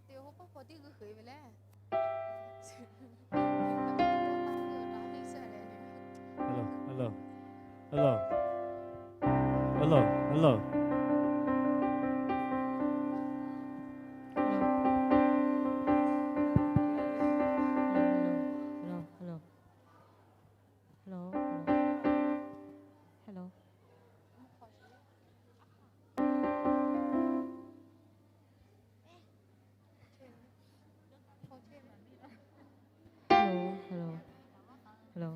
Teˇ hk'awꞈ tiˉ g'uiˇ hk'e ve le. Hello, hello, hello, hello, hello, hello, hello, hello, hello, hello, hello. Hello, hello, hello.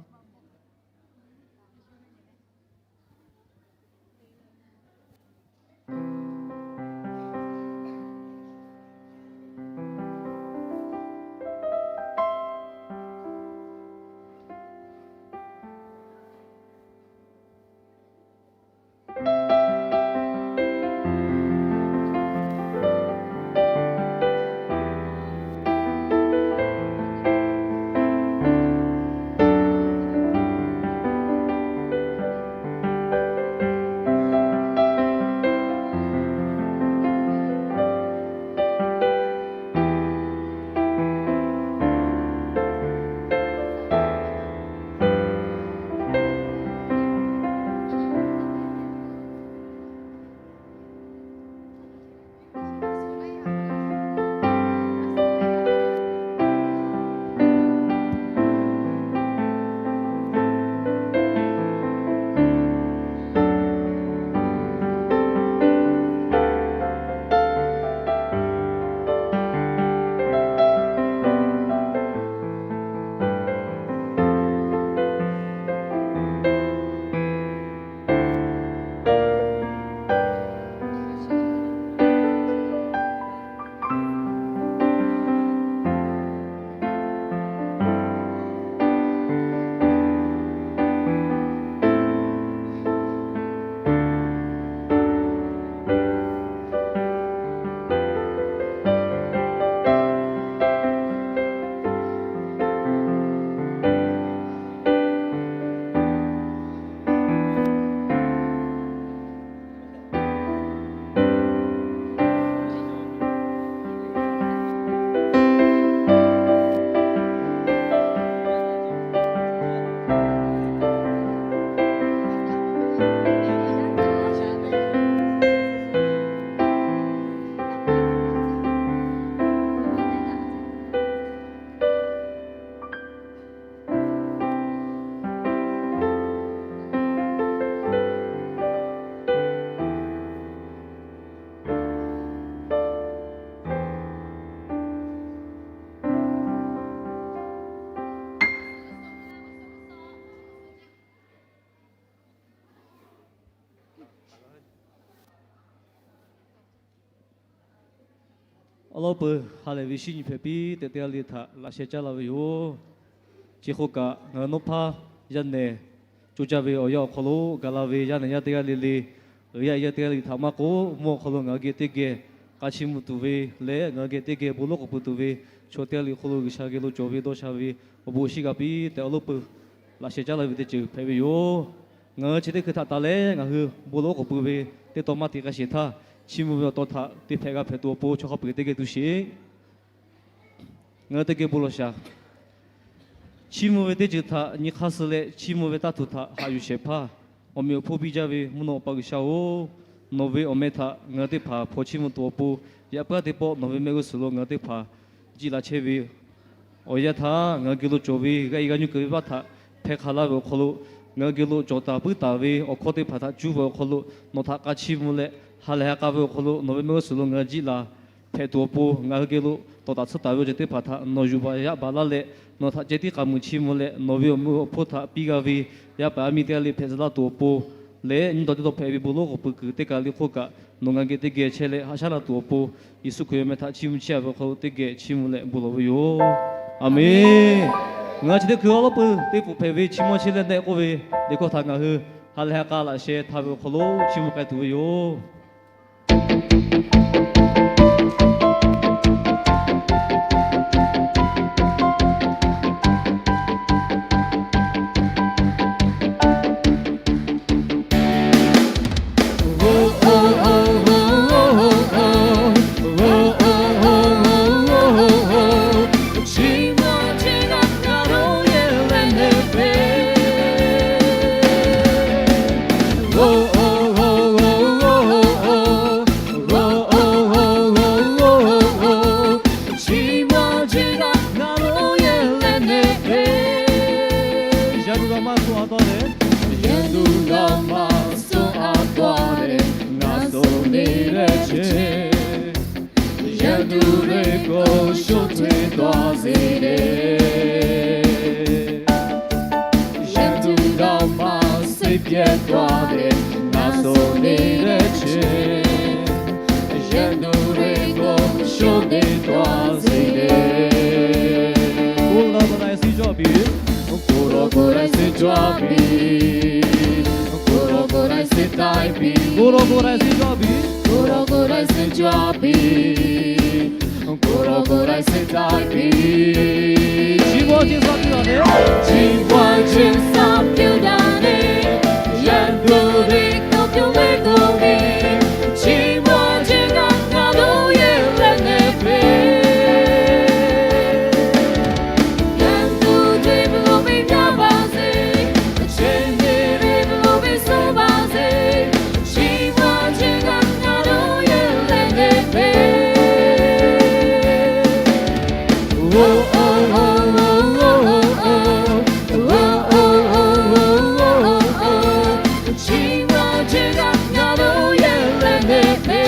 Awˬ lawn peuˬ, ha lehˬ ve shinˉ nyi hpehꞈ piˇ tehꞈ teˇ g'aˇ le htaꞈ laꞈ sheh caˉ la ve yoˬ. Chi hk'oˆ kaꞈ, ngaˬ hui nawˉ hpaˇ yaˇ nehˬ co caˇ ve awˬ yanˇ awˬ hk'aw lo gaˬ la ve yaˇ nehˬ yaˇ teˇ g'aˇ le le, yaˇ yaˇ teˇ g'aˇ le le htaꞈ maˇ k'oˆ, mvuhˇ awˬ hk'aw lo ngaˬ hui geh teˇ geh k'a chiˇ mvuh tuˬ ve leh, ngaˬ hui geh teˇ geh bon lawˉ k'oˍ pui tuˬ ve chaw teˇ g'aˇ le hk'oˆ lo G'uiˬsha geh lo cawˬ ve dawˇ sha ve awˬ bon shiˉ g'a piˇ tehꞈ awˬ lawn peuˬ laꞈ sheh caˉ la ve teˇ ceuˬ hpehꞈ ve yoˬ. Ngaˬ hui chi teˇ hkui htaꞈ taˍ leh ngaˬ hui bon lawˉ k'oˍ pui ve teˇ taw maˇ te k'a sheˍ htaˇ, chiˇ mvuh ve awˬ taw htaꞈ te hpehꞈ g'a hpehꞈ tuˬ awˬ pon chaw hk'a peu-eˬ teˇ geh tu sheˍ. Ngaˬ hui teˇ geh bon lawˬ shaˍ. Chiˇ mvuh ve teˇ ceuˬ htaꞈ nyi hk'aˇ suh leh, chiˇ mvuh ve taˇ tuˬ htaꞈ haꞈ yuˬ shehˍ hpaˇ, awˬ meꞈ awˬ hponˇ biˇ jaˇ ve mvuhˇ naw Awˬ pa G'uiˬsha-oˬ, nawˬ ve awˬ meh htaꞈ ngaˬ hui teˇ hpaˍ hpaw chiˇ mvuh tuˬ awˬ pon, yaꞈ puiˉ teˇ pawˆ nawˬ ve mehˆ g'uˇ suhˍ lo ngaˬ hui teˇ hpaˍ jiˆ la chehˇ ve awˬ yanˇ htaˇ, ngaˬ hui geh lo cawˬ ve g'a i g'a nyi kuiˬ ve vaˇ htaꞈ hpeh hk'a laˇ ve awˬ hk'aw lo, ngaˬ hui geh lo cawˬ taˍ puiˉ taˍ ve awˬ hkawˇ teˇ hpaˍ htaꞈ cuˇ ve awˬ hk'aw lo, nawˬ htaꞈ k'a chiˇ mvuh leh, ha lehˬ ha k'a ve awˬ hk'aw lo nawˬ ve mehˆ g'uˇ suhˍ lo ngaˬ hui jiˆ la hpehꞈ tuˬ awˬ pon, ngaˬ hui geh lo tawˍ taˍ tsuhˇ taˍ ve awˬ ceuˬ teˇ hpaˍ htaꞈ nawˬ yuˬ baˬ yaˇ baˬ laˇ leh, nawˬ htaꞈ ceh tiˉ k'a muiˬ chiˇ mvuh leh, nawˬ ve awˬ meh awˬ hponˇ htaꞈ piˇ g'a ve yaˇ paˍ yaˇ miˇ teˇ g'aˇ le hpehꞈ tcuh laˇ tuˬ awˬ pon leh, nyi taw teˇ taw hpehꞈ ve bon lawˉ k'oˍ pui kuiˬ teˇ kaˬ le hk'oˆ kaꞈ, nawˬ ngaˬ hui geh teˇ geh chehˇ leh haꞈ shaˉ la tuˬ awˬ pon, Yeˍsuˆ Hkriꞈ ve meh htaꞈ chiˇ mvuh chehˇ a ve awˬ hk'aw lo teˇ geh chiˇ mvuh leh bon lawˬ ve yoˬ. Aˬmenˍ. Ngaˬ hui chi teˇ hkui awˬ lawn peuˬ teˇ pfuhˍ hpehꞈ ve chi mawˇ chehˇ leh nehˆ k'oˆ ve, teˇ hkawˇ htaꞈ ngaˬ hui ha lehˬ ha k'a laꞈ sheh htaˇ ve awˬ hk'aw lo chiˇ mvuh k'ai tuˬ ve yoˬ. maˇ suh a taw leh, yehˬ tuˬ dawˇ maˇ suh a taw leh, ngaˬ suh ve leh che, yehˬ tuˬ ve k'o sho tuˬ ve taw ze le. Yehˬ tuˬ dawˇ maˇ suh pehˇ taw leh, ngaˬ suh ve leh che, yehˬ tuˬ ve k'o sho tuˬ ve taw ze le. K'oˆ laˇ k'o laiˉ siˉ cawˇ piˇ, k'oˆ laˇ k'o laiˉ siˉ cawˇ piˇ, k'oˆ laˇ k'o laiˉ siˉ taiˍ piˇ, k'oˆ laˇ k'o laiˉ siˉ cawˇ piˇ, k'oˆ laˇ k'o laiˉ siˉ cawˇ piˇ, k'oˆ laˇ k'o laiˉ siˉ taiˍ piˇ. Chi ma ce sa piˇ daꞈ le, chi ma ce sa piˇ daꞈ le, yehˬ tuˬ ve k'oˆ piˇ ve k'oˆ ve, chi ma ce ngaˬ ngaˬ lo yehˬ leh neˇ ve. Yehˬ tuˬ ve lo ve ngaˇ baˬ zeˇ, che neˇ ve lo ve suh baˬ zeˇ, chi ma ce ngaˬ ngaˬ lo yehˬ leh neˇ ve. Chi ma ce ngaˬ ngaˬ lo yehˬ leh neˇ ve.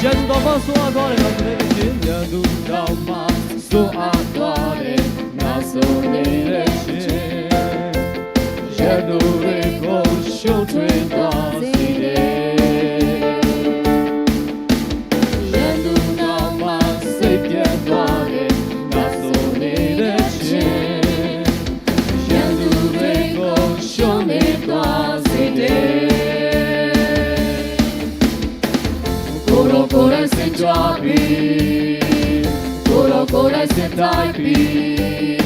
Yehˬ tuˬ dawˇ maˇ suh a taw leh ngaˬ suh ve leh che, yehˬ tuˬ dawˇ maˇ suh a taw leh ngaˬ suh ve leh che, yehˬ tuˬ ve k'o sho tuˬ ve taw ze le. Yehˬ tuˬ dawˇ maˇ suh pehˇ taw leh ngaˬ suh ve leh che, yehˬ tuˬ ve k'o sho tuˬ ve taw ze le. K'oˆ laˇ k'o laiˉ siˉ cawˇ piˇ, k'oˆ laˇ k'o laiˉ siˉ taiˍ piˇ,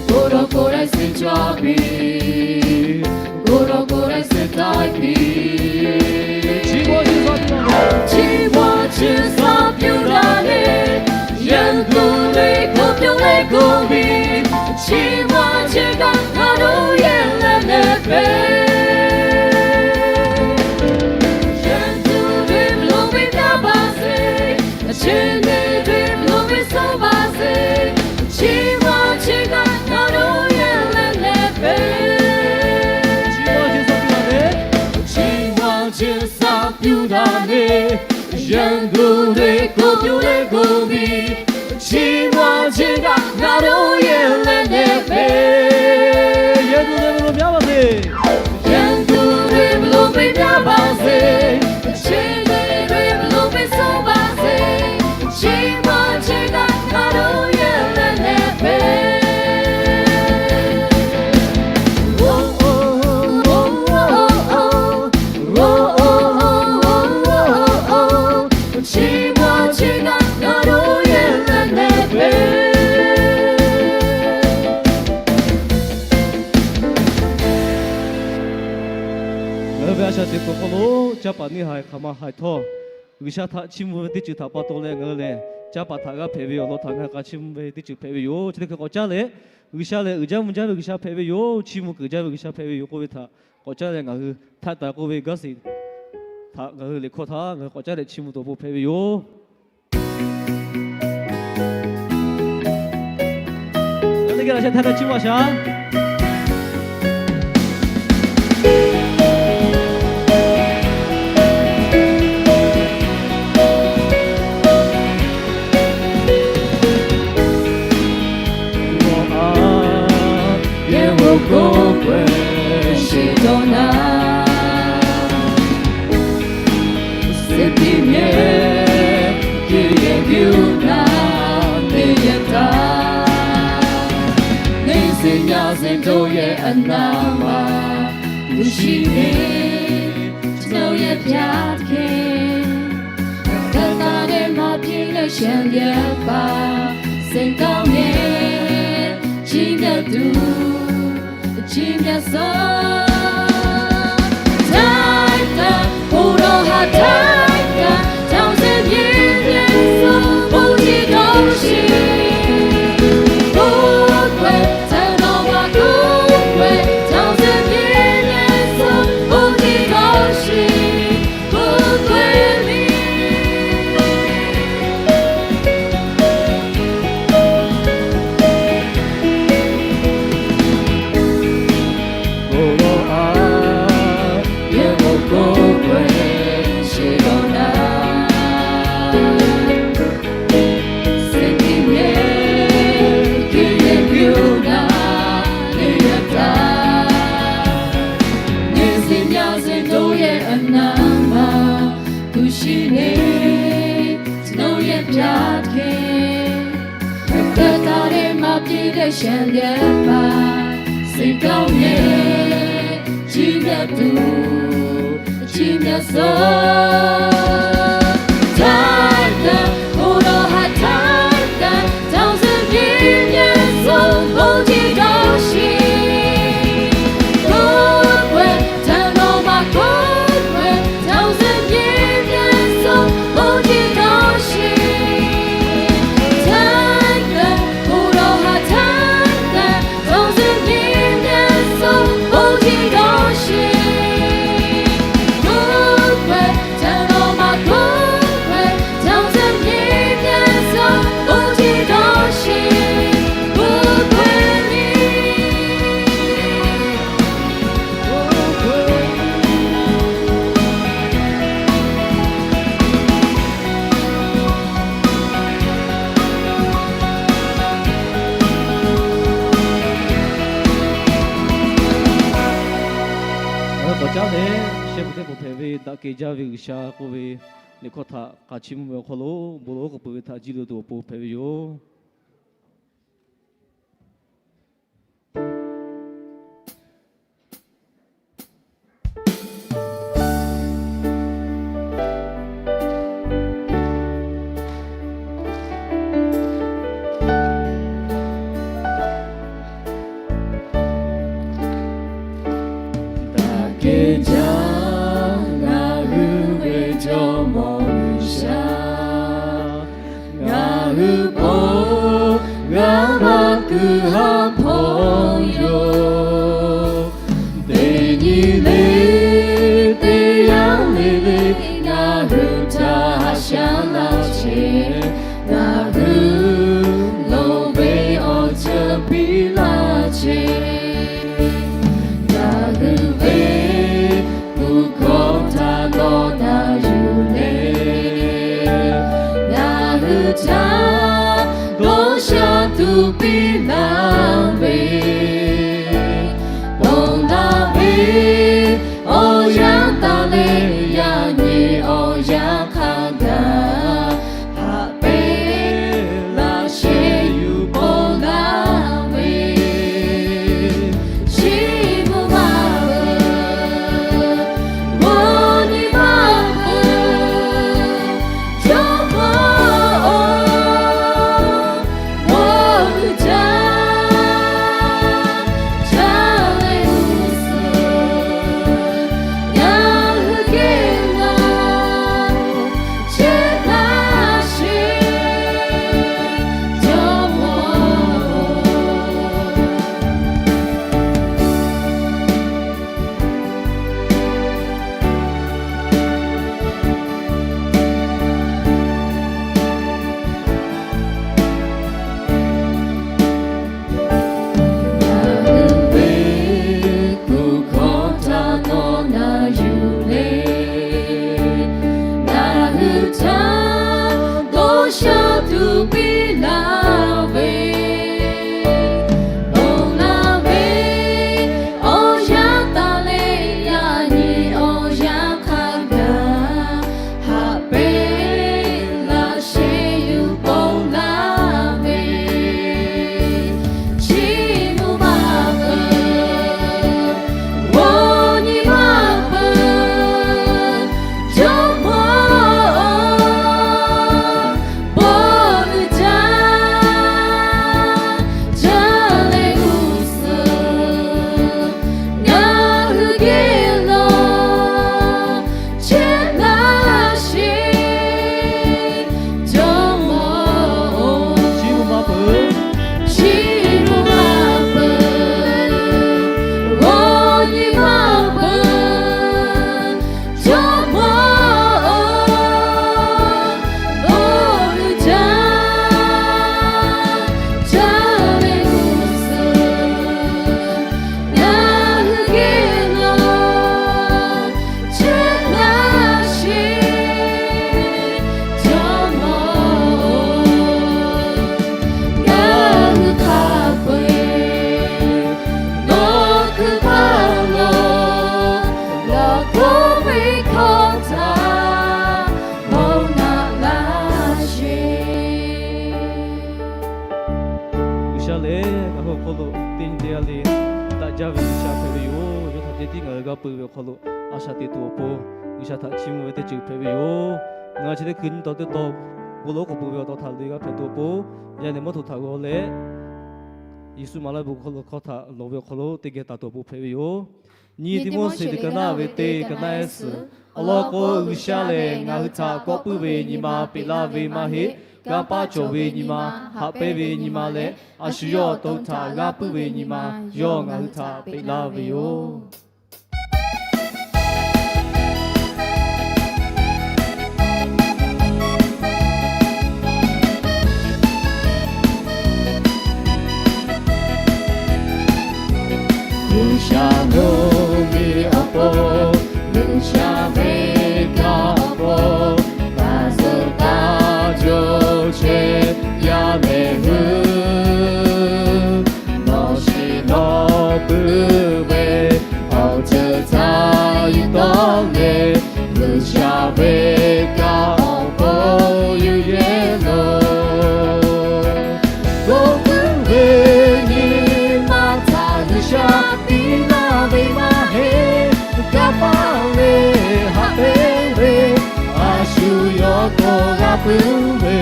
k'oˆ laˇ k'o laiˉ siˉ cawˇ piˇ, k'oˆ laˇ k'o laiˉ siˉ taiˍ piˇ. Chi ma ce sa piˇ daꞈ le, yehˬ tuˬ ve k'oˆ piˇ ve k'oˆ piˇ, chi ma ce ngaˬ ngaˬ lo yehˬ leh neˇ ve. Yehˬ tuˬ ve lo ve ngaˇ baˬ zeˇ, che neˇ ve lo ve suh baˬ zeˇ, chi ma ce ngaˬ ngaˬ lo yehˬ leh neˇ ve. Chi ma ce sa piˇ daꞈ le, yehˬ tuˬ ve k'oˆ piˇ ve k'oˆ piˇ, chi ma ce ngaˬ ngaˬ lo yehˬ leh neˇ ve. Yehˬ tuˬ ve lo ve ngaˇ baˬ zeˇ, yehˬ tuˬ ve lo ve ngaˇ baˬ zeˇ, che neˇ ve lo ve suh baˬ zeˇ, chi ma ce ngaˬ ngaˬ lo yehˬ leh neˇ ve. Chi ma ce ngaˬ ngaˬ lo yehˬ leh neˇ ve. Ngaˬ hui ve a shaꞈ teꞈ kuiˬ hk'aw lo caˇ paˍ neˇ haiˬ hk'aˬ ma haiˬ htawˇ, G'uiˬsha htaꞈ chiˇ mvuh ve teˇ ceuˬ htaꞈ pa taw leh ngaˬ hui lehˬ, caˇ paˍ htaꞈ g'a hpehꞈ ve awˬ lawn htaꞈ ngaˬ hui k'a chiˇ mvuh ve teˇ ceuˬ hpehꞈ ve yoˬ. Chi teˇ hkui k'awꞈ caˇ leh, G'uiˬsha lehˬ uiˍ jaˇ mvuh jaˇ ve G'uiˬsha hpehꞈ ve yoˬ, chiˇ mvuh keunˍ jaˇ ve G'uiˬsha hpehꞈ ve yoˬ k'oˆ ve htaꞈ k'awꞈ caˇ leh, ngaˬ hui htaꞈ taˍ k'oˆ ve gaˇ siˍ htaꞈ ngaˬ hui liꞈ hkawˇ htaꞈ ngaˬ hui k'awꞈ caˇ leh chiˇ mvuh tuˬ awˬ pon hpehꞈ ve yoˬ. Teˇ geh laꞈ sheh htaˇ kaꞈ chiˇ mvuh a shaˍ. Yehˬ ve k'oˆ k'o sheˍ dawˇ naˍ, suˍ tiˍ mehˍ, kuˬ yehˬ kuˬ naˍ teˇ yehˬ htaˇ, neˇ zeˬ nyaˇ zeˬ dawˇ yehˬ a naˍ ma, uˉ shiˍ ve dawˇ yehˬ hpyaˇ hkeh, hk'aˬ htaˇ leh maˇ piˇ leh shehˍ yehˬ paˍ, seˍ taˍ mehˍ, chiˇ mehˍ tuˬ, chiˇ mehˍ suh, taiˉ kaꞈ, oˇ law ha taiˉ kaꞈ, taoˍ zeˬ nyi nyi suh, oˇ tiˉ dawˇ shiˍ, k'oˆ k'o, taiˉ dawˇ ma k'oˆ k'o, taoˍ zeˬ nyi nyi suh, oˇ tiˉ dawˇ shiˍ, k'oˆ k'o miˬ. Shehˍ leh paˍ, စံးကောင်းမြတ် ကြီးမြတ်သူ ကြီးမြတ်စွာ တိုင်းတန် ကိုယ်တော်ဟာ တိုင်းတန် ထောင်ဆင်းမြင်းမြတ်စွာ ဘုန်းကြီးတော်ရှင် ကိုးကွယ် ထံတော်မှာ ကိုးကွယ် ထောင်ဆင်းမြင်းမြတ်စွာ ဘုန်းကြီးတော်ရှင် တိုင်းတန် ကိုယ်တော်ဟာ တိုင်းတန် ထောင်ဆင်းမြင်းမြတ်စွာ ဘုန်းကြီးတော်ရှင် ကိုးကွယ် ထံတော်မှာ ကိုးကွယ် ထောင်ဆင်းမြင်းမြတ်စွာ ဘုန်းကြီးတော်ရှင် ကိုးကွယ်မည် ကိုးကွယ်မည် Awˬ lawn k'awꞈ caˉ leh, shehˆ pawˍ teˇ pawˍ hpehꞈ ve daꞈ kehˬ jaˇ ve G'uiˬsha k'oˆ ve liꞈ hkawˇ htaꞈ k'a chiˇ mvuh ve awˬ hk'aw lo, bon lawˬ oˉ k'oˍ peuˬ ve htaꞈ jiˇ lo tuˬ awˬ pon hpehꞈ ve yoˬ. Daꞈ kehˬ jaˇ ngaˬ hui ve Jawˇmawˇ G'uiˬsha, ngaˬ hui bon g'a maˇ kuiˬ ha hpawˇ yoˬ. Teˇ nyi le teˇ yanˇ le le ngaˬ hui htaꞈ haꞈ shaˉ laˇ chehˇ, ngaˬ hui loˍ ve awˬ ceuˬ piˇ laˇ chehˇ. Ngaˬ hui ve tuꞈ hkawˇ htaꞈ nawˬ na yuˬ leh, ngaˬ hui htaꞈ dawˇ sha tuˬ piˇ laˇ G'uiˬsha hpehꞈ ve yoˬ. Yawˇ htaꞈ ceh tiˉ ngaˬ hui g'a peu ve awˬ hk'aw lo a shaꞈ teꞈ tuˬ awˬ pon G'uiˬsha htaꞈ chiˇ mvuh ve teˇ ceuˬ hpehꞈ ve yoˬ. Ngaˬ hui chi teˇ hkui nyi taw teˇ taw bon lawˉ k'oˍ pui ve awˬ taw htaꞈ le g'a hpehꞈ tuˬ awˬ pon, yaꞈ nyi mawˇ htoꞈ htaꞈ g'aw leh, Yeˍsuˆ maˍ laˇ ve bon hk'aw lo hkawˇ htaꞈ lawˬ ve awˬ hk'aw lo teˇ geh taˍ tuˬ awˬ pon hpehꞈ ve yoˬ. Nyi Tiˆmoˉseˍ teˇ ka naˉ ve teˇ ka naˉ ehˉ suhˍ awˬ lawn k'o, G'uiˬsha lehˬ ngaˬ hui htaꞈ kawˆ puiˉ ve nyi ma peꞈ laˇ ve maˇ heˆ. Kanˇ paˆ cawˬ ve nyi ma, haꞈ pehnˇ ve nyi ma leh, a shu yawˇ awˬ to htaꞈ g'aˇ puiˉ ve nyi ma yawˇ ngaˬ hui htaꞈ peꞈ laˇ ve yoˬ. G'uiˬsha mvuhˇmiˬ awˬ pon, G'uiˬsha ve kanˇ awˬ pon, taˇ zuhꞈ taˇ co chehˇ yaˇ mehˍ hui, nawˬ shiˍ nawˬ puiˉ ve awˬ ceuˬ htaꞈ yuˬ tawˆ leh, G'uiˬsha ve kanˇ awˬ pon yuˬ yehˇ loˬ. K'oˆ puiˉ ve nyi ma htaꞈ G'uiˬsha piˇ laˇ ve maˇ heˆ. Kanˇ paˆ leh haꞈ pehnˇ ve, a shu yawˇ to g'aˇ puiˉ ve,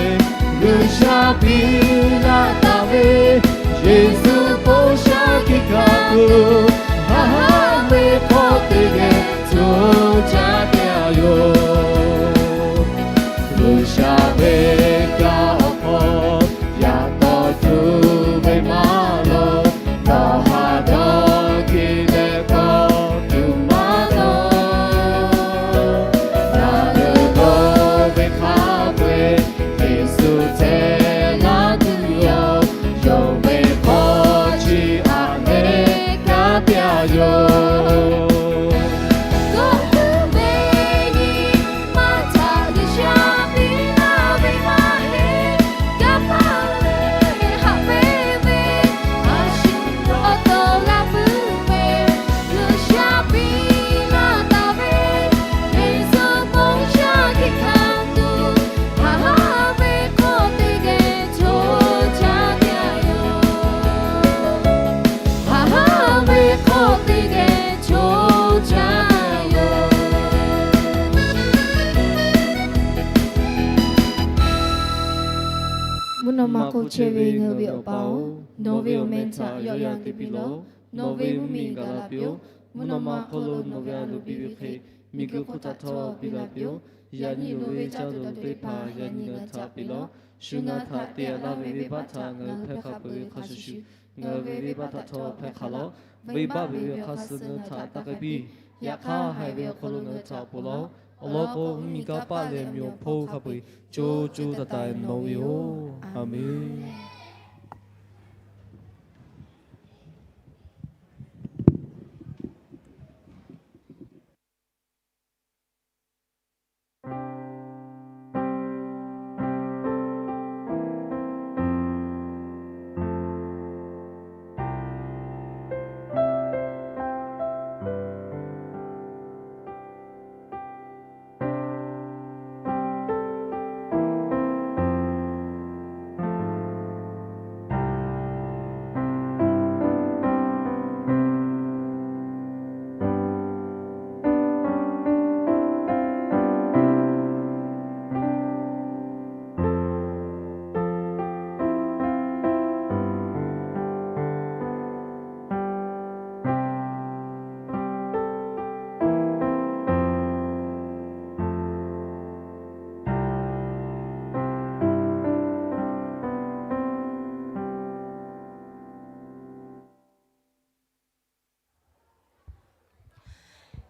G'uiˬsha piˇ laˇ taˍ ve, Yeˍsuˆ bon sha hkiˆ hkanˍ tuˬ, haꞈ haˉ ve hk'aw teˇ geh co caˇ taˍ yoˬ. G'uiˬsha ve kanˇ awˬ hk'aw yaꞈ taw tuˬ ve maˇ loˍ, nawˬ haꞈ dawˇ hkiˆ leh kawˆ tuˬ maˇ loˍ. Ngaˬ hui dawˇ ve hk'a peu-eˬ Yeˍsuˆ ceh laˇ tuˬ yoˬ. Yonˍ ve hk'aw chi aꞈ leh kanˉ te a yoˬ. K'oˆ puiˉ ve nyi ma htaꞈ G'uiˬsha piˇ laˇ ve maˇ heˆ. Kanˇ paˆ leh haꞈ pehnˇ ve, a shu yawˇ to g'aˇ puiˉ ve, G'uiˬsha piˇ laˇ taˍ ve, Yeˍsuˆ bon sha hkiˆ hkanˍ tuˬ, haꞈ haˉ ve hk'aw teˇ geh co caˇ taˍ yoˬ. Haꞈ haˉ ve hk'aw teˇ geh co caˇ yoˬ. Mvuhˇ naw ma hk'oˆ chehˇ ve ngaˬ hui ve Awˬ pa-oˬ, nawˬ ve awˬ meh htaꞈ yawˆ yan te piˇ lawˬ. Nawˬ ve mvuhˇmiˬ gaˬ la piˇ-oˆ. Mvuhˇ naw ma hk'oˆ lo nawˬ ve a loˍ piˇ ve hk'e, miˬguiˬ hk'oˆ htaꞈ htawˇ piˇ la piˇ-oˆ. Yaꞈ nyi loˍ ve caˇ tuˬ dawˬ tuˬ teˇ hpaˍ yaꞈ nyi ngaˬ htaꞈ piˇ lawˬ. Shu ngaˬ htaꞈ te a laˇ ve venˇbaˆ htaꞈ ngaˬ hui hpehˇ hk'a peuˬ ve hk'a shuˍ shuˍ, ngaˬ hui ve venˇbaˆ htaꞈ htawˇ hpehˇ hk'a lawˬ. Venˇbaˆ ve awˬ hk'aˇ suh ngaˬ hui htaꞈ taˇ k'ai piˇ. Yaꞈ hk'aˇ, haiˬ ve awˬ hk'aw lo ngaˬ hui htaꞈ ponˬ lawˬ. Awˬ lawn k'o, mvuhˇmiˬ kanˇ paˆ leh miˬ awˬ hpon hk'a peu-eˬ co co taiˍ taiˍ nawˬ ve yoˬ. A menˬ.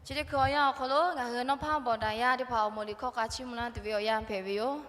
Chi teˇ hkui awˬ yanˇ awˬ hk'aw lo ngaˬ hui nawˇ hpaˇ bawˬ daꞈ yaˇ teˇ hpaˍ awˬ moˍ liꞈ hkawˇ k'a chiˇ mvuh laˇ tuˬ ve awˬ yanˇ hpehꞈ ve yoˬ.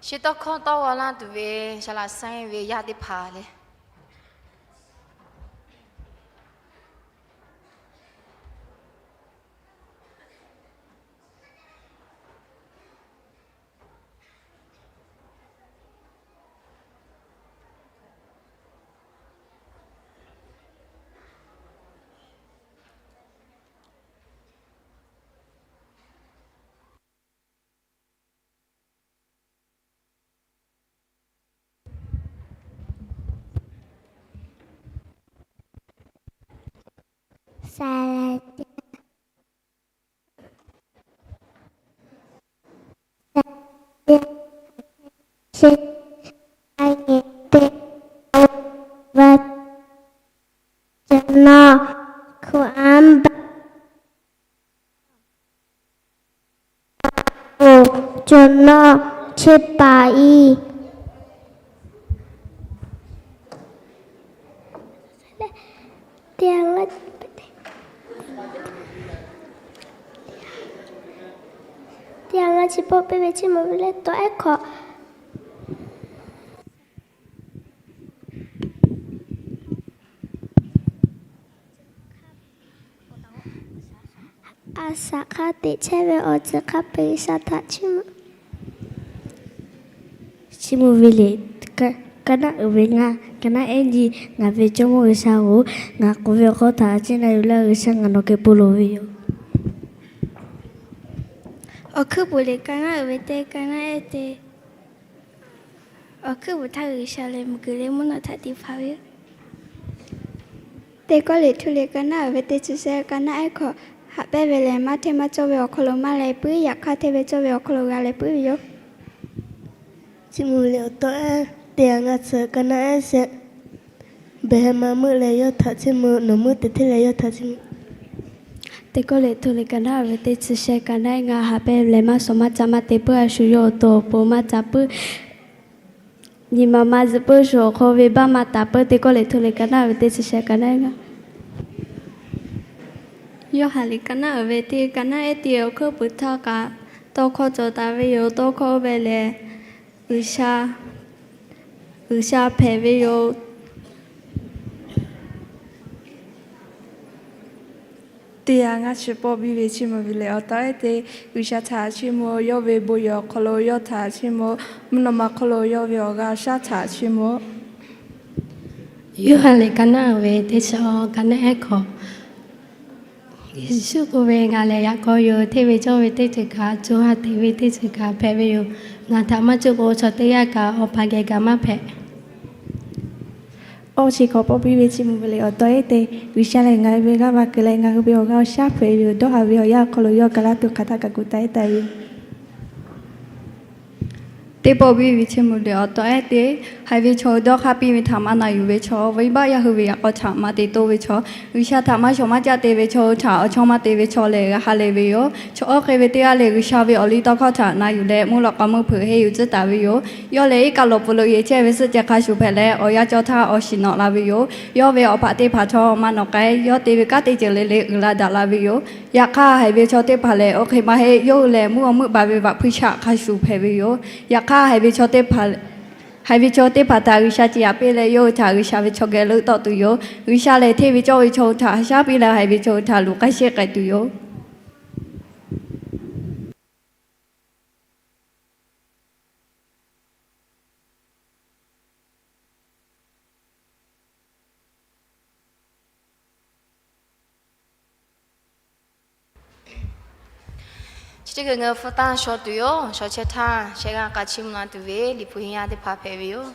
Chi tawˇ hkawˇ tawˇ g'aw laˇ tuˬ ve saˍ laꞈ saiˉ ve yaˇ teˇ hpaˍ le. Cawˬ nawˇ, cawˬ nawˇ cheˇ paˍ iˉ. Teˇ yanˇ ngaˇ chi pawˆ piˇ ve chiˇ mvuh ve leh tawˇ ehˉ hkawꞈ. A shaꞈ hk'aˇ teꞈ chehˇ ve awˬ ceuˬ hk'a peu-eˬ G'uiˬsha htaꞈ chiˇ mvuh. Chiˇ mvuh ve le. Ka naˆ uiˍ ve ngaˇ, ka naˆ ehˉ nyi. Ngaˬ ve Jawˇmawˇ G'uiˬsha-oˬ, ngaˬ k'oˆ ve awˬ hkawˇ htaꞈ a ciˉ na yuˬ laˇ. G'uiˬsha ngaˬ nawˬ geh bon lawˬ ve yoˬ. Awˬ hkuiˉ puiˍ liꞈ ka naˆ uiˍ ve teˇ ka naˆ ehˉ teˇ. Awˬ hkuiˉ puiˍ htaˇ G'uiˬsha lehˬ miˬguiˬ leh mvuhˇ naw htaꞈ te hpanˍ ve yoˬ. Teˇ Kawˇrenˍhtuˆ liꞈ ka naˆ uiˍ ve teˇ chi shehˆ ka naˆ ehˉ hkawꞈ. Haꞈ pehnˇ ve lehˬ, maˇ hteˇ maˇ cawˇ ve awˬ hk'aw lo maˇ leh puiˉ. Yaꞈ hk'aˇ, hteˇ ve cawˇ ve awˬ hk'aw lo g'a leh puiˉ ve yoˬ. Chiˇ mvuh ve le. Awˬ taw ehˉ teˇ yanˇ ngaˇ chi ka naˆ ehˉ shehˆ. Behˬ ma meuˆ leh yawˇ htaꞈ chiˇ mvuh. Nawˬ meuˆ teꞈ hteˇ leh yawˇ htaꞈ chiˇ mvuh. Teˇ Kawˇrenˍhtuˆ liꞈ ka naˆ uiˍ ve teˇ chi shehˆ ka naˆ ehˉ ngaˇ. Haꞈ pehnˇ ve lehˬ, maˇ shawˍ maˇ caˆ maˇ te puiˉ. A shu yawˇ awˬ to awˬ pon maˇ caˆ puiˉ. Nyi ma maˇ zuhꞈ puiˉ. Shu awˬ hk'aw ve baˆ maˇ taˍ puiˉ. Teˇ Kawˇrenˍhtuˆ liꞈ ka naˆ uiˍ ve teˇ chi shehˆ ka naˆ ehˉ ngaˇ. Yoˇhanˬ liꞈ ka naˆ uiˍ ve teˇ ka naˆ ehˉ teˇ. Awˬ hkuiˉ puiˍ htaˇ kaꞈ tawˇ hkawˇ cawˬ taˍ ve yoˬ. Tawˇ hkawˇ oˇ ve lehˬ, G'uiˬsha, G'uiˬsha hpehꞈ ve yoˬ. Teˇ yanˇ ngaˇ chi pawˆ biˇ ve chiˇ mvuh ve le. Awˬ taw ehˉ teˇ. G'uiˬsha htaꞈ chiˇ mvuh. Yawˇ ve bon yehˬ awˬ hk'aw lo yawˇ htaꞈ chiˇ mvuh. Mvuhˇ naw ma hk'oˆ lo yawˇ ve awˬ g'aˇ awˬ shaˉ htaꞈ chiˇ mvuh. Yoˇhanˬ liꞈ ka naˆ uiˍ ve teˇ chi awˬ ka naˆ ehˉ hkawꞈ. Yeˍsuˆ k'oˆ ve, Ngaˬ lehˬ yaꞈ k'aw yoˬ. Hteˇ ve cawˇ ve teˇ ceuˬ kaꞈ, co ha teꞈ ve teˇ ceuˬ kaꞈ hpehꞈ ve yoˬ. Ngaˬ htaꞈ maˇ cuˇ k'o, chaw teˇ g'aˇ kaꞈ Awˬ pa geh kaꞈ maˇ hpehꞈ. Awˇ chi hkawꞈ pawˆ biˇ ve chiˇ mvuh ve le. Awˬ taw ehˉ teˇ. G'uiˬsha lehˬ ngaˬ hui ve g'aˇ va kuiˬ leh ngaˬ hui ve awˬ g'aˇ awˬ shaˉ hpehꞈ ve yoˬ. Dawˇ haˍ ve awˬ yanˇ awˬ hk'aw lo yawˇ kaꞈ laˇ tuˬ hk'aˬ htaˆ kaꞈ gu taˍ ehˉ taˍ ve yoˬ. Teˇ pawˆ biˇ ve chiˇ mvuh le. Awˬ taw ehˉ teˇ. Haiˬ ve chaw dawˇ hk'aˇ piˇ ve htaꞈ maˇ na yuˬ ve chaw, venˇbaˆ yaˇ hui ve yaꞈ k'aw htaꞈ maˇ te toˇ ve chaw, G'uiˬsha htaꞈ maˇ shawˍ maˇ caˆ te ve chaw hui htaꞈ awˬ chawˇ maˇ te ve chaw lehˬ g'a ha leh ve yoˬ. Chaw oˇ hk'e ve teˇ g'aˇ lehˬ, G'uiˬsha ve awˬ liˇ tawˇ hkawˇ htaꞈ na yuˬ leh, mvuhˇ lawꞈ k'aw meuˇ hpeuꞈ henˇ yuˬ tcuhˉ taˍ ve yoˬ. Yawˇ lehˬ iˉ kaˆ lawˬ pfuhˍ lo yehˬ chehˇ ve suhˆ ceh hk'a shuˍ hpehꞈ leh, awˬ yanˇ cawˇ htaˇ awˬ shiˍ nawꞈ la ve yoˬ. Yawˇ ve awˬ hpaꞈ teˇ hpaˍ htawˇ maˇ nawꞈ k'ai. Yawˇ te ve kanˉ teˇ ceuˬ le le uiˍ la daꞈ la ve yoˬ. Yaꞈ hk'aˇ, haiˬ ve chaw teˇ hpaˍ lehˬ oˇ hk'e maˇ heˆ. Yawˇ hui lehˬ mvuhˇ awˬ meuˆ baˬ ve vaꞈ hpuiˇ shaˆ hk'a shuˍ hpehꞈ ve yoˬ. Yaꞈ hk'aˇ, haiˬ ve chaw teˇ hpaˍ, haiˬ ve chaw teˇ hpaˍ htaꞈ G'uiˬsha ciˍ yaꞈ piˇ leh, yawˇ hui htaꞈ G'uiˬsha ve chaw geh leuˆ tawˆ tuˬ yoˬ. G'uiˬsha lehˬ hteˇ ve cawˇ ve chaw hui htaꞈ ha shaˉ piˇ leh, haiˬ ve chaw hui htaꞈ luˬ k'ai sheˆ k'ai tuˬ yoˬ. Chi teˇ hkui ngaˬ hui hpu taˇ shaw tuˬ yoˬ. Shaw chehˇ htaˇ, shehˆ g'aˇ k'a chiˇ mvuh la tuˬ ve Liꞈ hpu henˇ yaˇ teˇ hpaˍ hpehꞈ ve yoˬ.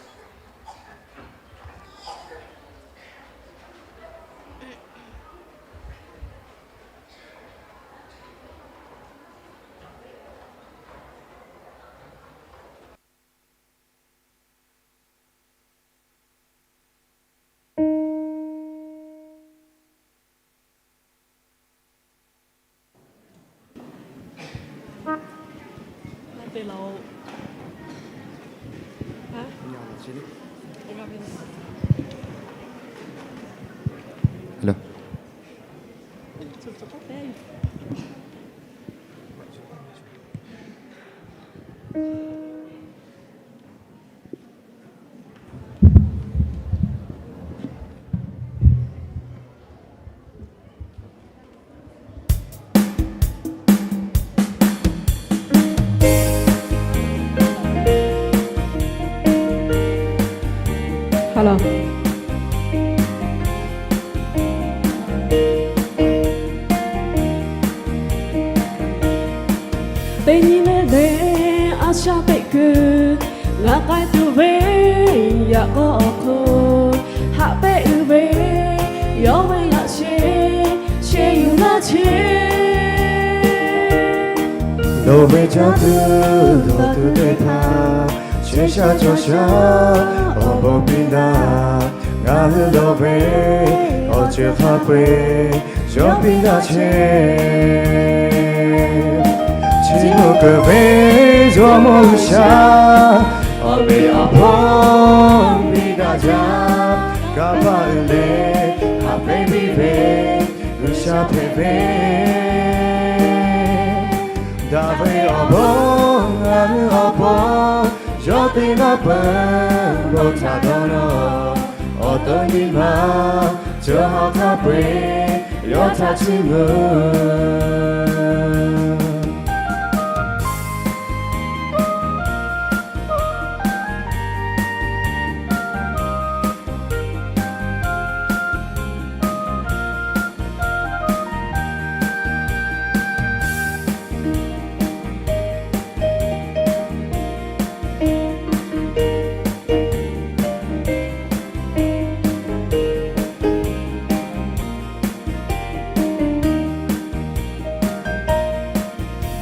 Aˬ laˬ. Teˇ nyi leh lehˬ, a shaꞈ teꞈ kuiˬ g'a k'ai tuˬ ve, yaꞈ k'aw awˬ hk'aw haꞈ pehnˇ uiˍ ve, yawˇ ve laꞈ sheh sheh yuˬ laˇ chehˇ. Nawˬ ve caˇ tuˬ dawˬ tuˬ teˇ hpaˍ, chehˇ sha cawˬ sha awˬ bon piˇ laˇ. Ngaˬ hui lawˬ ve awˬ ceuˬ hk'a peu-eˬ yawˇ piˇ laˇ chehˇ. Chi mvuhˇ keunˍ ve Jawˇ mawˇ G'uiˬsha, awˬ meꞈ awˬ hponˇ piˇ daꞈ jaˇ. Kanˇ paˆ uiˍ leh haꞈ pehnˇ piˇ ve G'uiˬsha hpehꞈ ve, daꞈ ve awˬ bon, ngaˬ hui awˬ pon yawˇ te laˇ peuˬ. Bon htaꞈ dawˇ nawˬ, awˬ to nyi ma co ha hk'a peu-eˬ yawˇ htaꞈ chiˇ mvuh.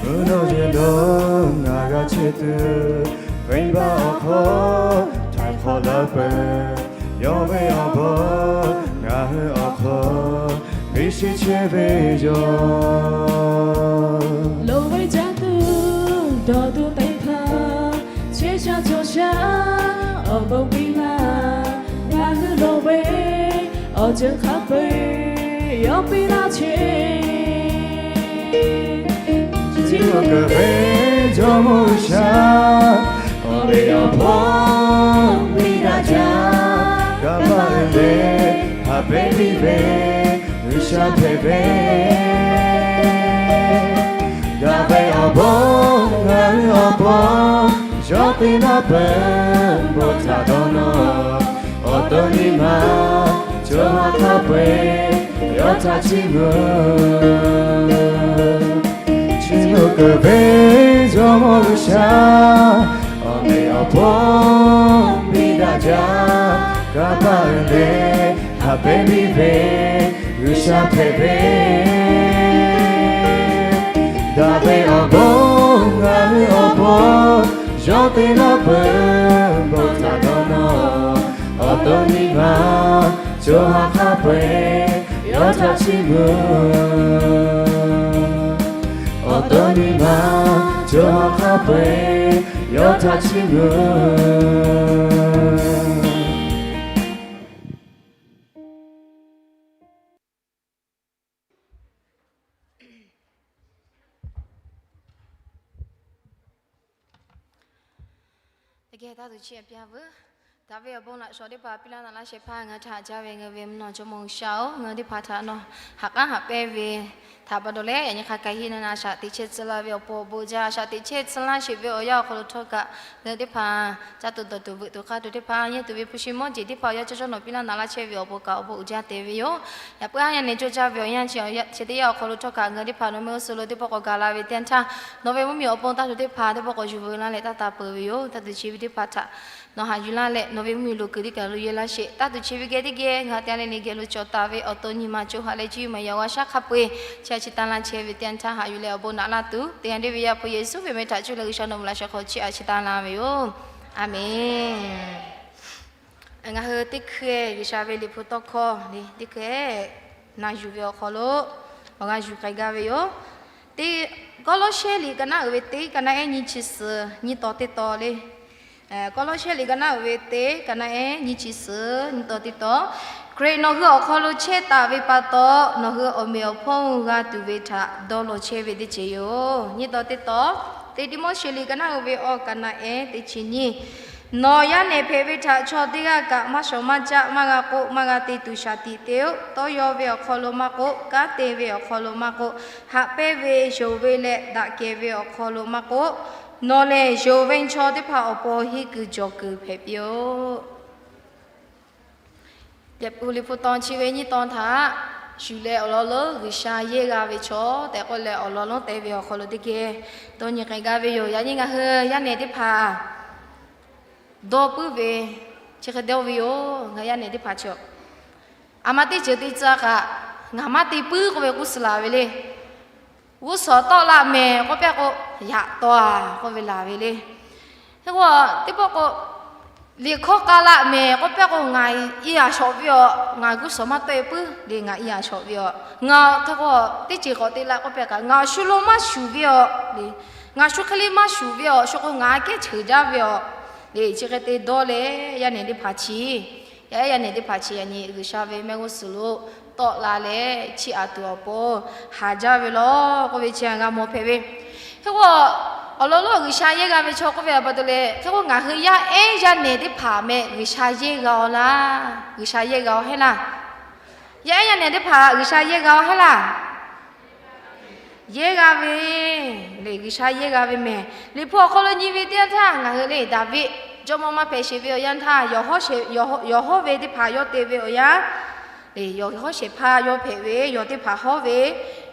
Mvuhˇ naw yehˬ dawˇ ngaˬ g'a chehˇ tuˬ, venˇbaˆ awˬ hk'aw htaiˍ hk'awꞈ laˇ peuˬ. Yawˇ ve awˬ bon ngaˬ hui awˬ hk'aw biˇ shiˍ chehˇ ve yoˬ. Loˍ ve caˇ tuˬ dawˬ tuˬ teˇ hpaˍ, chehˇ sha cawˬ sha awˬ bon piˇ laˇ. Ngaˬ hui lawˬ ve awˬ ceuˬ hk'a peu-eˬ yawˇ piˇ laˇ chehˇ. Chi mvuhˇ keunˍ ve Jawˇ mawˇ G'uiˬsha, awˬ meꞈ awˬ hponˇ piˇ daꞈ jaˇ. Kanˇ paˆ uiˍ leh haꞈ pehnˇ piˇ ve G'uiˬsha hpehꞈ ve, daꞈ ve awˬ bon ngaˬ hui awˬ pon yawˇ te laˇ peuˬ. Bon htaꞈ dawˇ nawˬ, awˬ to nyi ma co ha hk'a peu-eˬ yawˇ htaꞈ chiˇ mvuh. Chi mvuhˇ keunˍ ve Jawˇ mawˇ G'uiˬsha, awˬ meꞈ awˬ hponˇ piˇ daꞈ jaˇ. Kanˇ paˆ uiˍ leh haꞈ pehnˇ piˇ ve G'uiˬsha hpehꞈ ve, daꞈ ve awˬ bon ngaˬ hui awˬ pon yawˇ te laˇ peuˬ. Bon htaꞈ dawˇ nawˬ, awˬ to nyi ma co ha hk'a peu-eˬ yawˇ htaꞈ chiˇ mvuh. Awˬ to nyi ma co ha hk'a peu-eˬ yawˇ htaꞈ chiˇ mvuh. Teˇ geh taˇ tuˬ chiˇ aꞈ piˇ-a veuˬ. Daꞈ ve awˬ bon laꞈ shawnˍ teˇ hpaˍ piˇ laˇ naꞈ laˇ shehˍ hpaˇ ngaˬ htaꞈ haꞈ jaˇ ve ngaˬ ve mvuhˇ naw Jawˇ mawˇ G'uiˬsha-oˬ, ngaˬ hui teˇ hpaˍ htaꞈ nawˬ haꞈ k'aˉ haꞈ pehnˇ ve htaꞈ pa taw leh, yaꞈ nyi hk'a kaˬ hiˆ na na a shaꞈ teꞈ chehˇ tcuh laˇ ve awˬ pon awˬ bon jaˇ. A shaꞈ teꞈ chehˇ tcuh laˇ sheˍ ve awˬ yanˇ awˬ hk'aw lo htawˇ kaꞈ, ngaˬ hui teˇ hpaˍ caˇ tuˬ dawˬ tuˬ veuꞈ tuˬ k'aˇ tuˬ teˇ hpaˍ, yehˇ tuˬ ve hpu shi mawˇ jeˬ teˇ hpaˍ awˬ yanˇ cawˇ cawˇ nawˬ piˇ laˇ naꞈ laˇ chehˇ ve awˬ pon kaꞈ awˬ bon uiˍ jaˇ te ve yoˬ. Yaꞈ puiˉ haˉ yaˇ nehˬ cawˇ jaˇ ve awˬ yanˇ chi awˬ yanˇ chi teˇ yanˇ awˬ hk'aw lo htawˇ kaꞈ ngaˬ hui teˇ hpaˍ nawˬ mehˆ g'uˇ suhˍ lo teˇ pawˆ k'awꞈ gaˬ la ve teˇ yanˇ htaˇ, nawˬ ve mvuhˇmiˬ awˬ pon taˇ tuˬ teˇ hpaˍ teˇ pawˆ k'awꞈ yuˬ veu laˇ leh taˇ taˍ peuˬ ve yoˬ. Taˇ tuˬ chi ve teˇ hpaˍ htaꞈ nawˬ haꞈ yuˬ laˇ leh, nawˬ ve mvuhˇmiˬ loˍ kuiˬ teˇ kaˬ lo yehˇ laˇ sheˍ. Taˇ tuˬ chi ve geh teˇ geh ngaˬ hui te a leh nyi geh lo cawˬ taˍ ve awˬ to nyi ma co ha leh cuˇ yiˍ maˬ yaꞈ g'a shaˉ hk'a peu-eˬ chi a chi taˇ laˇ chehˇ ve teˇ yanˇ htaˇ haꞈ yuˬ leh awˬ bon naꞈ laˇ tuˬ te a deˇ ve yaˇ hpu Yeˍsuˆ ve meh htaꞈ cuˇ leh G'uiˬsha nawˬ ve laꞈ sheh hk'aw chiˇ aꞈ chi taˇ laˇ ve yoˬ. Aˬmenˍ. Ngaˬ hui teˇ hkui G'uiˬsha ve liꞈ hpu tawˇ hkawˇ le teˇ hkui na yuˬ ve awˬ hk'aw lo awˬ g'a yuˬ k'ai gaˇ ve yoˬ. Teˇ, Kawˇlawˇshehˇ liꞈ ka naˉ uiˍ ve teˇ ka naˉ ehˉ nyiˇ chi suhˍ nyiˇ taw teˇ taw le. Kawˇlawˇshehˇ liꞈ ka naˉ uiˍ ve teˇ ka naˉ ehˉ nyiˇ chi suhˍ nyiˇ taw teˇ taw, Hkriꞈ nawˬ hui awˬ hk'aw lo chehˇ taˍ ve pa taw, nawˬ hui awˬ meꞈ awˬ hponˇ g'a tuˬ ve htaꞈ dawˇ law chehˇ ve teˇ ceuˬ yoˬ. Nyiˇ taw teˇ taw, Teˇ Tiˆmoˉseˍ liꞈ ka naˉ uiˍ ve awˇ ka naˉ ehˉ teˇ chi nyiˇ, Nawˬ yaˇ nehˬ hpehꞈ ve htaꞈ chaw teˇ g'aˇ kaꞈ maˇ shawˍ maˇ caˆ, maˇ g'a k'oˆ, maˇ g'a te tuˬ shaˍ tiꞈ te-o. Tawˇ yaw ve awˬ hk'aw lo maˇ k'oˆ, kanˉ te ve awˬ hk'aw lo maˇ k'oˆ, haꞈ pehnˇ ve, yonˍ ve leh daꞈ kehˬ ve awˬ hk'aw lo maˇ k'oˆ, nawˬ lehˬ yonˍ ve chaw teˇ hpaˍ awˬ pon henˇ kuiˬ jawˬ kuiˬ hpehꞈ piˇ-oˆ. Liꞈ hpu tawn chi ve nyiˇ tawn htaꞈ shuˍ leh awˬ lawn lonˉ G'uiˬsha yehˇ g'a ve chaw tehꞈ k'oˆ leh awˬ lawn lonˉ te ve awˬ hk'aw lo teˇ geh dawˇ nyi k'ai gaˇ ve yoˬ. Yaꞈ nyi ngaˬ hui yaˇ nehˬ teˇ hpaˍ dawˇ puiˉ ve chi hk'e dawˇ ve yoˬ. Ngaˬ yaˇ nehˬ teˇ hpaˍ chi a ma teˇ ceuˬ te tcuh kaꞈ ngaˬ maˇ te puiˉ k'oˆ ve k'oˆ suh laˬ ve le. G'uˇ suhˍ tawˆ la mehˍ k'oˆ piˇ k'o, yaꞈ taw a k'oˆ ve laˬ ve le. Hk'e k'o, teˇ pawˆ k'o, liꞈ hkawˇ k'a la mehˍ k'oˆ piˇ k'o, ngaˬ i a shawˍ ve a, ngaˬ g'uˇ suhˍ maˇ tawˆ e puiˉ le, ngaˬ i a shawˍ ve a. Ngaˬ hk'e k'o, teˇ ceuˬ k'awꞈ te la k'oˆ piˇ kaꞈ ngaˬ shu lo maˇ shuˍ ve a le. Ngaˬ shu hk'e le maˇ shuˍ ve a, shu k'o ngaˬ kehˉ cheuˬ jaˇ ve a le. Chi hk'e te dawˇ leh yaˇ nehˬ teˇ hpaˍ chi, yaˇ ehˉ yaˇ nehˬ teˇ hpaˍ chi yaꞈ nyi G'uiˬsha ve mehˆ g'uˇ suhˍ lo tawˆ la leh chiˇ aꞈ tuˬ awˬ pon haˍ jaˇ ve law k'oˆ ve chi a g'a mawˬ hpehꞈ ve. Hk'e k'o, awˬ lawn lonˉ G'uiˬsha yehˇ g'a ve chaw k'oˆ ve a pa taw leh, hk'e k'o ngaˬ hui yaˇ ehˉ yaˇ nehˬ teˇ hpaˍ meh G'uiˬsha yehˇ g'a aw laˇ. G'uiˬsha yehˇ g'a aw heˆ laˇ. Yaˇ ehˉ yaˇ nehˬ teˇ hpaˍ G'uiˬsha yehˇ g'a aw heˆ laˇ. Yehˇ g'a ve le, G'uiˬsha yehˇ g'a ve mehˍ. Liꞈ hpu awˬ hk'aw lo nyi ve teˇ yanˇ htaˇ ngaˬ hui le Daˍviˆ jawˇmawˇ maˇ hpehꞈ sheˍ ve awˬ yanˇ htaˇ, yawˬ hawˉ shehˍ hpaˇ yawˇ te ve awˬ yanˇ, yawˬ hawˉ shehˍ hpaˇ yawˇ hpehꞈ ve, yawˬ teˇ hpaˍ hawˉ ve.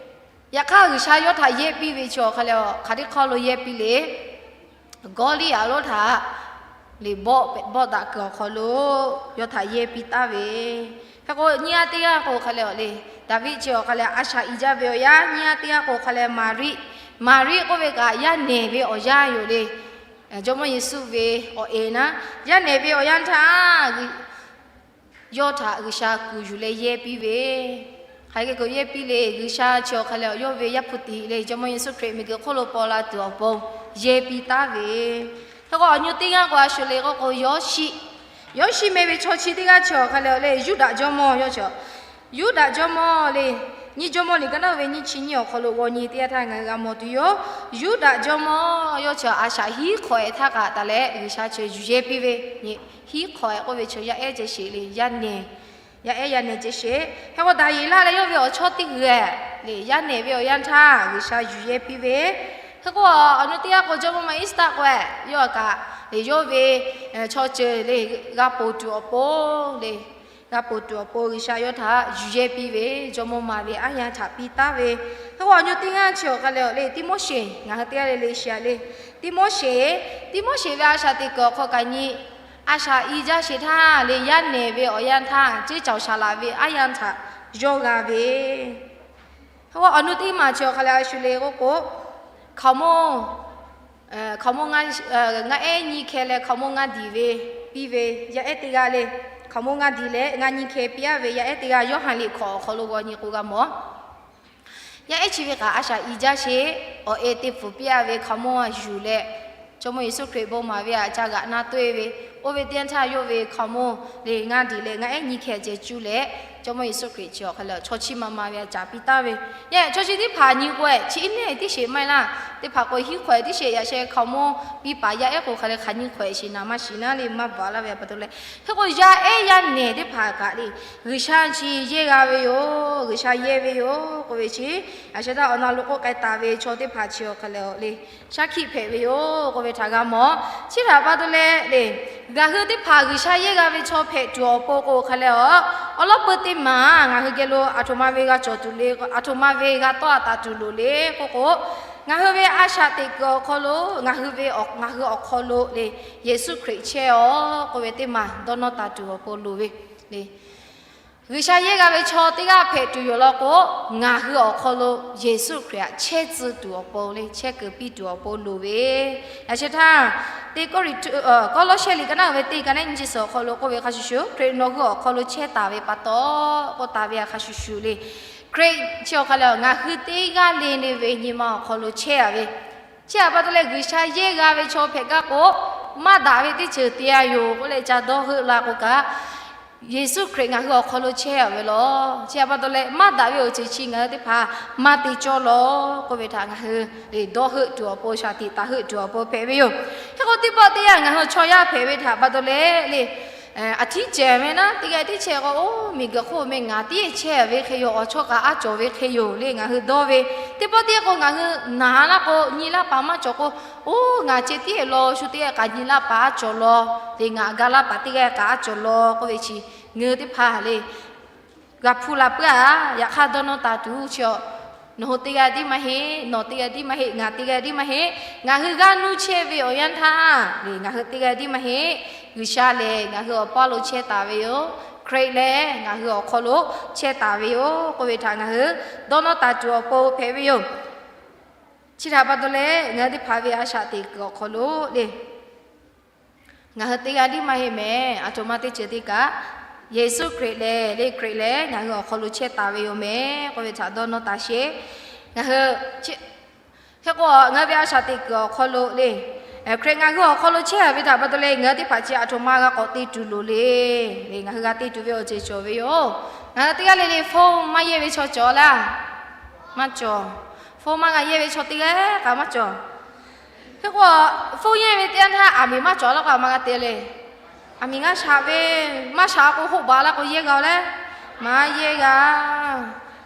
Yaꞈ hk'aˇ G'uiˬsha yawˇ htaꞈ yehˇ piˇ ve chi awˬ hk'a le, hk'aˬ teˇ hk'awˇ lo yehˇ piˇ le. Gawˇliˇyaꞈ lonˉ htaꞈ le bawˆ daꞈ kuiˬ awˬ hk'aw lo yawˇ htaꞈ yehˇ piˇ taˍ ve. Hk'e k'o nyiˇ g'aˇ teˇ g'aˇ k'o hk'a le le, Daˍviˆ chi awˬ hk'a le a shaꞈ i jaˇ ve awˬ yanˇ, nyiˇ g'aˇ teˇ g'aˇ k'o hk'a le Maˍriˆ. Maˍriˆ k'oˆ ve kaꞈ yaˇ nehˬ ve awˬ yanˇ yoˬ le. Jawˇmawˇ Yeˍsuˆ ve awˬ e naˉ, yaˇ nehˬ ve awˬ yanˇ htaˇ yawˇ htaꞈ G'uiˬsha kuˬ yuˬ leh yehˇ piˇ ve. Hk'aˬ hk'e k'o yehˇ piˇ le, G'uiˬsha chi awˬ hk'a le yawˇ ve Yaˇ hpu tiꞈ le Jawˇmawˇ Yeˍsuˆ Hkriꞈ miˬguiˬ hk'oˆ lo paw la tuˬ awˬ pon yehˇ piˇ taˍ ve. Hk'e k'o awˬ nyi teˇ g'aˇ k'o a shu le k'oˆ k'o, Yawˇshiˆ. Yawˇshiˆ meh ve chaw chi teˇ g'aˇ chi awˬ hk'a le le, Yuˇdaꞈ jawˇmawˇ yawˇ chi Yuˇdaꞈ jawˇmawˇ le, nyiˇ Jawˇmawˇ liꞈ ka naˉ ve nyiˇ chi nyiˇ awˬ hk'aw lo g'aw nyi teˇ yanˇ htaˇ ngaˬ hui g'a mawˬ tuˬ yoˬ. Yuˇdaꞈ jawˇmawˇ yawˇ chi a shaꞈ hiˉ hk'awꞈ e htaˇ kaꞈ taˍ leh G'uiˬsha chi yuˬ yehˇ piˇ ve. Hiˉ hk'awꞈ e k'oˆ ve chi yaˇ ehˉ ceh sheˍ le, yaˇ nehˬ, yaˇ ehˉ yaˇ nehˬ ceh sheˍ. Hk'e k'o Daˍyeˍlaˆ leh yawˇ ve awˬ chawˇ teˇ g'uiˬ le, yaˇ nehˬ ve awˬ yanˇ htaˇ G'uiˬsha yuˬ yehˇ piˇ ve. Hk'e k'o awˬ nyi teˇ g'aˇ k'o Jawˇmawˇ ma Eˇsaˍtaˆ k'o e, yawˇ kaꞈ le yawˇ ve chaw ceuˬ le g'a ponˬ tuˬ awˬ pon le g'a ponˬ tuˬ awˬ pon G'uiˬsha yawˇ htaꞈ yuˬ yehˇ piˇ ve, jawˇmawˇ ma ve aˉ yanˇ htaꞈ piˇ taˍ ve. Hk'e k'o awˬ nyi teˇ g'aˇ chi awˬ hk'a le le, Tiˆmoˉseˍ, ngaˬ hui teˇ g'aˇ le le shiˍ le, Tiˆmoˉseˍ, Tiˆmoˉseˍ ve a shaꞈ teꞈ kuiˬ awˬ hk'aw kaꞈ nyi a shaꞈ i jaˇ sheˍ htaˇ le, yaˇ nehˬ ve awˬ yanˇ htaˇ ceˇ cawˬ shaˍ laꞈ ve aˉ yanˇ htaꞈ yawˇ g'a ve. Hk'e k'o awˬ nyi teˇ maˬ chi awˬ hk'a le a shu le k'oˆ k'o, hkaoˍmonˇ, hkaoˍmonˇ ngaˇ ehˉ nyiˇ hkeh leh hkaoˍmonˇ ngaˇ diˬ ve piˇ ve, yaˇ ehˉ teˇ g'aˇ le, hkaoˍmonˇ ngaˇ diˬ leh ngaˇ nyiˇ hkeh piˇ aˉ ve, yaˇ ehˉ teˇ g'aˇ Yoˇhanˬ liꞈ hkawꞈ awˬ hk'aw lo g'aw nyi k'o g'a mawˬ. Yaˇ ehˉ chi ve kaꞈ a shaꞈ i jaˇ sheˍ, awˬ e te pfuhˍ piˇ aˉ ve hkaoˍmonˇ a yuˬ leh, Jawˇmawˇ Yeˍsuˆ Hkriꞈ bon maˍ ve aꞈ ca g'aꞈ na toˆ e ve, oˇ ve teˇ yanˇ htaˇ yawˇ ve hkaoˍmonˇ le ngaˇ diˬ leh ngaˇ ehˉ nyiˇ hkeh ceh cuˇ leh, Jawˇmawˇ Yeˍsuˆ Hkriꞈ chi awˬ hk'a le chaw chiˇ ma ma ve aꞈ caˍ piˇ taˍ ve. Yaˇ ehˉ chaw chi teˇ hpaˍ nyi k'o e chi iˉ nehˇ tiˉ sheˍ maˇ heˆ laˇ. Teˇ hpaˍ k'o hiˉ hk'awꞈ e tiˉ sheˍ, yaꞈ sheh hkaoˍmonˇ piˇ paˍ yaˇ ehˉ k'o hk'a le hk'aˬ nyi hk'awꞈ e sheˍ naˍ maˇ shiˍ naˉ le maˇ bvuhꞈ laˇ ve pa taw leh. Hk'e k'o yaˇ ehˉ yaˇ nehˬ teˇ hpaˍ kaꞈ le G'uiˬsha chi yehˇ g'a ve yoˬ, G'uiˬsha yehˇ ve yoˬ k'oˆ ve chi, yaꞈ sheh htaˇ awˬ na lo k'oˆ k'ai taˍ ve chaw teˇ hpaˍ chi awˬ hk'a le le shaˉ hkiˆ hpehꞈ ve yoˬ k'oˆ ve htaꞈ g'a mawˬ. Chi htaꞈ pa taw leh le, ngaˬ hui teˇ hpaˍ G'uiˬsha yehˇ g'a ve chaw hpehꞈ tuˬ awˬ pon k'o hk'a le a, awˬ lawn peu teˇ maˬ ngaˬ hui geh lo aˬ htoꞈ ma ve g'a cawˬ tuˬ le, aˬ htoꞈ ma ve g'a tawˆ a taˍ tuˬ loˍ le k'oˆ k'o, ngaˬ hui ve a shaꞈ teꞈ kuiˬ awˬ hk'aw lo ngaˬ hui ve, ngaˬ hui awˬ hk'aw lo le, Yeˍsuˆ Hkriꞈ chehˇ aw k'oˆ ve teˇ maˬ dawˇ nawˇ taˍ tuˬ awˬ pon loˍ ve le. G'uiˬsha yehˇ g'a ve chaw teˇ g'aˇ hpehꞈ tuˬ yoˬ law k'o, ngaˬ hui awˬ hk'aw lo Yeˍsuˆ Hkriꞈ aꞈ chehˇ tcuh tuˬ awˬ pon le, chehˇ kuiˬ piˇ tuˬ awˬ pon loˍ ve. Yaꞈ sheh htaˇ, teˇ Kawˇrenˍhtuˆ, Kawˇlawˇshehˇ liꞈ ka naˉ ve teˇ ka nehˉ nyiˇ chi suhˍ awˬ hk'aw lo k'oˆ ve hk'a shuˍ shuˍ, Hkriꞈ nawˬ hui awˬ hk'aw lo chehˇ taˍ ve pa taw k'oˆ taˍ ve a hk'a shuˍ shuˍ le. Hkriꞈ chi awˬ hk'a le ngaˬ hui teˇ g'aˇ le le ve nyi ma awˬ hk'aw lo chehˇ a ve. Chi htaꞈ pa taw leh G'uiˬsha yehˇ g'a ve chaw hpehꞈ gaˇ k'o, maˇ daꞈ ve teˇ ceuˬ te a yoˬ k'oˆ leh ca dawˇ heuˆ la k'o kaꞈ, Yeˍsuˆ Hkriꞈ ngaˬ hui awˬ hk'aw lo chehˇ a ve law. Chi htaꞈ pa taw leh maˇ daꞈ ve awˬ ceuˬ chi ngaˬ hui teˇ hpaˍ maˇ te cawˇ law k'oˆ ve htaꞈ ngaˬ hui le dawˇ heuˆ tuˬ awˬ pon, shaˍ tiꞈ taˍ heuˆ tuˬ awˬ pon hpehꞈ ve yoˬ. Hk'e k'o teˇ pawˆ teˇ yanˇ ngaˬ hui chaw yaˇ hpehꞈ ve htaꞈ pa taw leh le, aˬ htiˉ cehˬ ve naˉ teˇ g'aˇ tiˉ chehˇ k'o, oˇ miˬguiˬ hk'oˆ meh ngaˬ tiˉ chehˇ ve hk'e yoˬ, awˬ chawˇ kaꞈ aˉ cawˬ ve hk'e yoˬ le ngaˬ hui dawˇ ve. Teˇ pawˆ teˇ yanˇ k'o ngaˬ hui naˍ laˇ k'o nyi laˇ paˍ maˇ cawˬ k'o, oˇ ngaˬ ceh tiˉ law shu teˇ g'aˇ kaꞈ nyi laˇ paˍ aˉ cawˬ law, le ngaˬ ga laˇ paˍ teˇ g'aˇ kaꞈ aˉ cawˬ law k'oˆ ve chi Ngaˬ hui teˇ hpaˍ le, g'a hpuˇ la puiˉ-a. Yaꞈ hk'aˇ dawˇ nawˇ taˍ tuˬ chi awˬ, nawˬ hui teˇ g'aˇ tiˉ maˇ heˆ, nawˬ teˇ g'aˇ tiˉ maˇ heˆ, ngaˬ teˇ g'aˇ tiˉ maˇ heˆ. Ngaˬ hui g'aˇ nuˇ chehˇ ve awˬ yanˇ htaˇ le, ngaˬ hui teˇ g'aˇ tiˉ maˇ heˆ. G'uiˬsha lehˬ ngaˬ hui awˬ paˇ lo chehˇ taˍ ve yoˬ. Hkriꞈ lehˬ ngaˬ hui awˬ hk'aw lo chehˇ taˍ ve yoˬ k'oˆ ve htaꞈ ngaˬ hui dawˇ nawˇ taˍ tuˬ awˬ pon hpehꞈ ve yoˬ. Chi htaꞈ pa taw leh ngaˬ hui teˇ hpaˍ ve a shaꞈ teꞈ kuiˬ awˬ hk'aw lo le, ngaˬ hui teˇ g'aˇ tiˉ maˇ heˆ mehˍ. Aˬ htoꞈ ma teˇ ceuˬ teˇ kaꞈ, Yeˍsuˆ Hkriꞈ lehˬ le, Hkriꞈ lehˬ ngaˬ hui awˬ hk'aw lo chehˇ taˍ ve yoˬ mehˍ k'oˆ ve htaꞈ dawˇ nawˇ taˍ sheˍ. Ngaˬ hui chi, hk'e k'o ngaˬ hui ve a shaꞈ teꞈ kuiˬ awˬ hk'aw lo le, Hkriꞈ ngaˬ hui awˬ hk'aw lo chehˇ ve htaꞈ pa taw leh ngaˬ hui teˇ hpaˍ chi aˬ htoꞈ ma g'a k'awꞈ te tuˬ loˍ le. Ngaˬ hui g'a te tuˬ ve awˬ ceuˬ cawˬ ve yoˬ. Ngaˬ hui teˇ g'aˇ le le phone maˇ yehˇ ve chaw cawˬ laˇ. Maˇ cawˬ. Phone maˇ g'a yehˇ ve chaw teˇ g'aˇ kaꞈ maˇ cawˬ. Hk'e k'o, phone yehˇ ve teˇ yanˇ htaˇ aˬ miˍ maˇ cawˬ laˇ k'o a ma g'a te le. Aˬ miˍ g'a shaꞈ ve, maˇ shaꞈ k'o hoˆ baˬ laˇ k'o yehˇ g'a-oˬ le. Maˇ yehˇ g'a.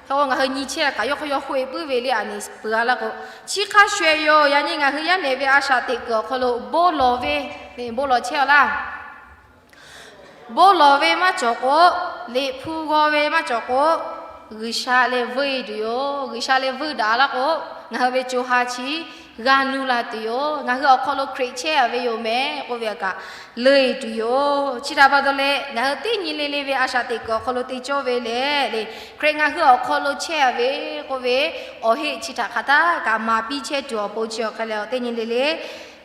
Hk'e k'o ngaˬ hui nyi chehˇ kaꞈ yawˇ hk'aw yawˇ hoˆ-e puiˉ ve le, aˬ miˍ peuˬ-a laˇ k'o. Chi hk'a shuˍ-eh yoˬ. Yaꞈ nyi ngaˬ hui yaˇ nehˬ ve a shaꞈ teꞈ kuiˬ awˬ hk'aw lo bon lawˬ ve, bon lawˬ chehˇ-a laˇ. Bon lawˬ ve maˇ cawˬ k'o, liꞈ hpu g'aw ve maˇ cawˬ k'o, G'uiˬsha leh veuˇ-e tuˬ yoˬ. G'uiˬsha leh veuˇ daꞈ laˇ k'o, ngaˬ hui ve co ha chi g'a nuˇ la tuˬ yoˬ. Ngaˬ hui awˬ hk'aw lo Hkriꞈ chehˇ-a ve yoˬ mehˍ k'oˆ ve kaꞈ leuˇ-e tuˬ yoˬ. Chi htaꞈ pa taw leh ngaˬ hui teˇ nyi le le ve a shaꞈ teꞈ kuiˬ awˬ hk'aw lo te cawˇ ve lehˬ le, Hkriꞈ ngaˬ hui awˬ hk'aw lo chehˇ-a ve k'oˆ ve awˬ heˆ chi htaꞈ hk'aˬ htaˇ kaꞈ maˍ piˇ chehˇ tuˬ awˬ pon chi awˬ hk'e leh, teˇ nyi le le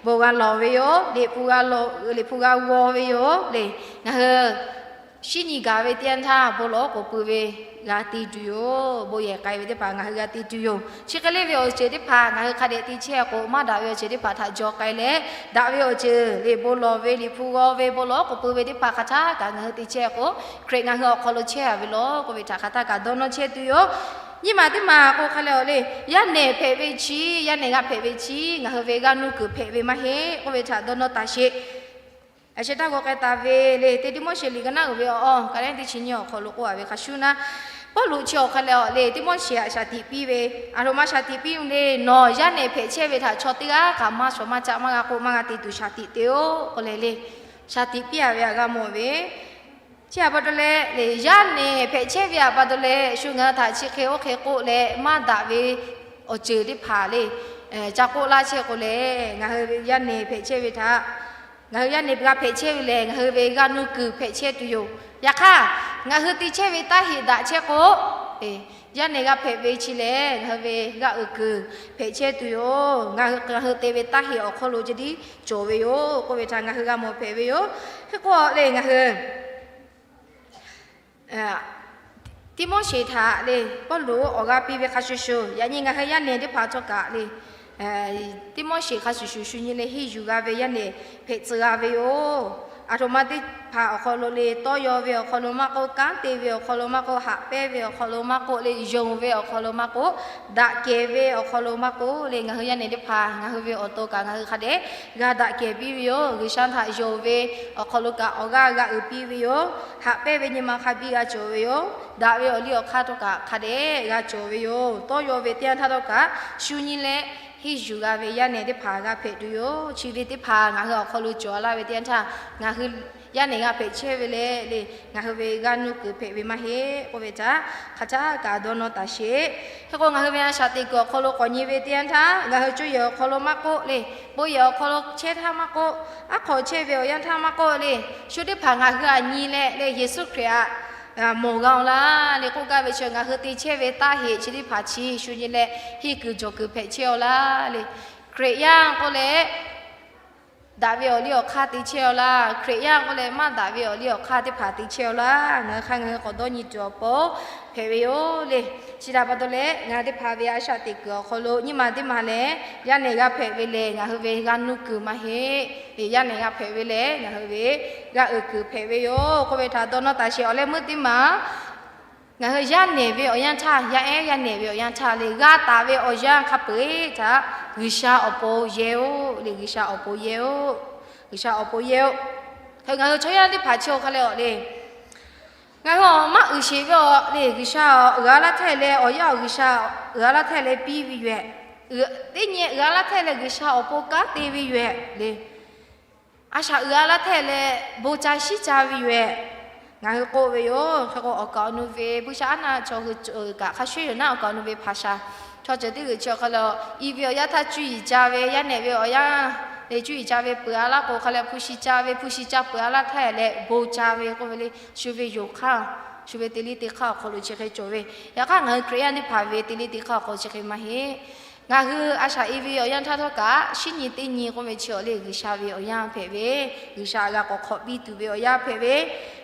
bon g'a lawˬ ve yoˬ. Liꞈ hpu g'a g'aw ve yoˬ le. Ngaˬ hui shinˉ nyi gaˬ ve teˇ yanˇ htaˇ bon lawˬ-oˉ k'oˍ pui ve g'a te tuˬ yoˬ. Bon yehˬ k'ai ve teˇ hpaˍ ngaˬ hui g'a te tuˬ yoˬ. Chi hk'e le ve awˬ ceuˬ teˇ hpaˍ ngaˬ hui hk'a dehꞈ te chehˇ k'o, maˇ daꞈ ve awˬ ceuˬ teˇ hpaˍ htaꞈ jaw k'ai leh, daꞈ ve awˬ ceuˬ le, bon lawˬ ve, liꞈ hpu g'aw ve, bon lawˬ-oˉ k'oˍ pui ve teˇ hpaˍ hk'aˬ htaˇ kaꞈ ngaˬ hui te chehˇ k'o, Hkriꞈ ngaˬ hui awˬ hk'aw lo chehˇ-a ve lawˬ k'oˆ ve htaꞈ hk'aˬ htaˇ kaꞈ dawˇ nawˇ chehˇ tuˬ yoˬ. Nyiˇ maˬ teˇ maˬ k'o hk'a leh awˬ le, yaˇ nehˬ hpehꞈ ve chi, yaˇ nehˬ g'a hpehꞈ ve chi ngaˬ hui ve g'aˇ nuˇ kuiˬ hpehꞈ ve maˇ heˆ k'oˆ ve htaꞈ dawˇ nawˇ taˍ sheˍ. Aˬ sheh taˇ g'aw k'ai taˍ ve le, teˇ Tiˆmoˉseˍ liꞈ ka naˉ uiˍ ve awˬ, ka lehˉ teˇ chi nyiˇ awˬ hk'aw lo k'oˆ-a ve hk'a shuˍ naˆ, Pawˇluꞈ chi awˬ hk'a leh awˬ le, Tiˆmoˉseˍ htaꞈ shaˍ tiꞈ piˇ ve, aˬ htoꞈ ma shaˍ tiꞈ piˇ ve le, nawˬ yaˇ nehˬ hpehꞈ chehˇ ve htaꞈ chaw teˇ g'aˇ kaꞈ maˇ shawˍ maˇ caˆ maˇ g'a k'oˆ maˇ g'a te tuˬ shaˍ tiꞈ te-oˬ k'oˆ leh le, shaˍ tiꞈ piˇ-a ve htaꞈ g'a mawˬ ve. Chi htaꞈ pa taw leh le, yaˇ nehˬ hpehꞈ chehˇ ve htaꞈ pa taw leh shu ngaˬ hui htaꞈ chi hk'e oˇ hk'e k'oˆ leh maˇ daꞈ ve awˬ ceuˬ teˇ hpaˍ le, ca k'oˆ laˇ chehˇ k'o lehˬ, ngaˬ hui ve yaˇ nehˬ hpehꞈ chehˇ ve htaꞈ, ngaˬ hui yaˇ nehˬ g'a hpehꞈ chehˇ ve lehˬ, ngaˬ hui ve g'aˇ nuˇ kuiˬ hpehꞈ chehˇ tuˬ yoˬ. Yaꞈ hk'aˇ, ngaˬ hui te chehˇ ve taˇ heꞈ daꞈ chehˇ k'o, yaˇ nehˬ g'a hpehꞈ ve chi lehˬ, ngaˬ hui ve g'aˇ uiˍ kuiˬ hpehꞈ chehˇ tuˬ yoˬ. Ngaˬ hui, ngaˬ hui te ve taˇ heꞈ awˬ hk'aw lo ceh tiˉ cawˬ ve yoˬ k'oˆ ve htaꞈ ngaˬ hui g'a mawˬ hpehꞈ ve yoˬ. Hk'e k'o le, ngaˬ hui Tiˆmoˉseˍ htaꞈ le, Pawˇluꞈ awˬ g'aˇ piˇ ve hk'a shuˍ shuˍ, yaꞈ nyi ngaˬ hui yaˇ nehˬ teˇ hpaˍ htawˇ kaꞈ le, Tiˆmoˉseˍ hk'a shuˍ shuˍ shu nyi leh henˇ yuˬ g'a ve yaˇ nehˬ hpehꞈ tcuh g'a ve yoˬ. Aˬ htoꞈ ma teˇ hpaˍ awˬ hk'aw lo le, tawˇ yaw ve awˬ hk'aw lo maˇ k'oˆ, kanˉ te ve awˬ hk'aw lo maˇ k'oˆ, haꞈ pehnˇ ve awˬ hk'aw lo maˇ k'oˆ le, yonˍ ve awˬ hk'aw lo maˇ k'oˆ, daꞈ kehˬ ve awˬ hk'aw lo maˇ k'oˆ le, ngaˬ hui yaˇ nehˬ teˇ hpaˍ ngaˬ hui ve awˬ to kaꞈ ngaˬ hui hk'a dehꞈ g'a daꞈ kehˬ piˇ ve yoˬ. G'uiˬsha htaꞈ yonˍ ve awˬ hk'aw lo kaꞈ awˬ g'aˇ g'a uiˍ piˇ ve yoˬ. Haꞈ pehnˇ ve nyi ma hk'a biˇ g'a cawˬ ve yoˬ. Daꞈ ve awˬ liˇ awˬ hk'aˇ htawˇ kaꞈ hk'a dehꞈ g'a cawˬ ve yoˬ. Tawˇ yaw ve teˇ yanˇ htaˇ htawˇ kaꞈ shu nyi leh henˇ yuˬ g'a ve yaˇ nehˬ teˇ hpaˍ g'a hpehꞈ tuˬ yoˬ. Chi ve teˇ hpaˍ ngaˬ hui awˬ hk'aw lo cawˬ laˇ ve teˇ yanˇ htaˇ, ngaˬ hui yaˇ nehˬ g'a hpehꞈ chehˇ ve le le, ngaˬ hui ve g'aˇ nuˇ kuiˬ hpehꞈ ve maˇ heˆ k'oˆ ve htaꞈ hk'aˬ htaˇ kaꞈ dawˇ nawˇ taˍ sheˍ. Hk'e k'o ngaˬ hui ve a shaꞈ teꞈ kuiˬ awˬ hk'aw lo k'awꞈ nyi ve teˇ yanˇ htaˇ, ngaˬ hui co yehˬ awˬ hk'aw lo maˇ k'oˆ le, bon yehˬ awˬ hk'aw lo chehˇ htaˇ maˇ k'oˆ, aˉ hk'awꞈ chehˇ ve awˬ yanˇ htaˇ maˇ k'oˆ le, shu teˇ hpaˍ ngaˬ hui aꞈ nyi leh le, Yeˍsuˆ Hkriꞈ htaꞈ mawˬ g'a-oˬ laˇ le k'oˆ gaˇ ve chi ngaˬ hui te chehˇ ve taˇ heꞈ chi teˇ hpaˍ chi shu nyi leh henˇ kuiˬ jawˬ kuiˬ hpehꞈ chehˇ-oˬ laˇ le. Hkriꞈ yaˇ k'oˆ leh daꞈ ve awˬ liˇ awˬ hk'aˇ te chehˇ-oˬ laˇ, Hkriꞈ yaˇ k'oˆ leh maˇ daꞈ ve awˬ liˇ awˬ hk'aˇ teˇ hpaˍ te chehˇ-oˬ laˇ, ngaˬ hui hk'a ngaˬ hui k'awꞈ dawˇ nyi tuˬ awˬ pon hpehꞈ ve yoˬ le. Chi htaꞈ pa taw leh ngaˬ hui teˇ hpaˍ ve a shaꞈ teꞈ kuiˬ awˬ hk'aw lo nyiˇ maˬ teˇ maˬ lehˬ, yaˇ nehˬ g'a hpehꞈ ve lehˬ ngaˬ hui ve g'aˇ nuˇ kuiˬ maˇ heˆ. Yaˇ nehˬ g'a hpehꞈ ve lehˬ ngaˬ hui ve g'aˇ uiˍ kuiˬ hpehꞈ ve yoˬ k'oˆ ve htaꞈ dawˇ nawˇ taˍ sheˍ. Awˬ leh meuˇ teˇ maˬ ngaˬ hui yaˇ nehˬ ve awˬ yanˇ htaˇ, yaˇ ehˉ yaˇ nehˬ ve awˬ yanˇ htaˇ le, g'a taˍ ve awˬ yanˇ hk'a peu-eˬ htaꞈ G'uiˬsha awˬ pon yehˇ-oˬ le, G'uiˬsha awˬ pon yehˇ-oˬ, G'uiˬsha awˬ pon yehˇ-oˬ. Ngaˬ hui chaw yaˇ teˇ hpaˍ chi awˬ hk'a leh awˬ le, ngaˬ hui awˬ maˇ uiˍ sheˍ ve awˬ le, G'uiˬsha awˬ g'a laˇ htehˇ leh awˬ yaˇ awˬ G'uiˬsha g'a laˇ htehˇ leh piˇ ve yoˬ-ehꞈ. Teˇ nyi g'a laˇ htehˇ leh G'uiˬsha awˬ pon kanˉ te ve yoˬ-ehꞈ le. A shaꞈ uiˍ a laˇ htehˇ leh bon ca shiˉ ca ve yoˬ-ehꞈ. Ngaˬ hui k'oˆ ve yoˬ. Hk'e k'o, awˬ kaˍ awˬ nu ve buiˇshaˆaˉnaˆ chaw hui kaꞈ hk'a shuˍ yoˬ naˆ, awˬ kaˍ awˬ nu ve hpaˍ shaˍ chaw ceuˬ teˇ g'uiˬ chi awˬ hk'aw lo, i ve awˬ yanˇ htaˇ cuˇ yiˍ ca ve, yaˇ nehˬ ve awˬ yanˇ lehˬ cuˇ yiˍ ca ve peuˬ a laˇ k'o, hk'a leh hpu shi ca ve, hpu shi ca peuˬ a laˇ htaˇ leh bon ca ve k'oˆ ve le. Shu ve yoˬ hk'aˇ, shu ve te liˇ te hk'aˇ awˬ hk'aw lo chi hk'e cawˬ ve. Yaꞈ hk'aˇ, ngaˬ hui Hkriꞈ yaˇ teˇ hpaˍ ve te liˇ te hk'aˇ awˬ hk'aw lo chi hk'e maˇ heˆ. Ngaˬ hui a shaꞈ i ve awˬ yanˇ htaˇ htawˇ kaꞈ, shinˉ nyi teˇ nyi k'oˆ ve chi awˬ lehˬ, G'uiˬsha ve awˬ yanˇ hpehꞈ ve, G'uiˬsha g'a k'awꞈ hk'awꞈ piˇ tuˬ ve awˬ yanˇ hpehꞈ ve.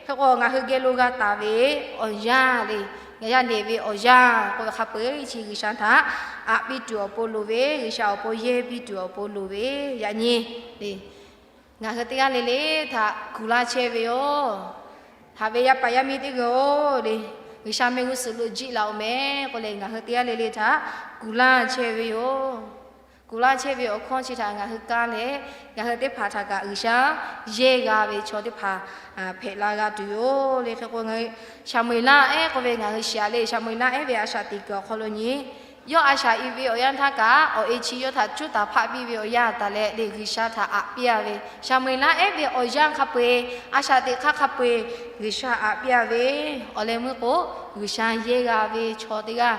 Hk'e k'o, ngaˬ hui geh lo g'a taˍ ve awˬ yanˇ le, yaˇ nehˬ ve awˬ yanˇ k'oˆ ve hk'a peu-eˬ chi G'uiˬsha htaꞈ aꞈ piˇ tuˬ awˬ pon loˍ ve, G'uiˬsha awˬ pon yehˇ piˇ tuˬ awˬ pon loˍ ve, yaꞈ nyi le. Ngaˬ hui teˇ g'aˇ le le htaꞈ kuˬ laˇ chehˇ ve yoˬ. Haꞈ ve yaˇ paˍ yaˇ miˇ teˇ g'uiˬ-oˬ le, G'uiˬsha mehˆ g'uˇ suhˍ lo jiˆ la-oˬ meh k'oˆ leh, ngaˬ hui teˇ g'aˇ le le htaꞈ kuˬ laˇ chehˇ ve yoˬ. Kuˬ laˇ chehˇ ve awˬ hkawˇ chi htaꞈ ngaˬ hui kaˇ leh, ngaˬ hui teˇ hpaˍ htaꞈ kaꞈ G'uiˬsha yehˇ g'a ve chaw teˇ hpaˍ hpehꞈ la g'a tuˬ yoˬ le. Hk'e k'o, ngaˬ hui Saˍmo-eˍlaˆ ehˉ k'oˆ ve ngaˬ hui shiˍ-a le. Saˍmo-eˍlaˆ ehˉ ve a shaꞈ teꞈ kuiˬ awˬ hk'aw lo nyi, yawˇ a shaꞈ i ve awˬ yanˇ htaˇ kaꞈ, awˬ e chi yawˇ htaꞈ cuˉ taˍ hpaˆ piˇ ve awˬ yanˇ taˍ leh le, G'uiˬsha htaꞈ aꞈ piˇ-a ve. Saˍmo-eˍlaˆ ehˉ ve awˬ yanˇ hk'a peu-eˬ, a shaꞈ teꞈ hk'aˇ hk'a peu-eˬ G'uiˬsha aꞈ piˇ-a ve. Awˬ leh meuˇ k'o, G'uiˬsha yehˇ g'a ve chaw teˇ g'aˇ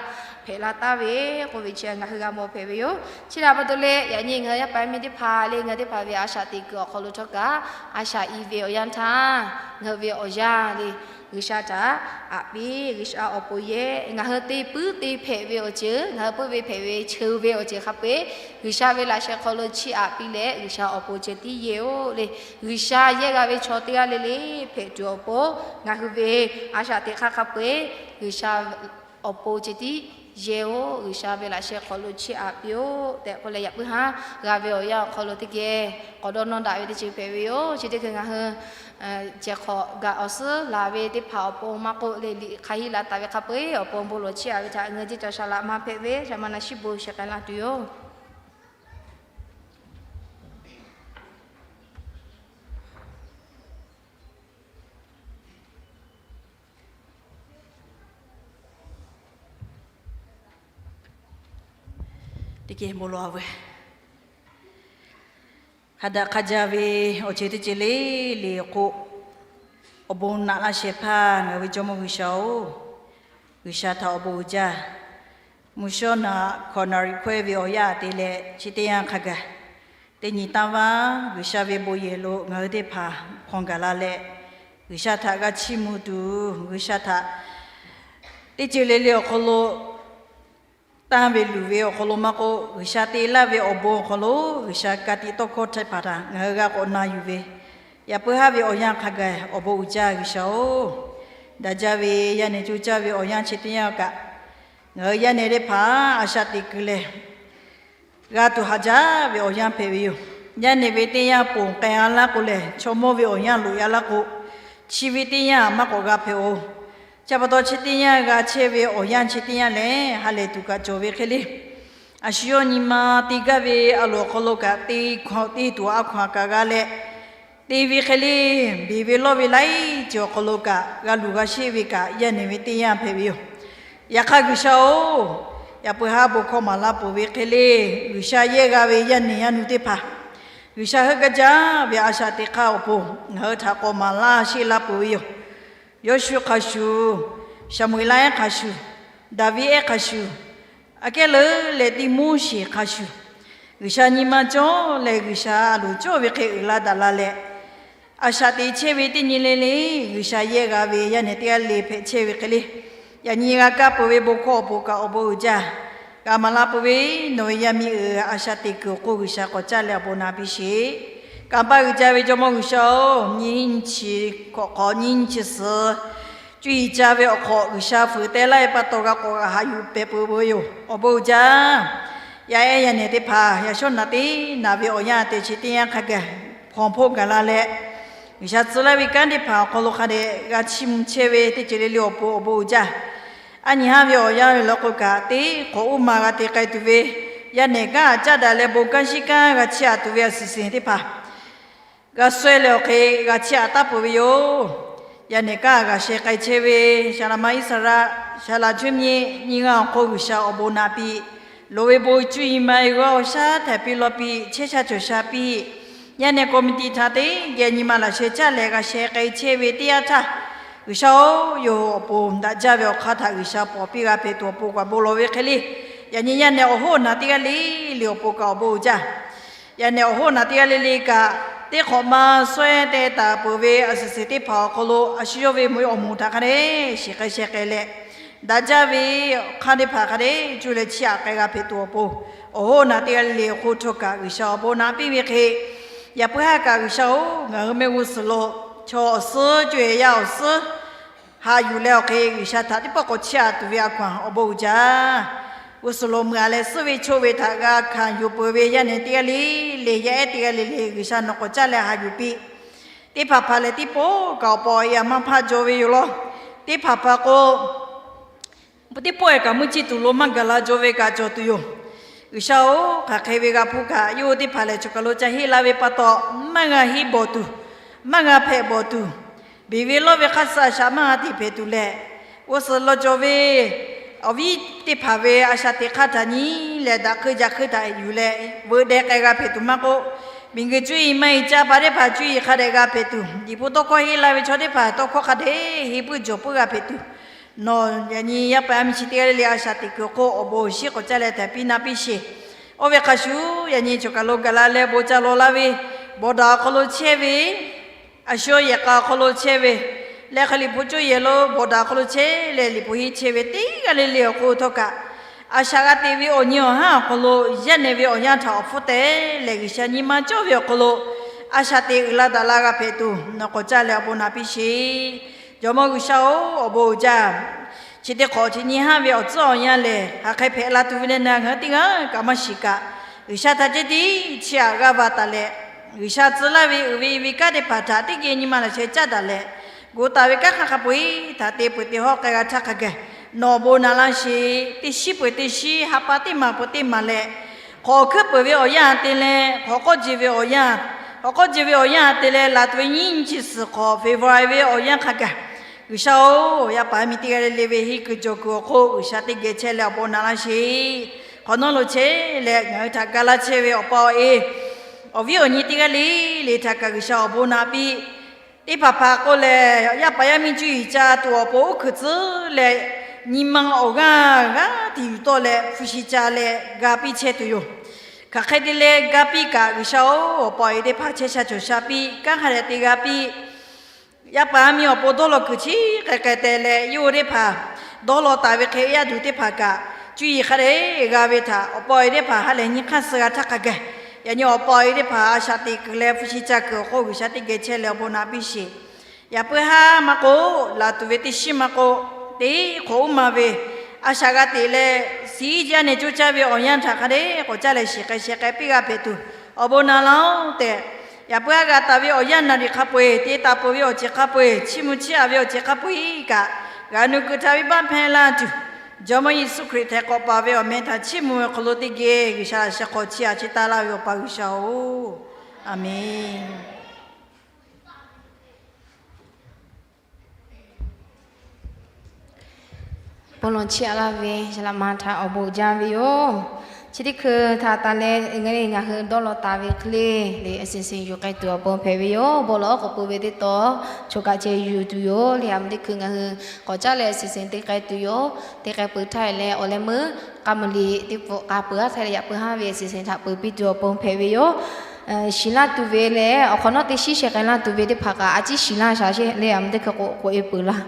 hpehꞈ la taˍ ve k'oˆ ve chi ngaˬ hui g'a mawˬ hpehꞈ ve yoˬ. Chi htaꞈ pa taw leh, yaꞈ nyi ngaˬ hui yaˇ paˍ yaˇ miˇ teˇ hpaˍ le, ngaˬ hui teˇ hpaˍ ve a shaꞈ teꞈ kuiˬ awˬ hk'aw lo htawˇ kaꞈ, a shaꞈ i ve awˬ yanˇ htaˇ ngaˬ hui ve awˬ yanˇ le, G'uiˬsha htaꞈ aꞈ piˇ, G'uiˬsha awˬ pon yehˇ. Ngaˬ hui te puiˉ te hpehꞈ ve awˬ ceuˬ, ngaˬ hui puiˉ ve hpehꞈ ve cheu ve awˬ ceuˬ hk'a peu-eˬ, G'uiˬsha ve laꞈ sheh hk'aw lo chiˇ aꞈ piˇ leh, G'uiˬsha awˬ pon ceh tiˉ yehˇ-oˆ le. G'uiˬsha yehˇ g'a ve chaw teˇ g'aˇ le le hpehꞈ tuˬ awˬ pon, ngaˬ hui ve a shaꞈ teꞈ hk'aˇ hk'a peu-eˬ G'uiˬsha awˬ pon ceh tiˉ yehˇ-oˆ. G'uiˬsha ve laꞈ sheh hk'aw lo chiˇ aꞈ piˇ-oˆ tehꞈ k'oˆ leh, yaꞈ puiˉ haˉ g'a ve awˬ yanˇ awˬ hk'aw lo teˇ geh k'awꞈ dawˇ nawˇ daꞈ ve teˇ ceuˬ hpehꞈ ve yoˬ. Chi teˇ hkui ngaˬ hui jehˬ hk'awꞈ gaꞈ awˬ suhˉ laˬ ve teˇ hpaˍ awˬ pon maˇ k'oˆ le, liꞈ hk'a hiˆ la taˍ ve hk'a peu-eˬ awˬ pon bon lawˬ chiˇ aꞈ ve htaꞈ ngaˬ hui teˇ cawˬ shaˍ laꞈ ma hpehꞈ ve shaˍ ma na shiˉ bon shehˍ k'ai la tuˬ yoˬ. Teˇ geh bon lawˬ-a veuˬ. Hk'a daꞈ hk'a jaˇ ve awˬ ceuˬ teˇ ceuˬ le le k'o, awˬ bon naꞈ laˇ shehˍ hpaˇ ngaˬ hui ve Jawˇmawˇ G'uiˬsha-oˬ, G'uiˬsha htaꞈ awˬ bon uiˍ jaˇ. Mvuhˇ shawˉ naꞈ hkawꞈ naˍriˍ hkawehˇ ve awˬ yanˇ te leh chi teˇ yanˇ hk'a gaˬ, teˇ nyi taˇ vaˇ G'uiˬsha ve bon yehˬ lo ngaˬ hui teˇ hpaˍ hpawnˬ gaˬ la leh, G'uiˬsha htaꞈ g'a chiˇ mvuh tuˬ, G'uiˬsha htaꞈ teˇ ceuˬ le le awˬ hk'aw lo tanˇ ve luˬ ve awˬ hk'aw lo maˇ k'oˆ, G'uiˬsha te laˇ ve awˬ bon awˬ hk'aw lo G'uiˬsha ka tiꞈ tawˇ hkawˇ htaˇ hpaˍ htaꞈ ngaˬ hui g'a k'awꞈ na yuˬ ve, yaꞈ puiˉ haˉ ve awˬ yanˇ hk'a gaˬ awˬ bon uiˍ jaˇ G'uiˬsha-oˬ. Daꞈ jaˇ ve yaˇ nehˬ co caˇ ve awˬ yanˇ chi teˇ yanˇ kaꞈ, ngaˬ hui yaˇ nehˬ teˇ hpaˍ a shaꞈ teꞈ kuiˬ lehˬ, g'a tuˬ haꞈ jaˇ ve awˬ yanˇ hpehꞈ ve yoˬ. Yaˇ nehˬ ve teˇ yanˇ ponˬ k'ai-a laˇ k'o lehˬ, chaw mawˇ ve awˬ yanˇ loꞈ-a laˇ k'o, chi ve teˇ yanˇ maˇ k'awꞈ g'a hpehꞈ-oˬ. Chi pa taw chi teˇ yanˇ g'a chehˇ ve awˬ yanˇ chi teˇ yanˇ lehˬ, ha lehˬ tuˬ kaꞈ cawˬ ve hk'e le. A shu yawˇ nyi ma te gaˇ ve a loˍ awˬ hk'aw lo kaꞈ te hkaw te tuˬ a hkaw-anˬ kaꞈ g'a leh, te ve hk'e le, beˬ ve lawˇ ve laiˉ ceuˬ awˬ hk'aw lo kaꞈ g'a luˬ g'a sheˆ ve kaꞈ yaˇ nehˬ ve teˇ yanˇ hpehꞈ ve yoˬ. Yaꞈ hk'aˇ G'uiˬsha-oˬ, yaꞈ puiˉ haˉ bon hkawˇ maˍ laˇ peuˬ ve hk'e le, G'uiˬsha yehˇ g'a ve yaˇ nehˬ yaˇ nu teˇ hpaˍ, G'uiˬsha heuˆ gaˇ jaˇ ve a shaꞈ teꞈ hk'aˇ awˬ pon ngaˬ hui htaꞈ k'awꞈ maˍ laˇ sheˆ laˇ peuˬ ve yoˬ. Yawˇshuˆ hk'a shuˍ, Saˍmo-eˍlaˆ ehˉ hk'a shuˍ, Daˍviˆ ehˉ hk'a shuˍ, aꞈ kehˉ leuˉ leh teˇ Moˉseˍ hk'a shuˍ, G'uiˬsha nyi ma cawˇ leh G'uiˬsha a loˍ cawˇ ve hk'e uiˍ la daꞈ la leh, a shaꞈ teꞈ chehˇ ve teˇ nyi le le G'uiˬsha yehˇ g'a ve yaˇ nehˬ teˇ g'aˇ le hpehꞈ chehˇ ve hk'e le. Yaꞈ nyi g'a kaˇ peuˬ ve bon hkawˇ awˬ pon kaꞈ awˬ bon uiˍ jaˇ. G'a maˍ la peuˬ ve nawˬ ve yaˇ miˇ uiˍ a shaꞈ teꞈ kuiˬ awˬ hk'oˆ G'uiˬsha k'awꞈ caˇ leh awˬ bon naꞈ piˇ sheˍ. Kanˍ paˆ uiˍ jaˇ ve Jawˇmawˇ G'uiˬsha-oˬ, nyiˇ nyi chi hk'awꞈ hk'awꞈ nyiˇ nyi chi suhˍ cuˇ yiˍ ca ve awˬ hk'awꞈ G'uiˬsha fuiˍ teh laˇ ve pa taw g'a k'awꞈ g'a haꞈ yuˬ pehˍ peuˬ ve yoˬ. Awˬ bon uiˍ jaˇ. Yaˇ ehˉ yaˇ nehˬ teˇ hpaˍ yaꞈ shawˉ naꞈ teˇ naꞈ ve awˬ yanˇ te chi teˇ yanˇ hk'a gaˬ hpawnˬ hpoˆ gaˬ la leh, G'uiˬsha tcuh laˇ ve kanˉ teˇ hpaˍ awˬ hk'aw lo hk'a dehꞈ g'a chiˇ mvuh chehˇ ve teˇ ceuˬ le le awˬ pon awˬ bon uiˍ jaˇ. Aˉ nyi haˉ ve awˬ yanˇ ve law k'o kaꞈ, teˇ hk'awꞈ uˉ ma g'a te k'ai tuˬ ve, yaˇ nehˬ kanˉ caˉ daꞈ leh bon kanˉ shiˉ kanˉ g'a chiˇ aꞈ tuˬ ve a suhˍ suhˍ teˇ hpaˍ g'a shawehˇ leh awˬ hk'e g'a chiˇ aꞈ taˉ peuˬ ve yoˬ. Yaˇ nehˬ kanˉ g'a sheh k'ai chehˇ ve, Saˍ laꞈ ma Iˉsaˍreˍlaˆ, Saˍ laꞈ cuˇ nyi nyi g'aˇ awˬ hk'oˆ G'uiˬsha awˬ bon naꞈ piˇ, loˍ ve bon cuˇ yiˍ ma-e g'awˇ awˬ shaˉ htaiˍ piˇ lawˇ piˇ, chehˇ sha cawˬ sha piˇ. Yaˇ nehˬ committee htaꞈ teˇ geh nyi ma laꞈ sheh caˇ leh g'a sheh k'ai chehˇ ve teˇ yanˇ htaˇ, G'uiˬsha-oˬ, yawˇ awˬ pon daꞈ jaˇ ve awˬ hk'aˇ htaꞈ G'uiˬsha pawˍ piˇ g'a hpehꞈ tuˬ awˬ pon kaꞈ bon lawˬ ve hk'e le. Yaꞈ nyi yaˇ nehˬ awˬ hoˉ awˬ naˬ teˇ g'aˇ le le awˬ pon kaꞈ awˬ bon uiˍ jaˇ. Yaˇ nehˬ awˬ hoˉ awˬ naˬ teˇ g'aˇ le le kaꞈ, teˇ hk'awꞈ ma sawehˇ teh taˍ peuˬ ve a suhˍ suhˍ teˇ hpaˍ awˬ hk'aw lo a shu yawˇ ve mawꞈ awˬ moˍ htaꞈ hk'a dehꞈ shiˍ k'ai sheh k'ai leh, daꞈ jaˇ ve awˬ hk'aˇ teˇ hpaˍ hk'a dehꞈ cuˇ leh chiˇ aꞈ k'ai g'a hpehꞈ tuˬ awˬ pon, awˬ hoˉ awˬ naˬ teˇ g'aˇ le le awˬ hk'oˆ htawˇ kaꞈ G'uiˬsha awˬ bon naꞈ piˇ ve hk'e, yaꞈ puiˉ haˉ kaꞈ G'uiˬsha-oˬ, ngaˬ hui mehˆ g'uˇ suhˍ lo chaw awˬ suhˉ, co-e yaˇ awˬ suhˉ haꞈ yuˬ leh awˬ hk'e G'uiˬsha htaꞈ teˇ pawˆ k'awꞈ chiˇ aꞈ tuˬ ve a hkaw-anˬ awˬ bon uiˍ jaˇ. G'uˇ suhˍ lo meuꞈ a leh suhˉ ve choˆ ve htaꞈ g'a hkanˍ yuˬ peuˬ ve yaˇ nehˬ teˇ g'aˇ le le, yaˇ ehˉ teˇ g'aˇ le le G'uiˬsha nawˬ k'awꞈ caˇ leh haꞈ yuˬ piˇ. Teˇ hpaˍ hpaˍ lehˬ teˇ pawˆ kaꞈ awˬ pa awˬ e a maˇ hpaˇ jaw ve yoˬ law. Teˇ hpaˍ hpaˍ k'o, teˇ pawˆ e kaꞈ mvuhˇ ciˇ tuˬ lo maˇ gaˬ la jaw ve kaꞈ cawˬ tuˬ yoˬ. G'uiˬsha-oˬ, hk'aˬ hk'e ve g'a hpuˇ kaꞈ yawˇ hui teˇ hpaˍ lehˬ choˬ kaˬ lo ca henˇ la ve pa taw, maˇ g'a henˇ bawˬ tuˬ, maˇ g'a hpehꞈ bawˬ tuˬ, beˬ ve lawˇ ve hk'aˇ suh a shaꞈ maˇ g'a te hpehꞈ tuˬ leh, g'uˇ suhˍ lo cawˬ ve awˬ viˉ teˇ hpaˍ ve a shaꞈ teꞈ hk'aˇ htaꞈ nyi leh daꞈ hk'eˇ jaꞈ hk'eˇ htaꞈ yuˬ leh veuꞈ deh k'ai g'a hpehꞈ tuˬ maˇ k'oˆ, miˬguiˬ cuˇ yiˍ maˇ heˆ ca pa teˇ hpaˍ cuˇ yiˍ hk'a dehꞈ g'a hpehꞈ tuˬ, liꞈ hpu tawˇ hkawˇ henˇ la ve chaw teˇ hpaˍ tawˇ hkawˇ hk'a dehꞈ henˇ puiˉ jawˬ puiˉ g'a hpehꞈ tuˬ, nawˬ yaꞈ nyi yaˇ paˍ yaˇ miˇ chi teˇ g'aˇ le le a shaꞈ teꞈ kuiˬ awˬ hk'oˆ awˬ bon awˬ shinˉ k'awꞈ caˇ leh htaꞈ piˇ na piˇ sheˍ. Oˇ ve hk'a shuˍ, yaꞈ nyi choˬ kaˬ lo gaˬ la leh bon ca law laˇ ve, bawˬ daꞈ awˬ hk'aw lo chehˇ ve, a shu yehˬ k'a awˬ hk'aw lo chehˇ ve, leh hk'e liꞈ hpu cawˇ yehˬ lo bawˬ daꞈ awˬ hk'aw lo chehˇ leh liꞈ hpu henˇ chehˇ ve teˇ g'aˇ le le awˬ hk'oˆ htawˇ kaꞈ, a shaꞈ g'a teꞈ ve awˬ nyi awˬ haˉ awˬ hk'aw lo yaˇ nehˬ ve awˬ yanˇ htaꞈ awˬ hpfuhˇ teh leh G'uiˬsha nyi ma cawˇ ve awˬ hk'aw lo a shaꞈ teꞈ uiˍ la daꞈ la g'a hpehꞈ tuˬ nawˬ k'awꞈ caˇ leh awˬ bon naꞈ piˇ sheˍ. Jawˇmawˇ G'uiˬsha-oˬ, awˬ bon uiˍ jaˇ. Chi teˇ hk'awꞈ chi nyi haˉ ve awˬ tcuhˉ awˬ yanˇ lehˬ, hk'aˬ hk'e hpehꞈ la tuˬ ve leh na ngaˬ hui teˇ g'aˇ kaꞈ maˇ shiˍ kaꞈ, G'uiˬsha htaꞈ ceh tiˉ chiˇ aꞈ g'aˇ va taˍ leh, G'uiˬsha tcuh laˇ ve uiˍ ve i ve kanˉ teˇ hpaˍ htaꞈ teˇ geh nyi ma laꞈ sheh caˇ daꞈ leh, gu taˍ ve kanˉ hk'a hk'a peu-eˬ htaꞈ te peuˬ te hawˉ k'ai g'a htaˇ hk'a gaˬ, nawˬ awˬ bon naꞈ laˇ sheˍ. Teˇ shiˉ peuˬ teˇ shiˉ, ha pa teˇ maˬ peuˬ teˇ maˬ leh, hk'awꞈ hkuiˉ peuˬ ve awˬ yanˇ te leh, hk'awꞈ k'awˇ jeˬ ve awˬ yanˇ, hk'awꞈ k'awˇ jeˬ ve awˬ yanˇ te leh laˬ tuˬ ve nyiˇ nyi chi suhˍ hk'awꞈ February ve awˬ yanˇ hk'a gaˬ, G'uiˬsha-oˬ, yaˇ paˍ yaˇ miˇ teˇ g'aˇ le le ve henˇ kuiˬ jawˬ kuiˬ awˬ hk'oˆ G'uiˬsha teˇ geh chehˇ leh awˬ bon naꞈ laˇ sheˍ. Hk'awꞈ nawˉ lo chehˇ leh ngaˬ hui htaꞈ ga laˇ chehˇ ve awˬ pa awˬ e, awˬ viˉ awˬ nyi teˇ g'aˇ le le htaꞈ kaꞈ G'uiˬsha awˬ bon naꞈ piˇ. Teˇ hpaˍ hpaˍ k'o lehˬ, yaˇ paˍ yaˇ miˇ cuˇ yiˍ ca tuˬ awˬ pon uˉ hkuiꞈ tcuhˉ leh, nyi ma awˬ g'aˇ g'aˇ tiꞈ yuˬ tawˆ leh hpu shi ca leh ga piˇ chehˇ tuˬ yoˬ. Hk'aˬ hk'e te leh ga piˇ kaꞈ G'uiˬsha-oˬ, awˬ pa awˬ e teˇ hpaˍ chehˇ sha cawˬ sha piˇ, kanˉ hk'a dehꞈ te g'a piˇ. Yaˇ paˍ yaˇ miˇ awˬ pon dawˇ law kuiˬ chi hk'e hk'e te leh, yawˇ hui teˇ hpaˍ dawˇ law taˍ ve hk'e yaˇ duˬ teˇ hpaˍ kaꞈ, cuˇ yiˍ hk'a dehꞈ g'a ve htaꞈ awˬ pa awˬ e teˇ hpaˍ ha lehˬ nyi hk'aˇ suh g'a htaˇ hk'a gaˬ, yaꞈ nyi awˬ pa awˬ e teˇ hpaˍ a shaꞈ teꞈ kuiˬ leh hpu shi ca kuiˬ awˬ hk'oˆ G'uiˬsha teˇ geh chehˇ leh awˬ bon naꞈ piˇ sheˍ. Yaꞈ puiˉ haˉ maˇ k'oˆ, laˬ tuˬ ve teˇ shiˉ maˇ k'oˆ, teˇ hk'awꞈ uˉ ma ve a shaꞈ g'a teꞈ leh, suhˉ jaˇ nehˬ coˇ caˇ ve awˬ yanˇ htaꞈ hk'a dehꞈ k'awꞈ caˇ leh shiˍ k'ai sheh k'ai piˇ g'a hpehꞈ tuˬ awˬ bon naꞈ laˇ-oˆ tehꞈ, yaꞈ puiˉ haˉ g'a taˍ ve awˬ yanˇ naˍ riˍ hk'a peu-eˬ, te taˍ peuˬ ve awˬ ceuˬ hk'a peu-eˬ, chiˇ mvuh chiˇ aꞈ ve awˬ ceuˬ hk'a peu-eˬ kaꞈ, g'a nuˇ kuiˬ htaꞈ venˇbaˆ hpehˇ laˇ tuˬ, Jawˇmawˇ Yeˍsuˆ Hkriꞈ htaiˍ k'awꞈ paˍ ve awˬ meh htaꞈ chiˇ mvuh ve hk'aw lo teˇ geh G'uiˬsha laꞈ sheh hk'aw chiˇ aꞈ chiˇ taˇ laˇ ve awˬ pa G'uiˬsha-oˬ, Aˍmenˍ. Bon lawˬ chiˇ aꞈ laˇ ve Saˍ laꞈ ma htaꞈ awˬ bon jaˇ ve yoˬ. Chi teˇ hkui htaꞈ taˍ leh ngaˬ hui dawˇ law taˍ ve hk'e le, le a siˍ siˍ yuˬ k'ai tuˬ awˬ pon hpehꞈ ve yoˬ. Bon lawˬ k'awꞈ peuˬ ve teˇ taw, choˬ kaꞈ ceh yuˬ tuˬ yoˬ. Le a mvuhˇ teˇ hkui ngaˬ hui k'awꞈ caˉ leh a siˍ siˍ te k'ai tuˬ yoˬ. Te k'ai peuˬ htaˇ leh awˬ leh meuˇ k'a muiˬ liꞈ teˇ pfuhꞈ k'a peuˬ haˉ htaˇ leh yaꞈ puiˉ haˉ ve a siˍ siˍ htaꞈ peuˬ piˇ tuˬ awˬ pon hpehꞈ ve yoˬ. Shiˍ laˇ tuˬ ve leh awˬ hk'awꞈ nawˉ teˇ shiˉ sheh k'ai laˇ tuˬ ve teˇ hpaˍ kaꞈ a ciˉ shiˍ laˇ shaˍ sheˍ le a mvuhˇ teˇ hkui k'o k'oꞈ e peuˬ laˇ.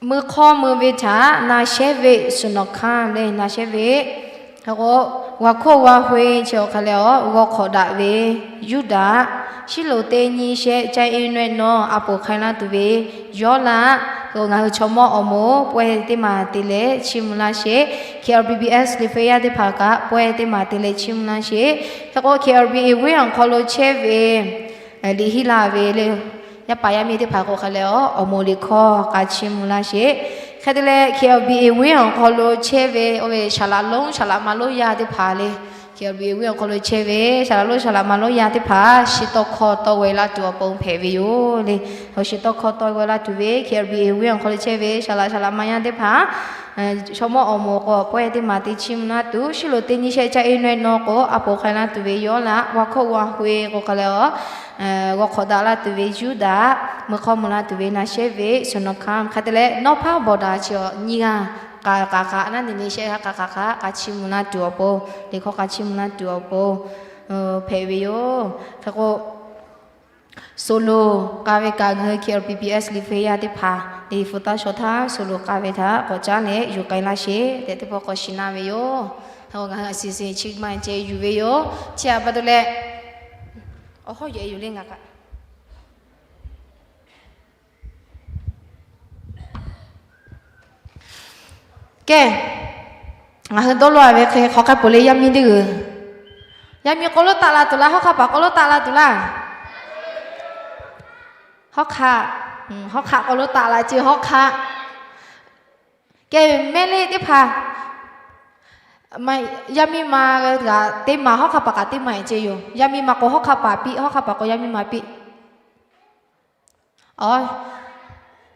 Mui hk'awˇ mui ve htaꞈ na shehˉ ve suhˍ nawˬ hkanˇ le na shehˉ ve, hk'e k'o, g'a hk'oˆ g'a hk'oˆ chi awˬ hk'aˇ leh a g'aw hk'awꞈ daꞈ ve Yuˇdaꞈ, shiˉ loˍ teˇ nyi shehˆ caˇ e naweh nawˇ a poˍ hk'ai laˇ tuˬ ve Yawˇlaˆ, ngaˬ hui chaw mawˇ awˬ moˍ pawehˇ teˇ maˬ te leh chiˇ mvuh laˇ sheˍ. K L B B S liꞈ hpu yaˇ teˇ hpaˍ kaꞈ pawehˇ teˇ maˬ te leh chiˇ mvuh laˇ sheˍ. Hk'e k'o K L B A viˉ awˬ hk'aw lo chehˇ ve liꞈ henˇ la ve le, yaˇ paˍ yaˇ miˇ teˇ hpaˍ k'o hk'a leh a awˬ moˍ liꞈ hkawˇ k'a chiˇ mvuh laˇ sheˍ. Hk'e te leh K L B A viˉ awˬ hk'aw lo chehˇ ve oˇ ve saˍ laꞈ lonˉ saˍ laꞈ ma lonˉ yaˇ teˇ hpaˍ le, K L B A viˉ awˬ hk'aw lo chehˇ ve saˍ laꞈ lonˉ saˍ laꞈ ma lonˉ yaˇ teˇ hpaˍ shiˍ tawˇ hkawˇ tawˇ g'aw e laˇ tuˬ awˬ pon hpehꞈ ve yoˬ le. Awˬ shiˍ tawˇ hkawˇ tawˇ g'aw e laˇ tuˬ ve K L B A viˉ awˬ hk'aw lo chehˇ ve saˍ laꞈ saˍ laꞈ ma yaˇ teˇ hpaˍ chaw mawˇ awˬ moˍ k'o pawehˇ teˇ maˬ te chiˇ mvuh laˇ tuˬ, shiˉ loˍ teˇ nyi shehˆ caˇ e naweh nawˇ k'o a poˍ hk'ai laˇ tuˬ ve Yawˇlaˆ, g'a hk'oˆ g'a hk'oˆ k'o hk'a leh a g'aw hk'awꞈ daꞈ laˇ tuˬ ve Yuˇdaꞈ, meuˇ hk'awˇ mvuh la tuˬ ve na shehˉ ve Sawˍnawˍhkaˆ hk'a te leh, nawˉ hpaˇ bawˬ daꞈ chi awˬ nyiˇ g'aˇ k'aˍ k'aˍ k'aˍ naˉ neˬ neˬ shehˆ g'aˇ k'aˍ k'aˍ hk'aˆ k'a chiˇ mvuh laˇ tuˬ awˬ pon, liꞈ hkawˇ k'a chiˇ mvuh laˇ tuˬ awˬ pon hpehꞈ ve yoˬ. Hk'e k'o, solo k'a ve kaꞈ ngaˬ hui K R P P S liꞈ hpu yaˇ teˇ hpaˍ liꞈ hpu taˇ shaw htaˇ solo k'a ve htaꞈ k'awꞈ caˉ leh yuˬ k'ai laˇ sheˍ tehꞈ teˇ pawˆ k'awꞈ shiˍ na ve yoˬ. Hk'e k'o ngaˬ hui a shuˍ shuˍ chi ma ceh yuˬ ve yoˬ. Chi htaꞈ pa taw leh, awˬ hawˉ yehˬ yuˬ le ngaˬ kaꞈ Kehˬ, ngaˬ hui dawˇ law ve hk'e hk'aw k'ai peuˬ le, yaˇ miˇ teˇ g'uiˬ. Yaˇ miˇ k'aw lo taˆ la tuˬ laˇ, hawˉ hk'aˆ paˍ k'aw lo taˆ la tuˬ laˇ. Hawˉ hk'aˆ, hawˉ hk'aˆ k'aw lo taˆ la ce hawˉ hk'aˆ. Kehˬ, mehˆ le teˇ hpaˍ, yaˇ miˇ ma g'aꞈ teˇ maˬ hawˉ hk'aˆ paˍ kaꞈ teˇ maˬ ce yoˬ. Yaˇ miˇ ma k'o hawˉ hk'aˆ paˍ piˇ, hawˉ hk'aˆ paˍ k'o yaˇ miˇ ma piˇ. Aˬ,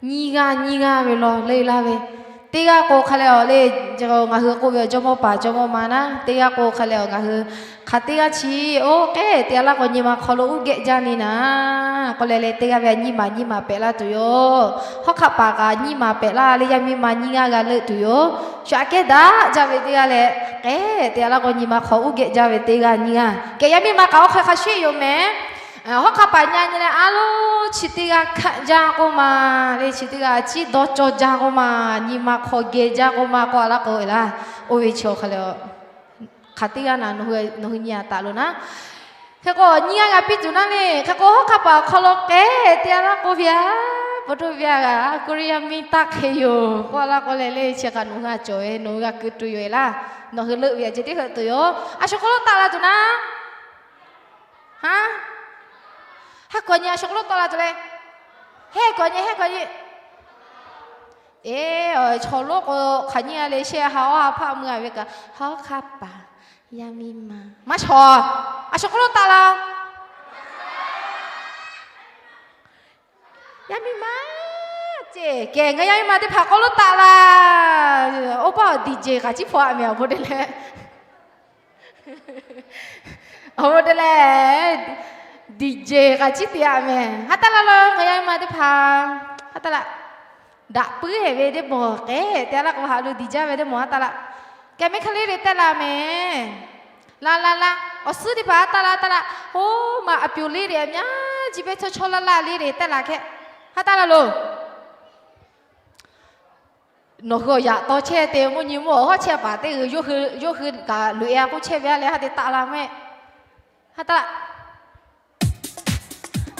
nyiˇ g'aˇ nyiˇ g'aˇ ve law le laˇ ve, teˇ g'aˇ k'o hk'a leh awˬ le, ngaˬ hui k'oˆ ve awˬ jawˇmawˇ paˍ jawˇmawˇ ma naˉ, teˇ g'aˇ k'o hk'a leh awˬ ngaˬ hui hk'aˬ teˇ g'aˇ chi, oˇ k'ehˉ te a laˇ k'o nyi ma hk'aw lo uˉ gehˆ jaˇ le naˉ, k'oˆ leh leh teˇ g'aˇ ve nyiˇ maˬ nyiˇ maˬ pehꞈ laˇ tuˬ yoˬ. Hawˉ hk'aˆ paˍ kaꞈ nyiˇ maˬ pehꞈ laˇ leh yaˇ miˇ ma nyiˇ g'aˇ g'a leuˆ tuˬ yoˬ. Shu aꞈ kehˉ daꞈ jaˇ ve teˇ g'aˇ leh, k'ehˉ te a laˇ k'o nyi ma hk'aw uˉ gehˆ jaˇ ve teˇ g'aˇ nyiˇ g'aˇ. Kehˬ, yaˇ miˇ ma kaꞈ oˇ hk'e hk'a shuˍ yoˬ mehˍ. Hawˉ hk'aˆ paˍ nyi nyi leh a loˉ chi teˇ g'aˇ hkanˇ jaˇ k'oˆ ma, le chi teˇ g'aˇ ciˉ dawˇ cawˇ jaˇ k'oˆ ma, nyi ma hk'aw geh jaˇ k'oˆ ma k'oˆ a laˇ k'o e laˇ. Oˇ ve chi awˬ hk'a leh, hk'aˬ teˇ g'aˇ naˬ nawˬ hui nyi a taˍ lo naˉ. Hk'e k'o nyiˇ g'aˇ g'a piˇ tuˬ naˉ le. Hk'e k'o hawˉ hk'aˆ paˍ awˬ hk'aw lo k'ehˉ te a laˇ k'o ve a, pa taw ve a g'a, Koˇriˇyaˇ miˇ taˆ hk'e yoˬ k'oˆ a laˇ k'o leh le chi hk'aˬ nawˬ hui a cawˬ ve nawˬ hui g'a keu tuˬ yoˬ e laˇ. Nawˬ hui leuˆ ve a ceh tiˉ heuˆ tuˬ yoˬ. A shu hk'aw lo taˆ la tuˬ naˉ. Ha? Ha kawꞈ nyi a shu hk'aw lo taˆ la tuˬ le. Heˆ kawꞈ nyi, heˆ kawꞈ nyi. Eˬ, chaw lonˉ k'o hk'aˬ nyi a le shehˆ ha awˬ ha hpaˆ mui a ve kaꞈ hawˉ hk'aˆ paˍ, yaˇ miˇ ma maˇ shawˍ. A shu hk'aw lo taˆ la. Yaˇ miˇ ma ceˇ kehˬ, ngaˬ yaˇ miˇ ma teˇ hpaˍ k'aw lo taˆ la. Oˇ paˆ awˬ diˬ jeˬ k'aꞈ ciˉ hpaw a mehˍ awˬ bon te leh. Awˬ bon te leh, diˬ jeˬ k'aꞈ ciˉ te a mehˍ. Ha taˆ la lo ngaˬ yaˇ miˇ ma teˇ hpaˍ, ha taˆ la. Daꞈ puiˉ heˍ ve teˇ mawˬ k'ehˉ te a laˇ k'o haꞈ lo diˬ jaˇ ve teˇ mawˬ ha taˆ la. Kehˬ, mehˆ hk'e le le tehˆ la mehˍ. La la la, awˬ suhˉ teˇ hpaˍ ha taˆ la taˆ la. Oˇ ma a pyonˍ le le a myaˇ ji pehˇ chaw chaw laˇ laˇ le le tehˆ la hkehˇ. Ha taˆ la lo. Nawˬ hui awˬ yaꞈ taw chehˇ te mvuhˇ nyi mvuhˇ awˬ hawˉ chehˇ paˍ teˇ g'uiˬ yawˇ hui g'a luꞈ e a k'oˆ chehˇ ve a leh ha te taˆ la mehˆ. Ha taˆ la.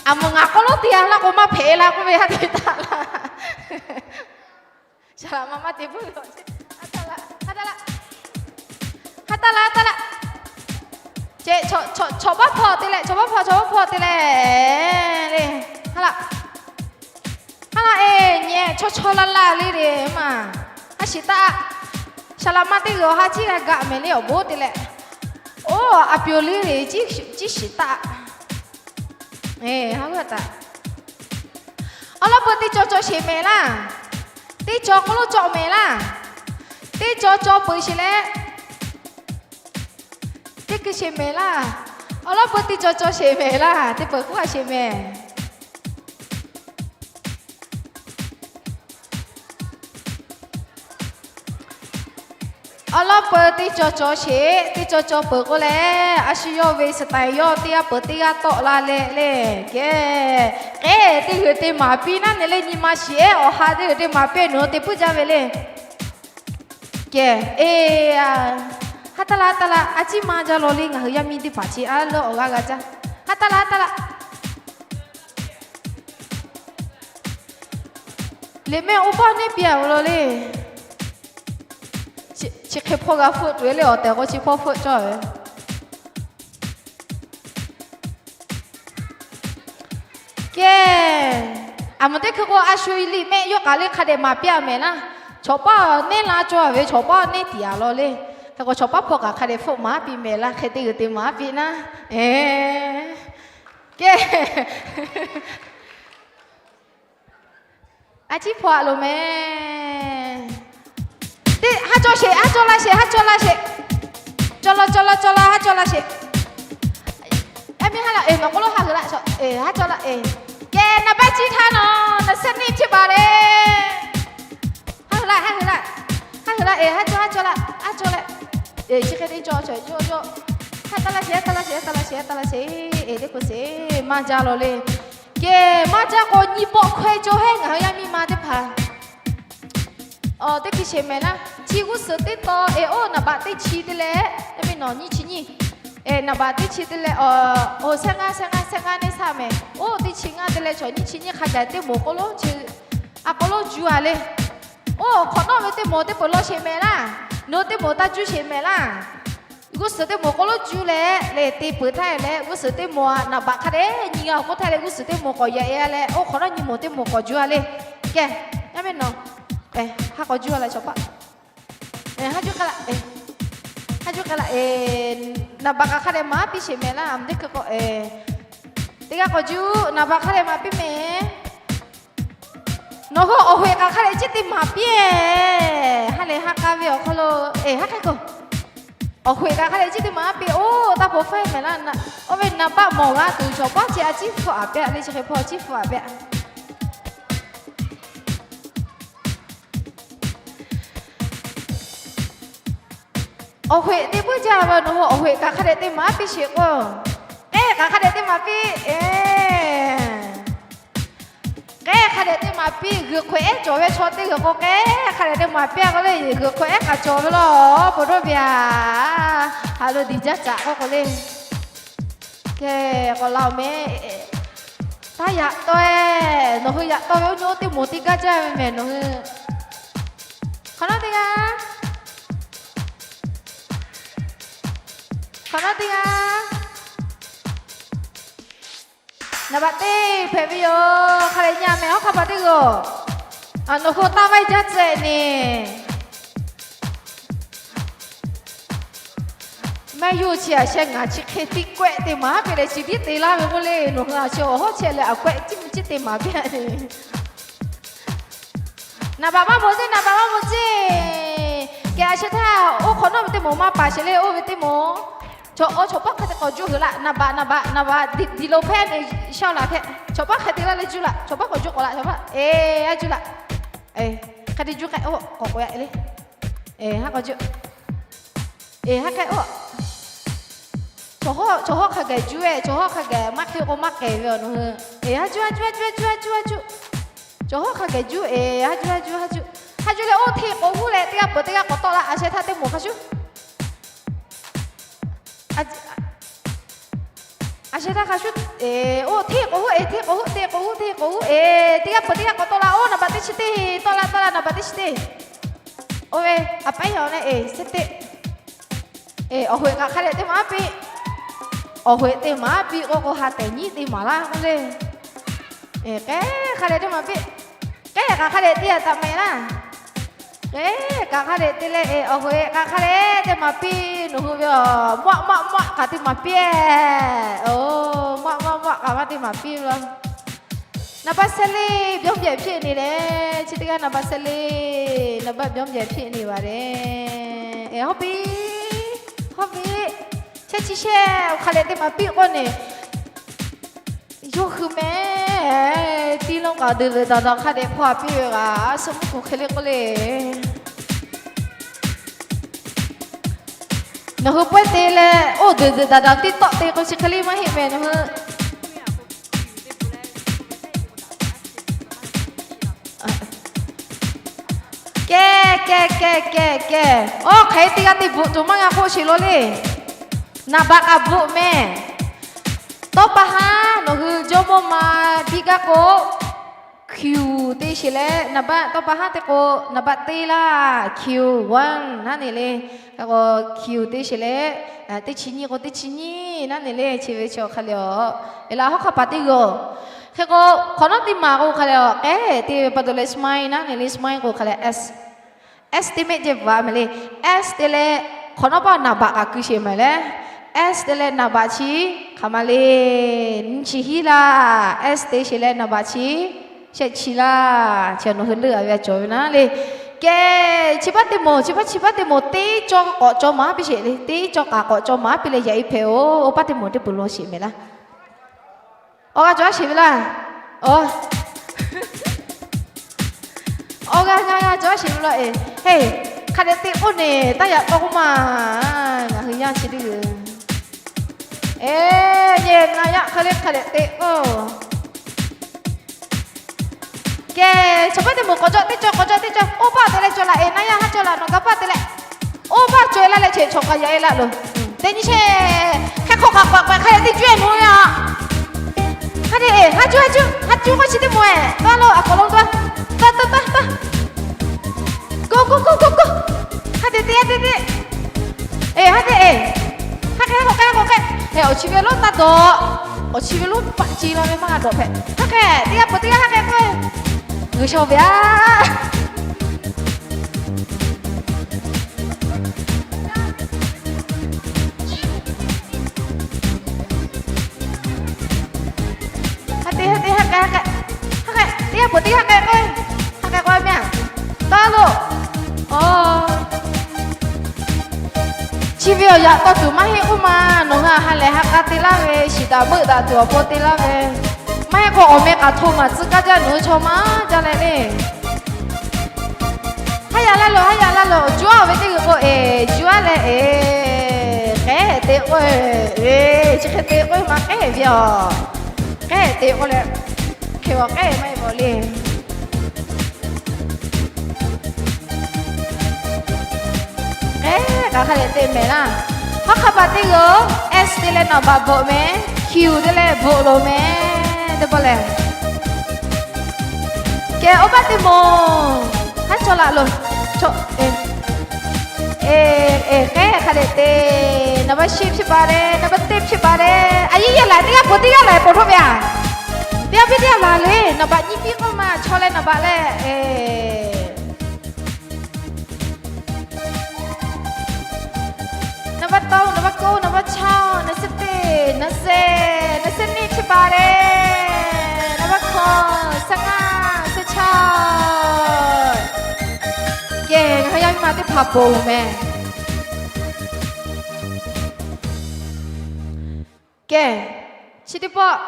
A mawˬ ngaˬ k'aw lonˉ te a laˇ k'o maˇ hpehꞈ la k'oˆ ve ha te taˆ la. Saˍ laꞈ ma maˇ te puiˉ. Ha taˆ la, ha taˆ la, ha taˆ la. Chaw paˉ hpaw te leh, chaw paˉ hpaw, chaw paˉ hpaw te leh le. Ha laꞈ. Ha laꞈ e, nyi chaw chaw laˇ laˇ le le maˬ. A shiˍ taˆ. Saˍ laꞈ ma teˇ g'uiˬ awˬ ha ciˉ g'a gaꞈ mehˍ le awˬ bon te leh. Oˇ, a pyonˍ le le ciˉ shiˍ taˆ. Eˬ, ha g'uˇ taꞈ. Awˬ lawn peu teˇ cawˬ cawˬ sheˍ mehˍ laˇ. Teˇ cawˬ k'oˆ lo cawˬ mehˍ laˇ. Teˇ cawˬ cawˬ peuˬ sheˍ leh, teˇ keu sheˍ mehˍ laˇ. Awˬ lawn peu teˇ cawˬ cawˬ sheˍ mehˍ laˇ. Teˇ peuˬ k'oˆ a sheˍ mehˍ. Awˬ lawn peu teˇ cawˬ cawˬ sheˍ, teˇ cawˬ cawˬ peuˬ k'oˆ leh, a shu yawˇ ve style yawˇ teˇ g'aˇ peuˬ teˇ g'aˇ tawˆ la leh le. Kehˬ, kehˬ teˇ g'uiˬ te maˍ piˇ naˉ ne le nyi ma shiˍ ehˉ awˬ ha teˇ g'uiˬ te maˍ piˇ nawˬ hui te puiˉ jaˇ ve le. Kehˬ, eˬ, ha taˆ la ha taˆ la, a ciˉ ma jaˇ law le ngaˬ hui yaˇ miˇ teˇ hpaˍ chi a leuˆ awˬ g'aˇ g'a jaˇ. Ha taˆ la ha taˆ la. Liꞈ mehˆ oˇ paˆ neˇ piˇ a law le. Chi hk'e hpawˇ g'a hpfuhˆ tuˬ e le awˬ tehˬ k'o chi hpawˇ hpfuhˆ cawˇ ve. Kehˬ, aˬ mvuhˬ teˇ hkui k'o a shu liꞈ mehˆ yawˇ k'aꞈ le hk'a dehꞈ maˍ piˇ a mehˍ laˇ. Chaw paˉ neˇ la cawˇ ve chaw paˉ neˇ tiˍ a law le. Hk'e k'o chaw paˉ hpawˇ kaꞈ hk'a dehꞈ hpfuhˆ maˍ piˇ mehˍ laˇ hk'e te g'uiˬ te maˍ piˇ naˉ. Kehˬ. A ciˉ hpaw a loˍ mehˍ. Teˇ ha cawˬ sheˍ, ha cawˬ la sheˍ, ha cawˬ la sheˍ. Cawˬ la, cawˬ la, cawˬ la, ha cawˬ la sheˍ. Yaˇ miˇ ha laꞈ eˬ, nawˬ k'oˆ lo ha g'uiˬ laꞈ shaw eˬ, ha cawˬ la eˬ. Kehˬ, na Baˆ ciˇ htaˇ nawˬ, naˬ sehˉ neˆ htiˇ baˬ le. Haˉ hui laˇ, haˉ hui laˇ, haˉ hui laˇ, eˬ, haˉ cawˇ, haˉ cawˇ laˇ, haˉ cawˇ leh, eˬ, chi hk'e te cawˇ cawˬ cawˇ cawˇ, haˉ taˇ laˇ sheˍ, taˇ laˇ sheˍ, taˇ laˇ sheˍ, taˇ laˇ sheˍ, eˬ, teˇ hkui sheˍ maˇ jaˇ lawˬ le. Kehˬ, maˇ jaˇ k'o nyi pawˆ hkawehˇ cawˬ hehˉ ngaˬ hui yaˇ miˇ ma teˇ hpaˍ. Awˬ, teˇ hkui sheˍ mehˍ laˇ. Chi g'uˇ suhˍ teˇ taw, eˬ, oˇ naˍ baꞈ teˇ chi te leh, yaˇ miˇ nawˬ nyiˇ chi nyiˇ. Eˬ, naˍ baꞈ teˇ chi te leh, awˬ, oˬ, sehˉ ngaˇ, sehˉ ngaˇ, sehˉ ngaˇ neˇ shaˆ mehˍ. Oˇ teˇ chi ngaˇ te leh chaw nyiˇ chi nyiˇ hk'a gaˬ teˇ moˍ k'oˆ lonˉ chi, a k'oˆ lonˉ juˇ a le. Oˇ hk'awꞈ nawˉ ve teˇ moˍ teˇ peuˬ law sheˍ mehˍ laˇ. Nawˬ teˇ moˍ taˇ juˇ sheˍ mehˍ laˇ. G'uˇ suhˍ teˇ moˍ k'oˆ lonˉ juˇ leh le te peuˬ htaˇ leh g'uˇ suhˍ teˇ moˍ a naˍ baꞈ hk'a dehꞈ nyi g'a awˬ k'oˆ htaˇ leh g'uˇ suhˍ teˇ moˍ k'awꞈ yaꞈ e a leh oˇ hk'awꞈ nawˉ nyi moˍ teˇ moˍ k'awꞈ juˇ a le. Kehˬ, yaˇ miˇ nawˬ, ha k'awꞈ juˇ a leh chaw paˆ. Haˉ juˇ k'ai laˇ, haˉ juˇ k'ai laˇ, naˍ baꞈ kaꞈ hk'a dehꞈ maˍ piˇ sheˍ mehˍ laˇ. A, teˇ hkui k'o, teˇ g'aˇ k'awꞈ juˇ, naˍ baꞈ hk'a dehꞈ maˍ piˇ mehˍ. Nawˬ hui awˬ hoꞈ kaꞈ hk'a dehꞈ ciˉ te maˍ piˇ. Ha lehˬ ha k'a ve awˬ hk'aw lo, eˬ, haˉ hk'e k'o, awˬ hoꞈ kaꞈ hk'a dehꞈ ciˉ te maˍ piˇ. Oˇ, taˇ hpaw faiˇ mehˍ laˇ. Oˇ ve naˍ baꞈ mawˬ g'a tuˬ chaw paˆ chi a ciˉ hpfuhˆ a pehꞈ le, chi hk'e hpaw ciˉ hpfuhˆ a pehꞈ. Awˬ hoꞈ te puiˉ jaˇ ve nawˬ hui awˬ hoꞈ kaꞈ hk'a dehꞈ te maˍ piˇ sheˍ k'o, k'ehˉ kaꞈ hk'a dehꞈ te maˍ piˇ. K'ehˉ hk'a dehꞈ te maˍ piˇ. G'uiˬ hk'oꞈ ehˉ cawˬ ve chaw teˇ g'uiˬ k'o, k'ehˉ hk'a dehꞈ te maˍ piˇ a k'o le, g'uiˬ hk'oꞈ ehˉ k'aꞈ cawˬ ve law, peuˬ dawˇ ve a. Ha lo diˬ jaˇ caꞈ k'oˆ k'o le. Kehˬ, k'awꞈ la-oˬ mehˍ. Taˇ yaꞈ tawˇ-e. Nawˬ hui yaꞈ tawˇ ve oˇ nyi oˇ teˇ moˍ teˇ gaˇ jaˇ ve mehˍ nawˬ hui. Hk'awꞈ nawˉ teˇ g'aˇ, hk'awꞈ nawˉ teˇ g'aˇ. Naˍ baꞈ teˇ hpehꞈ ve yoˬ. Hk'a lehˬ nyi mehˍ, hawˉ hk'a pa teˇ g'aˇ. Nawˬ hui taˇ vaiˇ jaˇ tcuh ne. Maˇ yawˇ chi a sheh ngaˬ chi hk'e tiˇ kawehˆ te maˍ piˇ leh chi tiˉ te laˇ ve k'oˆ le, nawˬ hui a sheh awˬ hawˉ chehˇ leh a kawehˆ tiˉ mvuh ciˉ te maˍ piˇ. Naˍ baꞈ maˇ moˍ ceˇ, naˍ baꞈ maˇ moˍ ceˇ. Kehˬ, a sheh htaˇ oˇ hk'awꞈ nawˉ ve teˇ moˍ maˇ paˍ sheˍ le, oˇ ve teˇ moˍ. Chaw, oˇ chaw paˆ hk'e te k'awꞈ juˇ hui laˇ, naˍ baꞈ, naˍ baꞈ, naˍ baꞈ diˬ lo hpehˇ ve shaˉ laˬ hpehꞈ. Chaw paˆ hk'e te laˇ leh juˇ laˇ, chaw paˆ k'awꞈ juˇ k'awꞈ laˇ, chaw paˆ, eˬ, a juˇ laˇ. Hk'e te juˇ k'ai, oˇ k'awꞈ k'oꞈ-e le. Eˬ, haˉ k'awꞈ juˇ. Eˬ, haˉ k'ai oˇ. Chaw hawˉ, chaw hawˉ hk'a gaˬ juˇ-e, chaw hawˉ hk'a gaˬ maˇ hk'e k'o maˇ k'ehˬ ve awˬ nawˬ hui. Eˬ, haˉ juˇ, haˉ juˇ, haˉ juˇ, haˉ juˇ, haˉ juˇ. Chaw hawˉ hk'a gaˬ juˇ, eˬ, haˉ juˇ, haˉ juˇ, haˉ juˇ. Haˉ juˇ leh oˇ hteˇ k'oˍ huˉ leh teˇ g'aˇ peuˬ teˇ g'aˇ k'awꞈ tawˆ la, a sheh htaˇ teˇ moˍ hk'a shuˉ. A sheh htaˇ hk'a shuˉ, eˬ, oˇ hteˇ k'oˍ huˉ, eˬ, hteˇ k'oˍ huˉ, hteˇ k'oˍ huˉ, hteˇ k'oˍ huˉ, eˬ, teˇ g'aˇ peuˬ teˇ g'aˇ k'awꞈ tawˆ la, oˇ naˍ baꞈ teˇ chi teˇ, tawˆ la, tawˆ la, naˍ baꞈ teˇ chi teˇ. Oˇ ve a paˉ yaw leh, eˬ, shehˆ teˇ. Eˬ, awˬ hoꞈ kaꞈ hk'a dehꞈ te maˍ piˇ. Awˬ hoꞈ te maˍ piˇ k'oˆ k'o, ha tehˬ nyiˉ te maˍ laˇ k'oˆ le. Eˬ, k'ehˉ hk'a dehꞈ te maˍ piˇ. K'ehˉ kaꞈ hk'a dehꞈ te a taꞈ mehˍ laˇ. K'ehˉ kaꞈ hk'a dehꞈ te leh, eˬ, awˬ hoꞈ kaꞈ hk'a dehꞈ te maˍ piˇ. Nawˬ hui ve a, maˆ maˆ maˆ kaꞈ te maˍ piˇ-e. Oˇ, maˆ maˆ maˆ kaꞈ maˇ te maˍ piˇ ve laˇ. Naˍ baˆ shehˆ le, ပြောင်းပြန်ဖြစ်နေတယ်. ချစ်သူက နံပါတ်ဆယ့်လေး, နံပါတ် ပြောင်းပြန်ဖြစ်နေပါတယ်. Hawˉ piˇ, hawˉ piˇ, shehˆ chi shehˆ hk'a dehꞈ te maˍ piˇ k'oˆ ne. Yawˇ hui meh, tiˇ lonˉ kaꞈ deuˬ deuˬ daꞈ daꞈ hk'a dehꞈ hpaw-a piˇ ve g'a, a shu mvuhˇ kuˬ hk'e le k'oˆ le. Nawˬ hui pawehˇ te leh, oˇ deuˬ deuˬ daꞈ daꞈ tiˇ tawˆ te k'o chi hk'e le maˇ heˆ mehˍ nawˬ hui. Kehˉ, kehˉ, kehˉ, kehˉ, kehˉ. Oˇ hk'e teˇ g'aˇ teˇ bvuhꞈ tuˬ maˇ g'a k'oˆ sheˍ lo le. Naˍ baꞈ kaꞈ bvuhꞈ mehˍ. Tawˇ pa haˉ nawˬ hui jawˇmawˇ ma biˇ gaˇ k'o, kiˍ te sheˍ leh, naˍ baˆ tawˇ pa haˉ te k'o, naˍ baˆ teˇ laˇ, kiˍ, one naˉ ne le. Hk'e k'o, kiˍ te sheˍ leh, teˇ chi nyiˇ k'o teˇ chi nyiˇ naˉ ne le, chi ve chi awˬ hk'a le a. Eˬ laˇ, hawˉ hk'a paˍ teˇ g'aˇ. Hk'e k'o, hk'awꞈ nawˉ teˇ maˬ k'o hk'a le a, k'ehˉ te ve pa taw leh smile naˉ ne le, smile k'o hk'a leh S. S teˇ mehˆ jehˇ bvuhꞈ a mehˍ le. S te leh, hk'awꞈ nawˉ paˆ naˍ baꞈ kaꞈ keu sheˍ mehˍ leh, S te leh naˍ baꞈ chi hk'aˬ ma le, nyiˇ chi hiˉ laˇ. S te sheˍ leh naˍ baꞈ chi shehˆ chi laˇ. Chi nawˬ hui leuˆ a ve a cawˬ ve naˉ le. Kehˉ, chi paˉ teˇ moˍ, chi paˉ, chi paˉ teˇ moˍ teˇ cawˇ k'awꞈ cawˇ maˍ piˇ sheˍ le. Teˇ cawˇ kaꞈ k'awꞈ cawˇ maˍ piˇ leh yaꞈ e hpehꞈ-oˬ. Oˇ paˉ teˇ moˍ teˇ peuˬ law sheˍ mehˍ laˇ. Awˬ g'a cawˬ a sheˍ ve laˇ. Awˬ Awˬ g'aˇ g'aˇ g'aˇ cawˬ sheˍ ve law eˬ. Heˇ, hk'a dehꞈ te k'oˆ neˬ taˇ yaꞈ k'aw k'oˆ ma. Ngaˬ hui yaˇ chi teˇ g'uiˬ. Eˬ, yehˬ na yaꞈ hk'a le hk'a dehꞈ te k'oˆ. Kehˬ, chaw paˇ teˇ moˍ k'awꞈ cawˇ teˇ cawˇ k'awꞈ cawˇ teˇ cawˇ. Oˇ paˆ te leh cawˬ laꞈ eˬ, na yaˇ haˉ cawˇ laꞈ, nawˬ gaˇ paˆ te leh. Oˇ paˆ cawˬ e laˇ leh cheꞈ chaw k'a yaꞈ e laˇ loˬ. Teˇ nyi sheˍ, hk'e hk'aw k'aꞈ k'aꞈ k'aꞈ hk'a dehꞈ teˇ juˇ e nu yaˇ. Hk'a dehꞈ eˬ, haˉ juˇ haˉ juˇ haˉ juˇ k'oˆ chi teˇ moˍ eˬ. Taˇ lo a k'awꞈ lo taˇ, taˇ taˇ taˇ taˇ. Go go go go go. Hk'a dehꞈ te yaˇ te te. Eˬ, haˉ te eˬ. Haˉ k'ai k'awꞈ k'ai k'awꞈ k'ai. Eˬ, awˬ chi ve lonˉ taˇ dawˬ. Awˬ chi ve lonˉ paˆ ce la ve maˇ g'a dawˬ hpehꞈ. Haˉ k'ai, teˇ g'aˇ peuˬ teˇ g'aˇ haˉ k'ai k'oˆ. G'uiˬ shaw ve aˇ. Haˉ te haˉ te haˉ k'ai haˉ k'ai. Haˉ k'ai, teˇ g'aˇ peuˬ teˇ g'aˇ k'ai k'oˆ. Haˉ k'ai k'oˆ meh a. Taˇ lo. Aˬ, chi ve awˬ yaꞈ taw tuˬ maˇ heˆ k'oˆ ma. Nawˬ hui a ha lehˬ ha k'a te laˇ ve, shiˍ daꞈ meuˆ daꞈ tuˬ awˬ pon te laˇ ve, maˇ heˆ k'o awˬ meh k'aꞈ hto maˍ tcuh kaˇ jaˇ nawˬ hui chaw maˇ jaˇ leh le. Haˉ yaꞈ laˇ loˬ, haˉ yaꞈ laˇ loˬ. Juˇ aˬ ve teˇ g'uiˬ k'o eˬ, juˇ aˉ leh eˬ, k'ehˉ te k'oˆ ve, chi hk'e te k'oˆ ve maˇ k'ehˉ ve aˬ. K'ehˉ te k'oˆ leh, hk'e a k'ehˉ maˇ e bawˬ le. K'ehˉ kaꞈ hk'a dehꞈ te mehˍ laˇ. Hawˉ hk'a paˍ teˇ g'uiˬ, S te leh naˍ baꞈ bvuhꞈ mehˍ, Q te leh bvuhꞈ loˍ mehˍ, teˇ pawˆ lehˬ. Kehˬ, oˇ paˆ teˇ moˍ haˉ cawˇ laꞈ loˬ. Eˬ, eˬ, k'ehˉ hk'a dehꞈ te. Naˍ baꞈ shiˍ hpiˇ paˍ le, naˍ baꞈ teˇ hpiˇ paˍ le. A yehˬ yehˬ laˬ, teˇ g'aˇ peuˬ teˇ g'aˇ laˬ k'oˆ hpawˇ ve a. Teˇ g'aˇ piˇ teˇ g'aˇ laˬ le, naˍ baꞈ nyiˇ piˇ k'oˆ ma, chaw leh naˍ baꞈ leh. Naˍ baꞈ tawˇ, naˍ baꞈ k'oˆ, naˍ baꞈ chaˇ, naˍ baꞈ teˇ, naˍ baꞈ shehˍ, naˍ baꞈ shehˍ nyiˇ hpiˇ paˍ le. Naˍ baꞈ hkawꞈ, shehˍ ngaˇ, shehˍ chaˇ. Kehˬ, ngaˬ hui yaˇ miˇ ma teˇ hpaˍ ponˬ mehˍ. Kehˬ, chi teˇ pawˆ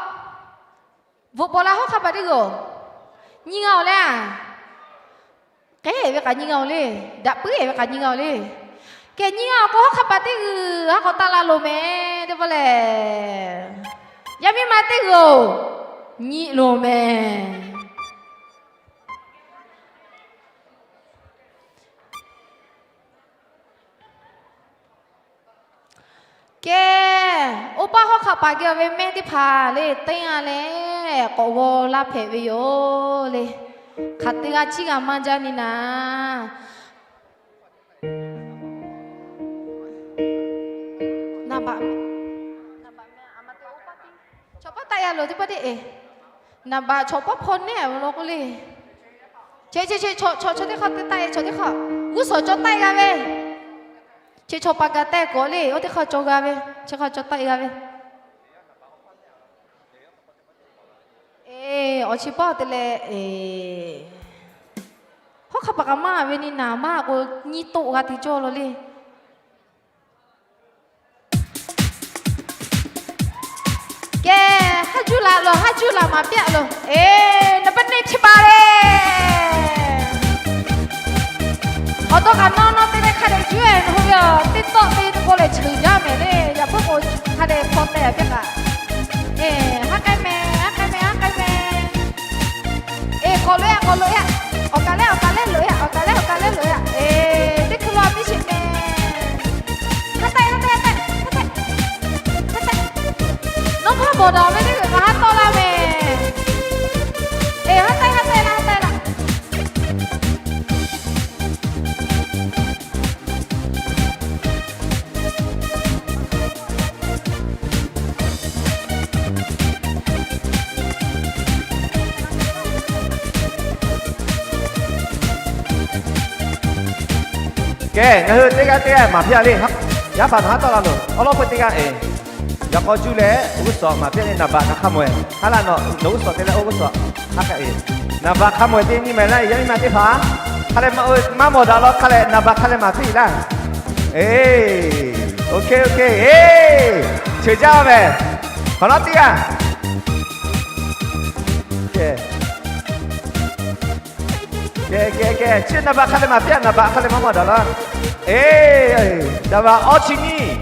bvuhꞈ paw laˇ hawˉ hk'a paˍ teˇ g'uiˬ. Nyi ngaˬ awˬ le a. K'ehˉ ve kaꞈ nyi ngaˬ awˬ le. Daꞈ puiˉ ve kaꞈ nyi ngaˬ awˬ le. Kehˬ, nyi ngaˬ awˬ k'o hawˉ hk'a paˍ teˇ g'uiˬ haˉ k'awꞈ taˇ la loˬ mehˍ, teˇ pawˆ lehˬ. Yaˇ miˇ ma teˇ g'uiˬ nyi loˬ mehˍ. Kehˬ, oˇ paˆ hawˉ hk'a paˍ geh ve mehˆ teˇ hpaˍ le teˇ g'aˇ leh k'awꞈ g'aw laˇ hpehꞈ ve yoˬ le. Hk'aˬ teˇ g'aˇ ciˉ g'a maˇ jaˇ ni naˍ. Naˍ baꞈ, naˍ baꞈ meh a ma te oˇ paˆ tiˉ, chaw paˆ taˆ ya loˬ teˇ pawˆ teˇ eˬ. Naˍ baꞈ chaw paˆ hpaw nehˉ ve lo k'oˆ le. Che che che, chaw chaw teˇ hk'aˇ te taˆ e, chaw teˇ hk'aˇ g'uˇ suhˍ cawˬ taˆ e g'a ve. Che chaw paˍ gaˬ taˆ e k'awꞈ le, oˇ teˇ hk'aˇ cawˬ g'a ve, chi hk'aˇ cawˬ taˆ e g'a ve. Eˬ, awˬ chi paˆ te leh eˬ, hawˉ hk'a paˍ kaꞈ maˇ ve ni naˍ maˇ k'o, nyiˇ toˆ g'a te cawˇ lo le. Kehˬ, haˉ juˇ laꞈ loˬ, haˉ juˇ laꞈ maˍ piˇ a loˬ. Eˬ, naˍ baꞈ neˇ hpiˇ paˍ le. Awˬ to kaꞈ nawˇ nawˇ te leh hk'a dehꞈ juˇ e, nawˬ hui ve a teˇ tawˆ te k'o lehˬ cheuˬ jaˇ mehˍ le. Yaꞈ puiˉ k'o hk'a dehꞈ hpaw teh a piˇ kaꞈ. Eˬ, haˉ k'ai mehˍ, haˉ k'ai mehˍ, haˉ k'ai mehˍ. Eˬ, k'awꞈ loꞈ e, k'awꞈ loꞈ e. Awˬ kaˍ lehˉ awˬ kaˍ lehˉ loꞈ e, awˬ kaˍ lehˉ awˬ kaˍ lehˉ loꞈ e. Eˬ, teˇ hkui lo a piˇ sheˍ mehˍ. Haˉ taˆ e, haˉ taˆ e, haˉ taˆ e, haˉ taˆ e. Nawˉ hpaˇ bawˬ daꞈ ve teˇ g'uiˬ kaꞈ haˉ tawˆ laˇ mehˍ. Eˬ, haˉ taˆ e, haˉ taˆ e laˇ, haˉ taˆ e laˇ. Kehˬ, ngaˬ hui teˇ g'aˇ teˇ g'aˇ maˍ piˇ a le. Yaˇ hpaˍ nawˬ haˉ tawˆ la loˬ. Awˉ lawˉ peu teˇ g'aˇ eˬ. Yaꞈ k'aw juˇ leh oˇ g'uˇ suhˍ maˍ piˇ a le, naˍ baꞈ kaꞈ hk'a mawˬ e. Haˉ laˇ nawˬ, nawˬ g'uˇ suhˍ te leh oˇ g'uˇ suhˍ haˉ k'ai e. Naˍ baꞈ hk'a mawˬ e teˇ nyi mehˍ laˇ, yaˇ miˇ ma teˇ hpaˍ. Hk'a leh maˇ mawˬ daꞈ law hk'a leh naˍ baꞈ hk'a leh maˍ piˇ laˇ. Eˬ, OK, OK, eˬ, cheuˬ jaˇ mehˍ. Hk'awꞈ nawˉ teˇ g'aˇ. Chi naˍ baꞈ hk'a leh maˍ piˇ-a, naˍ baꞈ hk'a leh maˇ mawˬ daꞈ laˇ. Eˬ, naˍ baꞈ awˇ chi nyiˇ.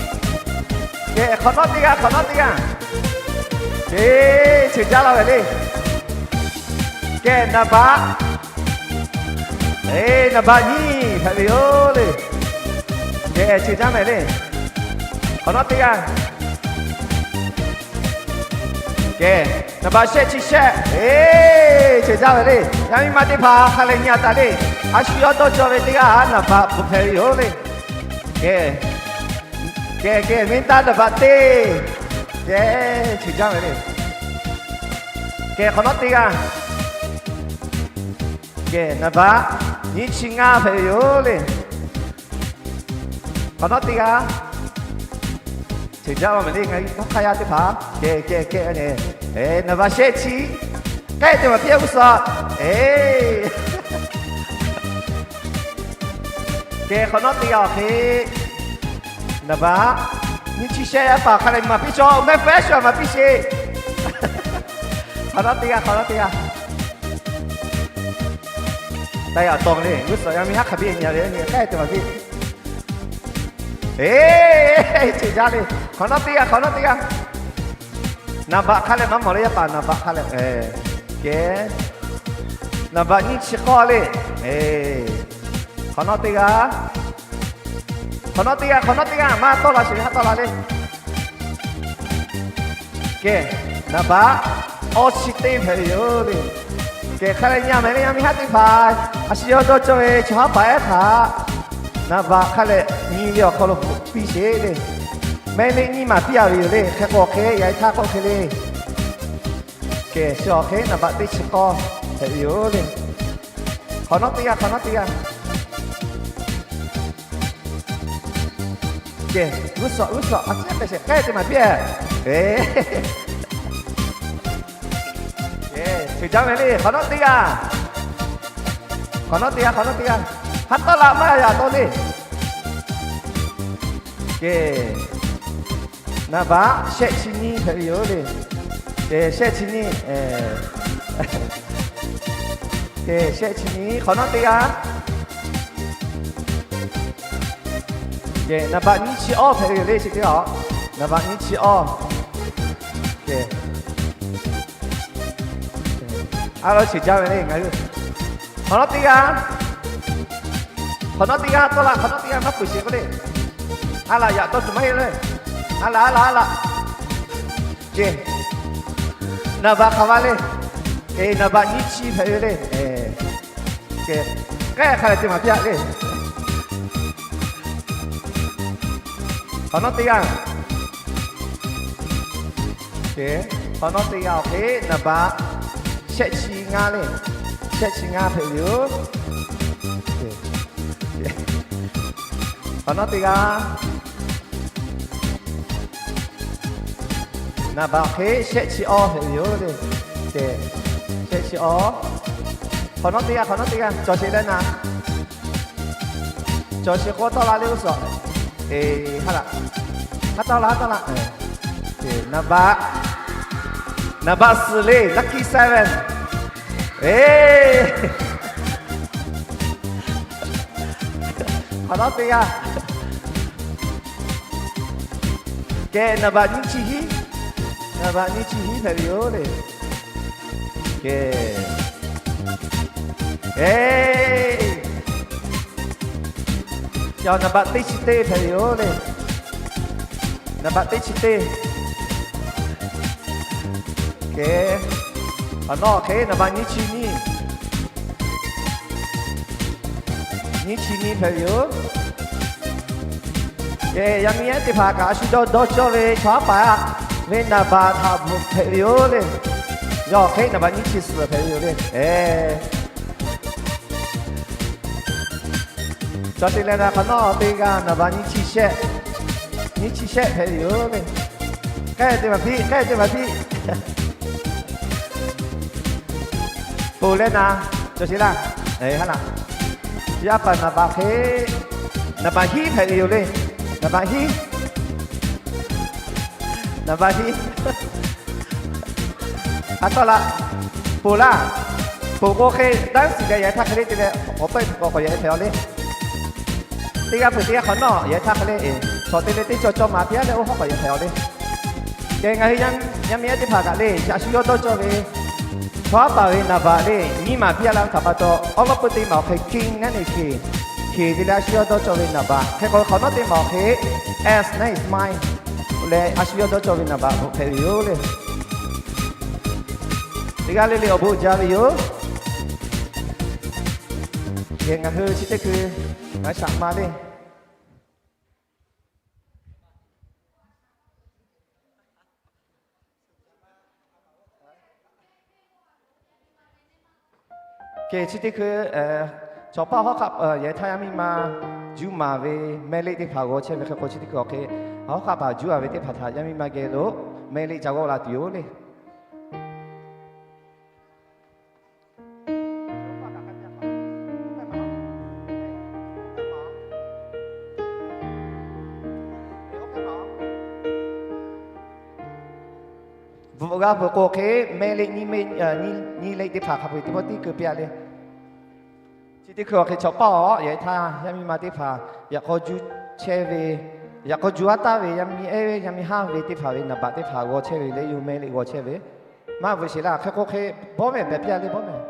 Kehˬ, hk'awꞈ nawˉ teˇ g'aˇ, hk'awꞈ nawˉ teˇ g'aˇ. Eˬ, ceuˬ jaˇ laˇ ve le. Kehˬ, naˍ baꞈ, eˬ, naˍ baꞈ nyiˇ hpehꞈ ve yoˬ le. Kehˬ, ceuˬ jaˇ mehˍ le. Hk'awꞈ nawˉ teˇ g'aˇ. Kehˬ, naˍ baꞈ shehˆ chi shehˆ. Eˬ, ceuˬ jaˇ ve le. Yaˇ miˇ ma teˇ hpaˍ hk'a leh nyi-a taˍ le. A shu yawˇ dawˇ cawˇ ve teˇ g'aˇ naˍ baꞈ bvuhꞈ hpehꞈ ve yoˬ le. Kehˬ, kehˬ, kehˬ, venˇ taˇ naˍ baꞈ teˇ. Kehˬ, ceuˬ jaˇ ve le. Kehˬ, hk'awꞈ nawˉ teˇ g'aˇ. Kehˬ, naˍ baꞈ nyiˇ chi ngaˇ hpehꞈ ve yoˬ le. Hk'awꞈ nawˉ teˇ g'aˇ. Ceuˬ jaˇ ve mehˍ le, ngaˬ hui hk'aˇ yaˇ teˇ hpaˍ. Kehˬ, kehˬ, kehˬ, naˍ baꞈ shehˆ chi. K'ehˆ te maˍ piˇ-a g'uˇ suhˍ. Eˬ, kehˬ, hk'awꞈ nawˉ teˇ g'aˇ awˬ hk'e. Naˍ baꞈ nyiˇ chi shehˆ yaˇ paˍ hk'a leh maˍ piˇ cawˇ, mehˆ hpehˇ shu-a maˍ piˇ sheˍ. Hk'awꞈ nawˉ teˇ g'aˇ, hk'awꞈ nawˉ teˇ g'aˇ. Taˇ yaꞈ tawˇ le, g'uˇ suhˍ yaˇ miˇ haˉ hk'a biˇ nyi-a ve, k'ehˆ te maˍ piˇ. Eˬ, ceuˬ jaˇ le. Hk'awꞈ nawˉ teˇ g'aˇ, hk'awꞈ nawˉ teˇ g'aˇ. Naˍ baꞈ hk'a leh maˇ mawˬ le, yaˇ paˍ naˍ baꞈ hk'a leh. Kehˬ, naˍ baꞈ nyiˇ chi k'awˇ le. Eˬ, hk'awꞈ nawˉ teˇ g'aˇ. Hk'awꞈ nawˉ teˇ g'aˇ, hk'awꞈ nawˉ teˇ g'aˇ, maˇ tawˆ la sheˍ ve, haˉ tawˆ la le. Kehˬ, naˍ baꞈ awˇ chi teˇ hpehꞈ ve yoˬ le. Kehˬ, hk'a leh nyi-a mehˍ le, yaˇ miˇ haˉ teˇ hpaˍ. A shu yawˇ dawˇ cawˇ ve chaw haˉ paˍ ehˉ htaꞈ naˍ baꞈ hk'a leh nyi ve awˬ hk'aw lo bvuhꞈ piˇ sheˍ le. Mehˆ le nyiˇ maˍ piˇ-a ve yoˬ le. Hk'e k'o hk'e, yaꞈ hk'aˇ k'oˆ hk'e le. Kehˬ, shu awˬ hk'e naˍ baꞈ teˇ chi k'awˇ hpehꞈ ve yoˬ le. Hk'awꞈ nawˉ teˇ g'aˇ, hk'awꞈ nawˉ teˇ g'aˇ. Kehˬ, g'uˇ suhˍ, g'uˇ suhˍ, a ciˉ k'ehˆ sheˍ, k'ehˆ te maˍ piˇ-a. Eˬ, ceuˬ jaˇ ve le, hk'awꞈ nawˉ teˇ g'aˇ. Hk'awꞈ nawˉ teˇ g'aˇ, hk'awꞈ nawˉ teˇ g'aˇ. Haˉ tawˆ la, maˇ yaꞈ tawˆ le. Kehˬ, naˍ baꞈ shehˆ chi nyiˇ hpehꞈ ve yoˬ le. Kehˬ, shehˆ chi nyiˇ. Kehˬ, shehˆ chi nyiˇ, hk'awꞈ nawˉ teˇ g'aˇ. Kehˬ, naˍ baꞈ nyiˇ chi awˇ hpehꞈ ve yoˬ le, chi teˇ g'aˇ. Naˍ baꞈ nyiˇ chi awˇ. Kehˬ, a la ceuˬ jaˇ ve le ngaˬ hui. Hk'awꞈ nawˉ teˇ g'aˇ. Hk'awꞈ nawˉ teˇ g'aˇ tawˆ la, hk'awꞈ nawˉ teˇ g'aˇ maˇ peuˬ sheˍ k'oˆ le. A laꞈ yaꞈ tawˇ tuˬ maˇ heˆ le. A laꞈ, a laꞈ, a laꞈ. Kehˬ, naˍ baꞈ hk'aˬ ma le. Eˬ, naˍ baꞈ nyiˇ chi hpehꞈ ve le. Kehˬ, k'ehˆ hk'a leh te maˍ piˇ-a le. Hk'awꞈ nawˉ teˇ g'aˇ. Kehˬ, hk'awꞈ nawˉ teˇ g'aˇ awˬ hk'e naˍ baꞈ shehˆ chi ngaˇ le. Shehˆ chi ngaˇ hpehꞈ ve yoˬ. Hk'awꞈ nawˉ teˇ g'aˇ. Naˍ baꞈ awˬ hk'e shehˆ chi awˇ hpehꞈ ve yoˬ le. Kehˬ, shehˆ chi awˇ. Hk'awꞈ nawˉ teˇ g'aˇ, hk'awꞈ nawˉ teˇ g'aˇ, cawˬ sheˍ leh naˍ. Cawˬ sheˍ k'o tawˆ la le g'uˇ suhˍ. Eˬ, haˉ laꞈ. Haˉ tawˆ la, haˉ tawˆ la. Naˍ baꞈ, naˍ baꞈ suhˍ le, lucky seven. Eˬ, hk'awꞈ nawˉ teˇ g'aˇ. Kehˬ, naˍ baꞈ nyiˇ chi hiˉ. Naˍ baꞈ nyiˇ chi hiˉ hpehꞈ ve yoˬ le. Kehˬ, eˬ, naˍ baꞈ teˇ chi teˇ hpehꞈ ve yoˬ le. Naˍ baꞈ teˇ chi teˇ. Kehˬ, awˬ nawˉ hk'e naˍ baꞈ nyiˇ chi nyiˇ. Nyiˇ chi nyiˇ hpehꞈ ve yoˬ. Kehˬ, yaˇ miˇ ehˉ teˇ hpaˍ kaꞈ a shu dawˇ dawˇ cawˇ ve chaw haˉ paˍ ve naˍ baꞈ htaꞈ bvuhꞈ hpehꞈ ve yoˬ le. Yawˇ hk'e naˍ baꞈ nyiˇ chi suhˍ hpehꞈ ve yoˬ le. Eˬ, cawˬ sheˍ leh naˍ, hk'awꞈ nawˉ teˇ g'aˇ naˍ baꞈ nyiˇ chi shehˆ, nyiˇ chi shehˆ hpehꞈ ve yoˬ le. K'ehˆ te maˍ piˇ, k'ehˆ te maˍ piˇ. Ponˬ leh naˍ, cawˬ sheˍ laˇ. Eˬ, haˉ laꞈ. Yaˇ paˍ naˍ baꞈ hk'e, naˍ baꞈ hiˉ hpehꞈ ve yoˬ le. Naˍ baꞈ hiˉ, naˍ baꞈ hiˉ. A tawˆ la, ponˬ laˇ. Peuˬ k'o hk'e, daˇ siˍ leh yaꞈ htaˇ hk'e le te leh, awˬ pehˇ tuˬ k'awꞈ k'awꞈ yaꞈ hpehꞈ-aw le. Teˇ g'aˇ peuˬ teˇ g'aˇ hk'awꞈ nawˉ yaꞈ htaˇ hk'e le, chaw te leh teˇ cawˇ cawˇ ma teˇ g'aˇ leh oˇ hawˉ k'awꞈ yaꞈ hpehꞈ-aw le. Kehˬ ngaˬ hui yaˇ miˇ ehˉ teˇ hpaˍ kaꞈ le, a shu yawˇ dawˇ cawˇ ve chaw haˉ paˍ ve naˍ baꞈ le, nyiˇ maˬ piˇ laˇ ve htaꞈ pa taw, awˉ lawˉ peuˇ teˇ maˬ awˬ hk'e king naˉ neˬ hkeˍ, hkeˍ te leh a shu yawˇ dawˇ cawˇ ve naˍ baꞈ hk'e k'o, hk'awꞈ nawˉ teˇ maˬ awˬ hk'e s naˉ neˬ smile leh a shu yawˇ dawˇ cawˇ ve naˍ baꞈ bvuhꞈ hpehꞈ ve yoˬ le. Teˇ g'aˇ le le awˬ bon jaˇ ve yoˬ. Kehˬ ngaˬ hui chi teˇ hkui ngaˬ shaꞈ ma le. Kehˬ chi teˇ hkui, chaw paˇ hawˉ hk'aˆ yaꞈ htaˇ yaˇ miˇ ma juˇ maˍ ve mehˆ leˆ teˇ hpaˍ g'aw chehˇ ve hk'e k'o, chi teˇ hkui awˬ hk'e hawˉ hk'aˆ paˍ juˇ a ve teˇ hpaˍ htaꞈ yaˇ miˇ ma geh lo mehˆ leˆ ca g'awˆ la tuˬ yoˬ le. Bvuhꞈ g'a peuˬ k'o hk'e, mehˆ leˆ nyiˇ leˆ teˇ hpaˍ hk'a peu-eˬ teˇ pawˆ tiˉ keu piˇ-a le. Chi teˇ hkui awˬ hk'e chaw paˇ awˬ yaꞈ htaˇ yaˇ miˇ ma teˇ hpaˍ yaꞈ k'aw juˇ chehˇ ve, yaꞈ k'aw juˇ aˉ taˍ ve yaˇ miˇ ehˉ yaˇ miˇ haˉ ve teˇ hpaˍ ve naˍ baꞈ teˇ hpaˍ g'aw chehˇ ve le, yawˇ mehˆ leˆ g'aw chehˇ ve. Maˇ bvuhꞈ sheˍ laˇ hk'e k'o hk'e, bawˇ mehˍ behˍ piˇ-a le, bawˇ mehˍ.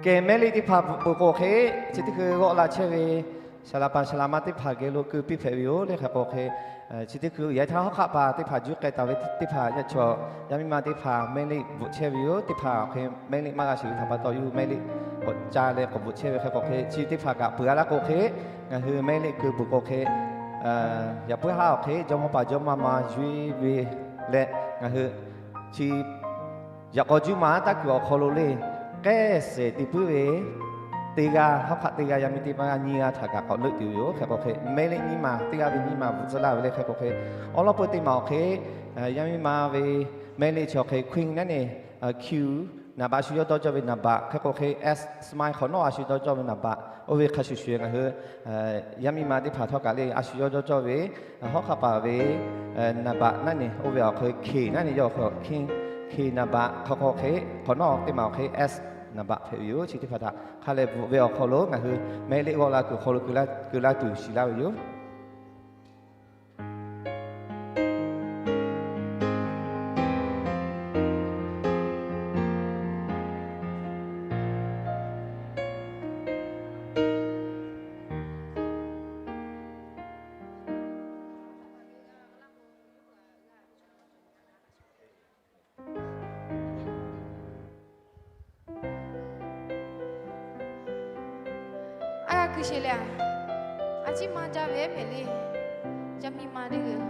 Kehˬ mehˆ leˆ teˇ hpaˍ bvuhꞈ k'o hk'e, chi teˇ hkui g'awˆ la chehˇ ve saˍ laꞈ paˍ saˍ laꞈ ma teˇ hpaˍ geh lo keu piˇ hpehꞈ ve yoˬ le. Hk'e k'o hk'e, chi teˇ hkui yaꞈ htaˇ hawˉ hk'aˆ paˍ teˇ hpaˍ juˇ k'ai taˍ ve teˇ hpaˍ yaˇ chaw yaˇ miˇ ma teˇ hpaˍ mehˆ leˆ bvuhꞈ chehˇ ve yoˬ. Teˇ hpaˍ awˬ hk'e mehˆ leˆ maˇ g'a shiˍ ve htaꞈ pa taw, yawˇ hui mehˆ leˆ k'awꞈ ca leh k'awꞈ bvuhꞈ chehˇ ve hk'e k'o hk'e, chi teˇ hpaˍ kaꞈ peuˬ g'a laˇ k'o hk'e, ngaˬ hui mehˆ leˆ keu bvuhꞈ k'o hk'e, yaꞈ puiˉ haˉ awˬ hk'e jawˇmawˇ paˍ jawˇmawˇ ma yuˇ ve leh, ngaˬ hui chi yaꞈ k'aw juˇ ma taˇ kuiˬ awˬ hk'aw lo le, k'ehˆ shehˍ te puiˉ ve teˇ g'aˇ, hawˉ hk'aˆ teˇ g'aˇ, yaˇ miˇ teˇ maˇ g'aˇ nyiˇ g'aˇ htaꞈ kaꞈ k'awꞈ leuˆ tuˬ ve yoˬ. Hk'e k'o hk'e, mehˆ leˆ nyiˇ maˬ teˇ g'aˇ ve nyiˇ maˬ bvuhꞈ tcuh laˇ ve le. Hk'e k'o hk'e, awˉ lawˉ peuˇ teˇ maˬ awˬ hk'e, yaˇ miˇ ma ve mehˆ leˆ chi awˬ hk'e queen naˉ neˬ, q, naˍ baꞈ a shu yawˇ dawˇ cawˇ ve naˍ baꞈ. Hk'e k'o hk'e, s smile hk'awꞈ nawˉ a shu dawˇ cawˇ ve naˍ baꞈ. Oˇ ve hk'a shuˍ shuˍ ngaˬ hui yaˇ miˇ ma teˇ hpaˍ htawˇ kaꞈ le, a shu yawˇ dawˇ cawˇ ve hawˉ hk'aˆ paˍ ve naˍ baꞈ naˉ neˬ, oˇ ve awˬ hk'e hkeˍ naˉ neˬ yawˇ awˬ hk'e hkeˍ naˍ baꞈ. Hk'e k'o hk'e, hk'awꞈ nawˉ teˇ maˬ awˬ hk'e s naˍ baꞈ hpehꞈ ve yoˬ. Chi teˇ hpaˍ htaꞈ hk'a lehˬ bvuhꞈ ve awˬ hk'aw lo ngaˬ hui mehˆ leˆ g'awˆ la kuiˬ awˬ hk'aw lo keu laˇ tuˬ shiˍ laˇ ve yoˬ. A g'a kuiˬ sheˍ leh, a ciˉ maˇ jaˇ ve mehˍ le. Yaˇ miˇ ma teˇ g'uiˬ,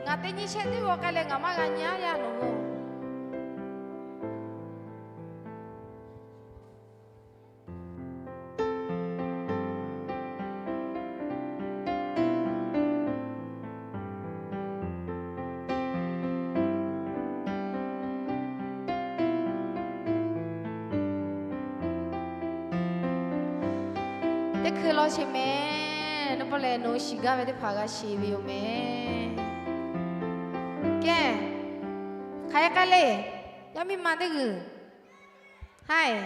ngaˬ teˇ nyi shehˆ teˇ g'aw k'ai leh ngaˬ maˇ g'a nyi aˉ yaˇ nawˬ hui. Teˇ hkui law sheˍ mehˍ. Nawˬ pawˆ lehˬ nawˬ shiˍ gaˇ ve teˇ hpaˍ g'a shiˍ ve yoˬ mehˍ. Kehˬ, hk'aˬ hk'e k'ai le. Yaˇ miˇ ma teˇ g'uiˬ, haiˬ,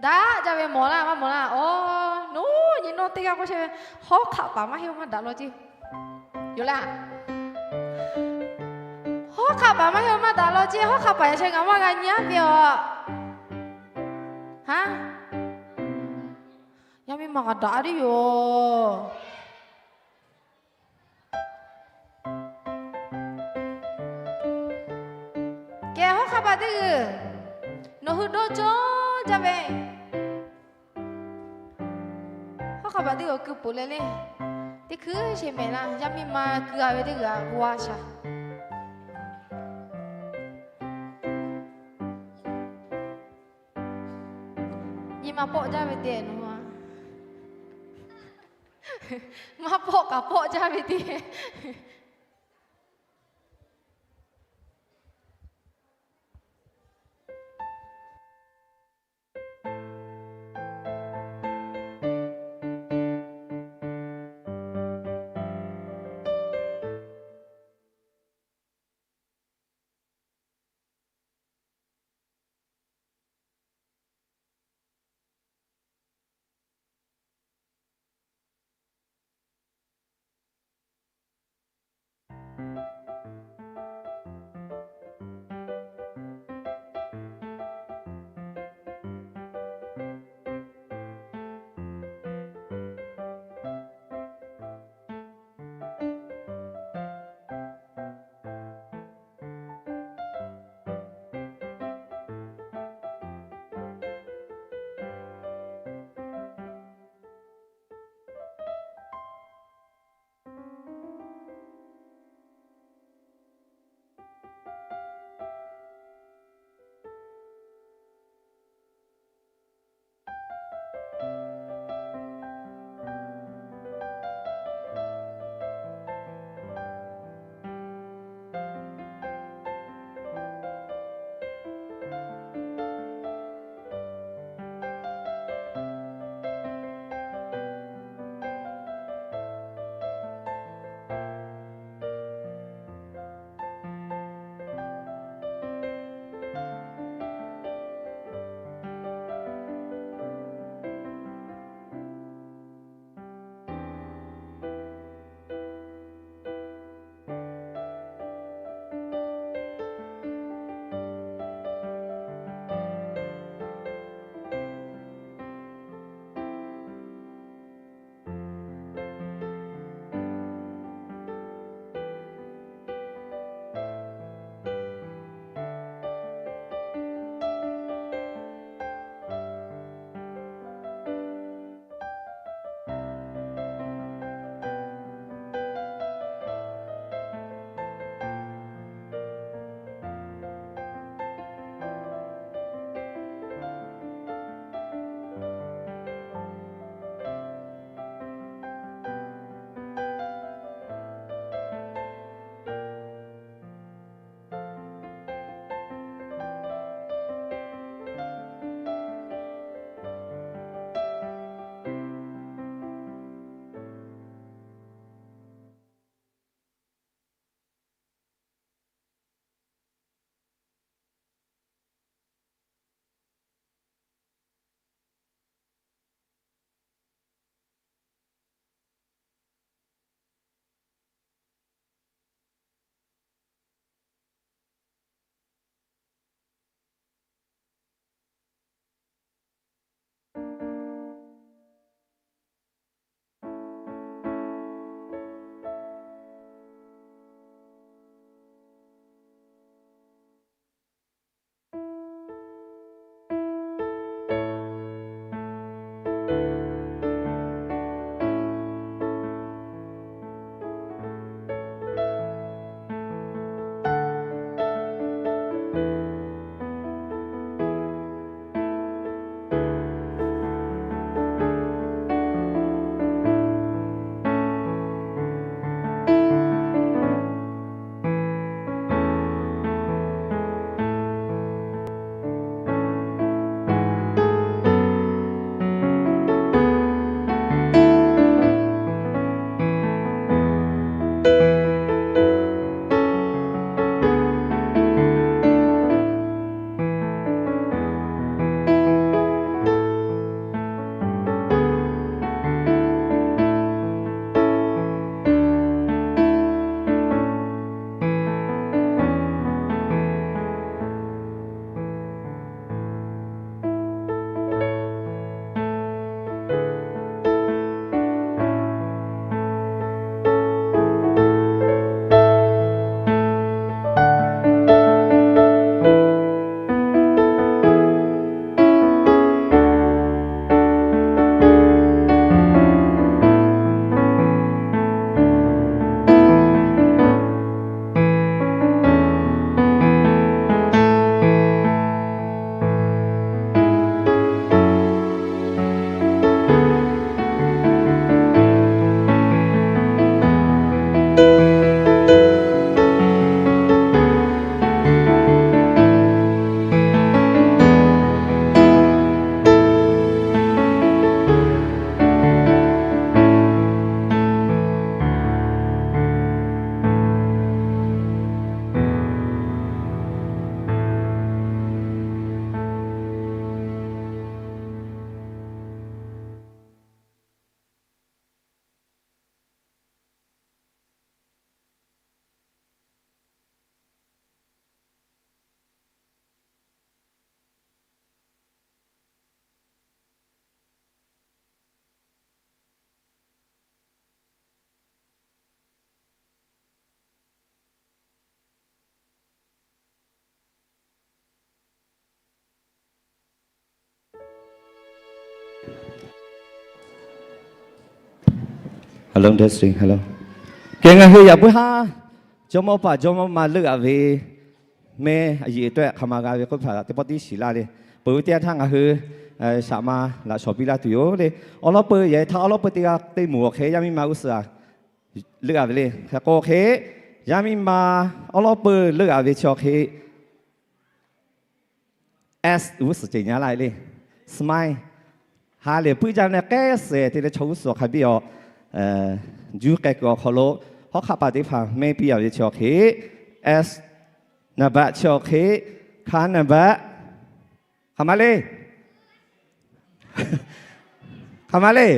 daꞈ jaˇ ve mawˬ laˇ maˇ mawˬ laˇ. Aˬ, nawˬ nyi nawˬ teˇ g'aˇ k'oˆ chehˇ ve, hawˉ hk'aˆ paˍ maˇ heˆ maˇ daꞈ law ceˇ. Yoˬ laˇ. Hawˉ hk'aˆ paˍ maˇ heˆ maˇ daꞈ law ceˇ. Hawˉ hk'aˆ paˍ yaꞈ sheh ngaˬ maˇ g'a nyi aˉ ve aˬ. Haˉ, yaˇ miˇ ma kaꞈ daꞈ tiˉ yoˬ. teˇ g'uiˬ, nawˬ hui dawˇ cawˇ jaˇ ve. Hawˉ hk'a paˍ teˇ g'uiˬ keu poˬ leh le, teˇ hkui sheˍ mehˍ laˇ, yaˇ miˇ ma keu a ve teˇ g'uiˬ a g'a shaˍ. Nyi ma pawˆ jaˇ ve te nawˬ hui a. Maˇ pawˆ kaꞈ pawˆ jaˇ ve te. Hello, testing, hello. Kehˬ, ngaˬ hui yaꞈ puiˉ haˉ jawˇmawˇ paˍ jawˇmawˇ ma leuˆ-a ve mehˇ a yeꞈ tawehˇ hk'aˬ ma g'a ve k'oˆ hpaˍ teˇ pawˆ tiˉ shiˍ laˇ le. Peuˬ ve teˇ yanˇ htaˇ ngaˬ hui shaꞈ ma laꞈ shawˍ piˇ laˇ tuˬ yoˬ le. Awˉ lawˉ peuˬ yehˬ htaˇ awˉ lawˉ peuˬ teˇ g'aˇ teˇ moˍ awˬ hk'e yaˇ miˇ ma g'uˇ suhˍ leuˆ-a ve le. Hk'e k'o hk'e, yaˇ miˇ ma awˉ lawˉ peuˬ leuˆ-a ve chi awˬ hk'e S g'uˇ suhˍ ceuˬ nyi laˇ le, smile. Ha lehˬ puiˉ jaˇ ve k'ehˉ sehˍ te leh chaw g'uˇ suhˍ awˬ hk'a biˇ awˬ juˇ k'ai kuiˬ awˬ hk'aw lo hawˉ hk'aˆ paˍ teˇ hpaˍ mehˇ piˇ-a ve chi awˬ hk'e S, naˍ baꞈ chi awˬ hk'e hkanˍ naˍ baꞈ, hk'aˬ ma le, hk'aˬ ma le,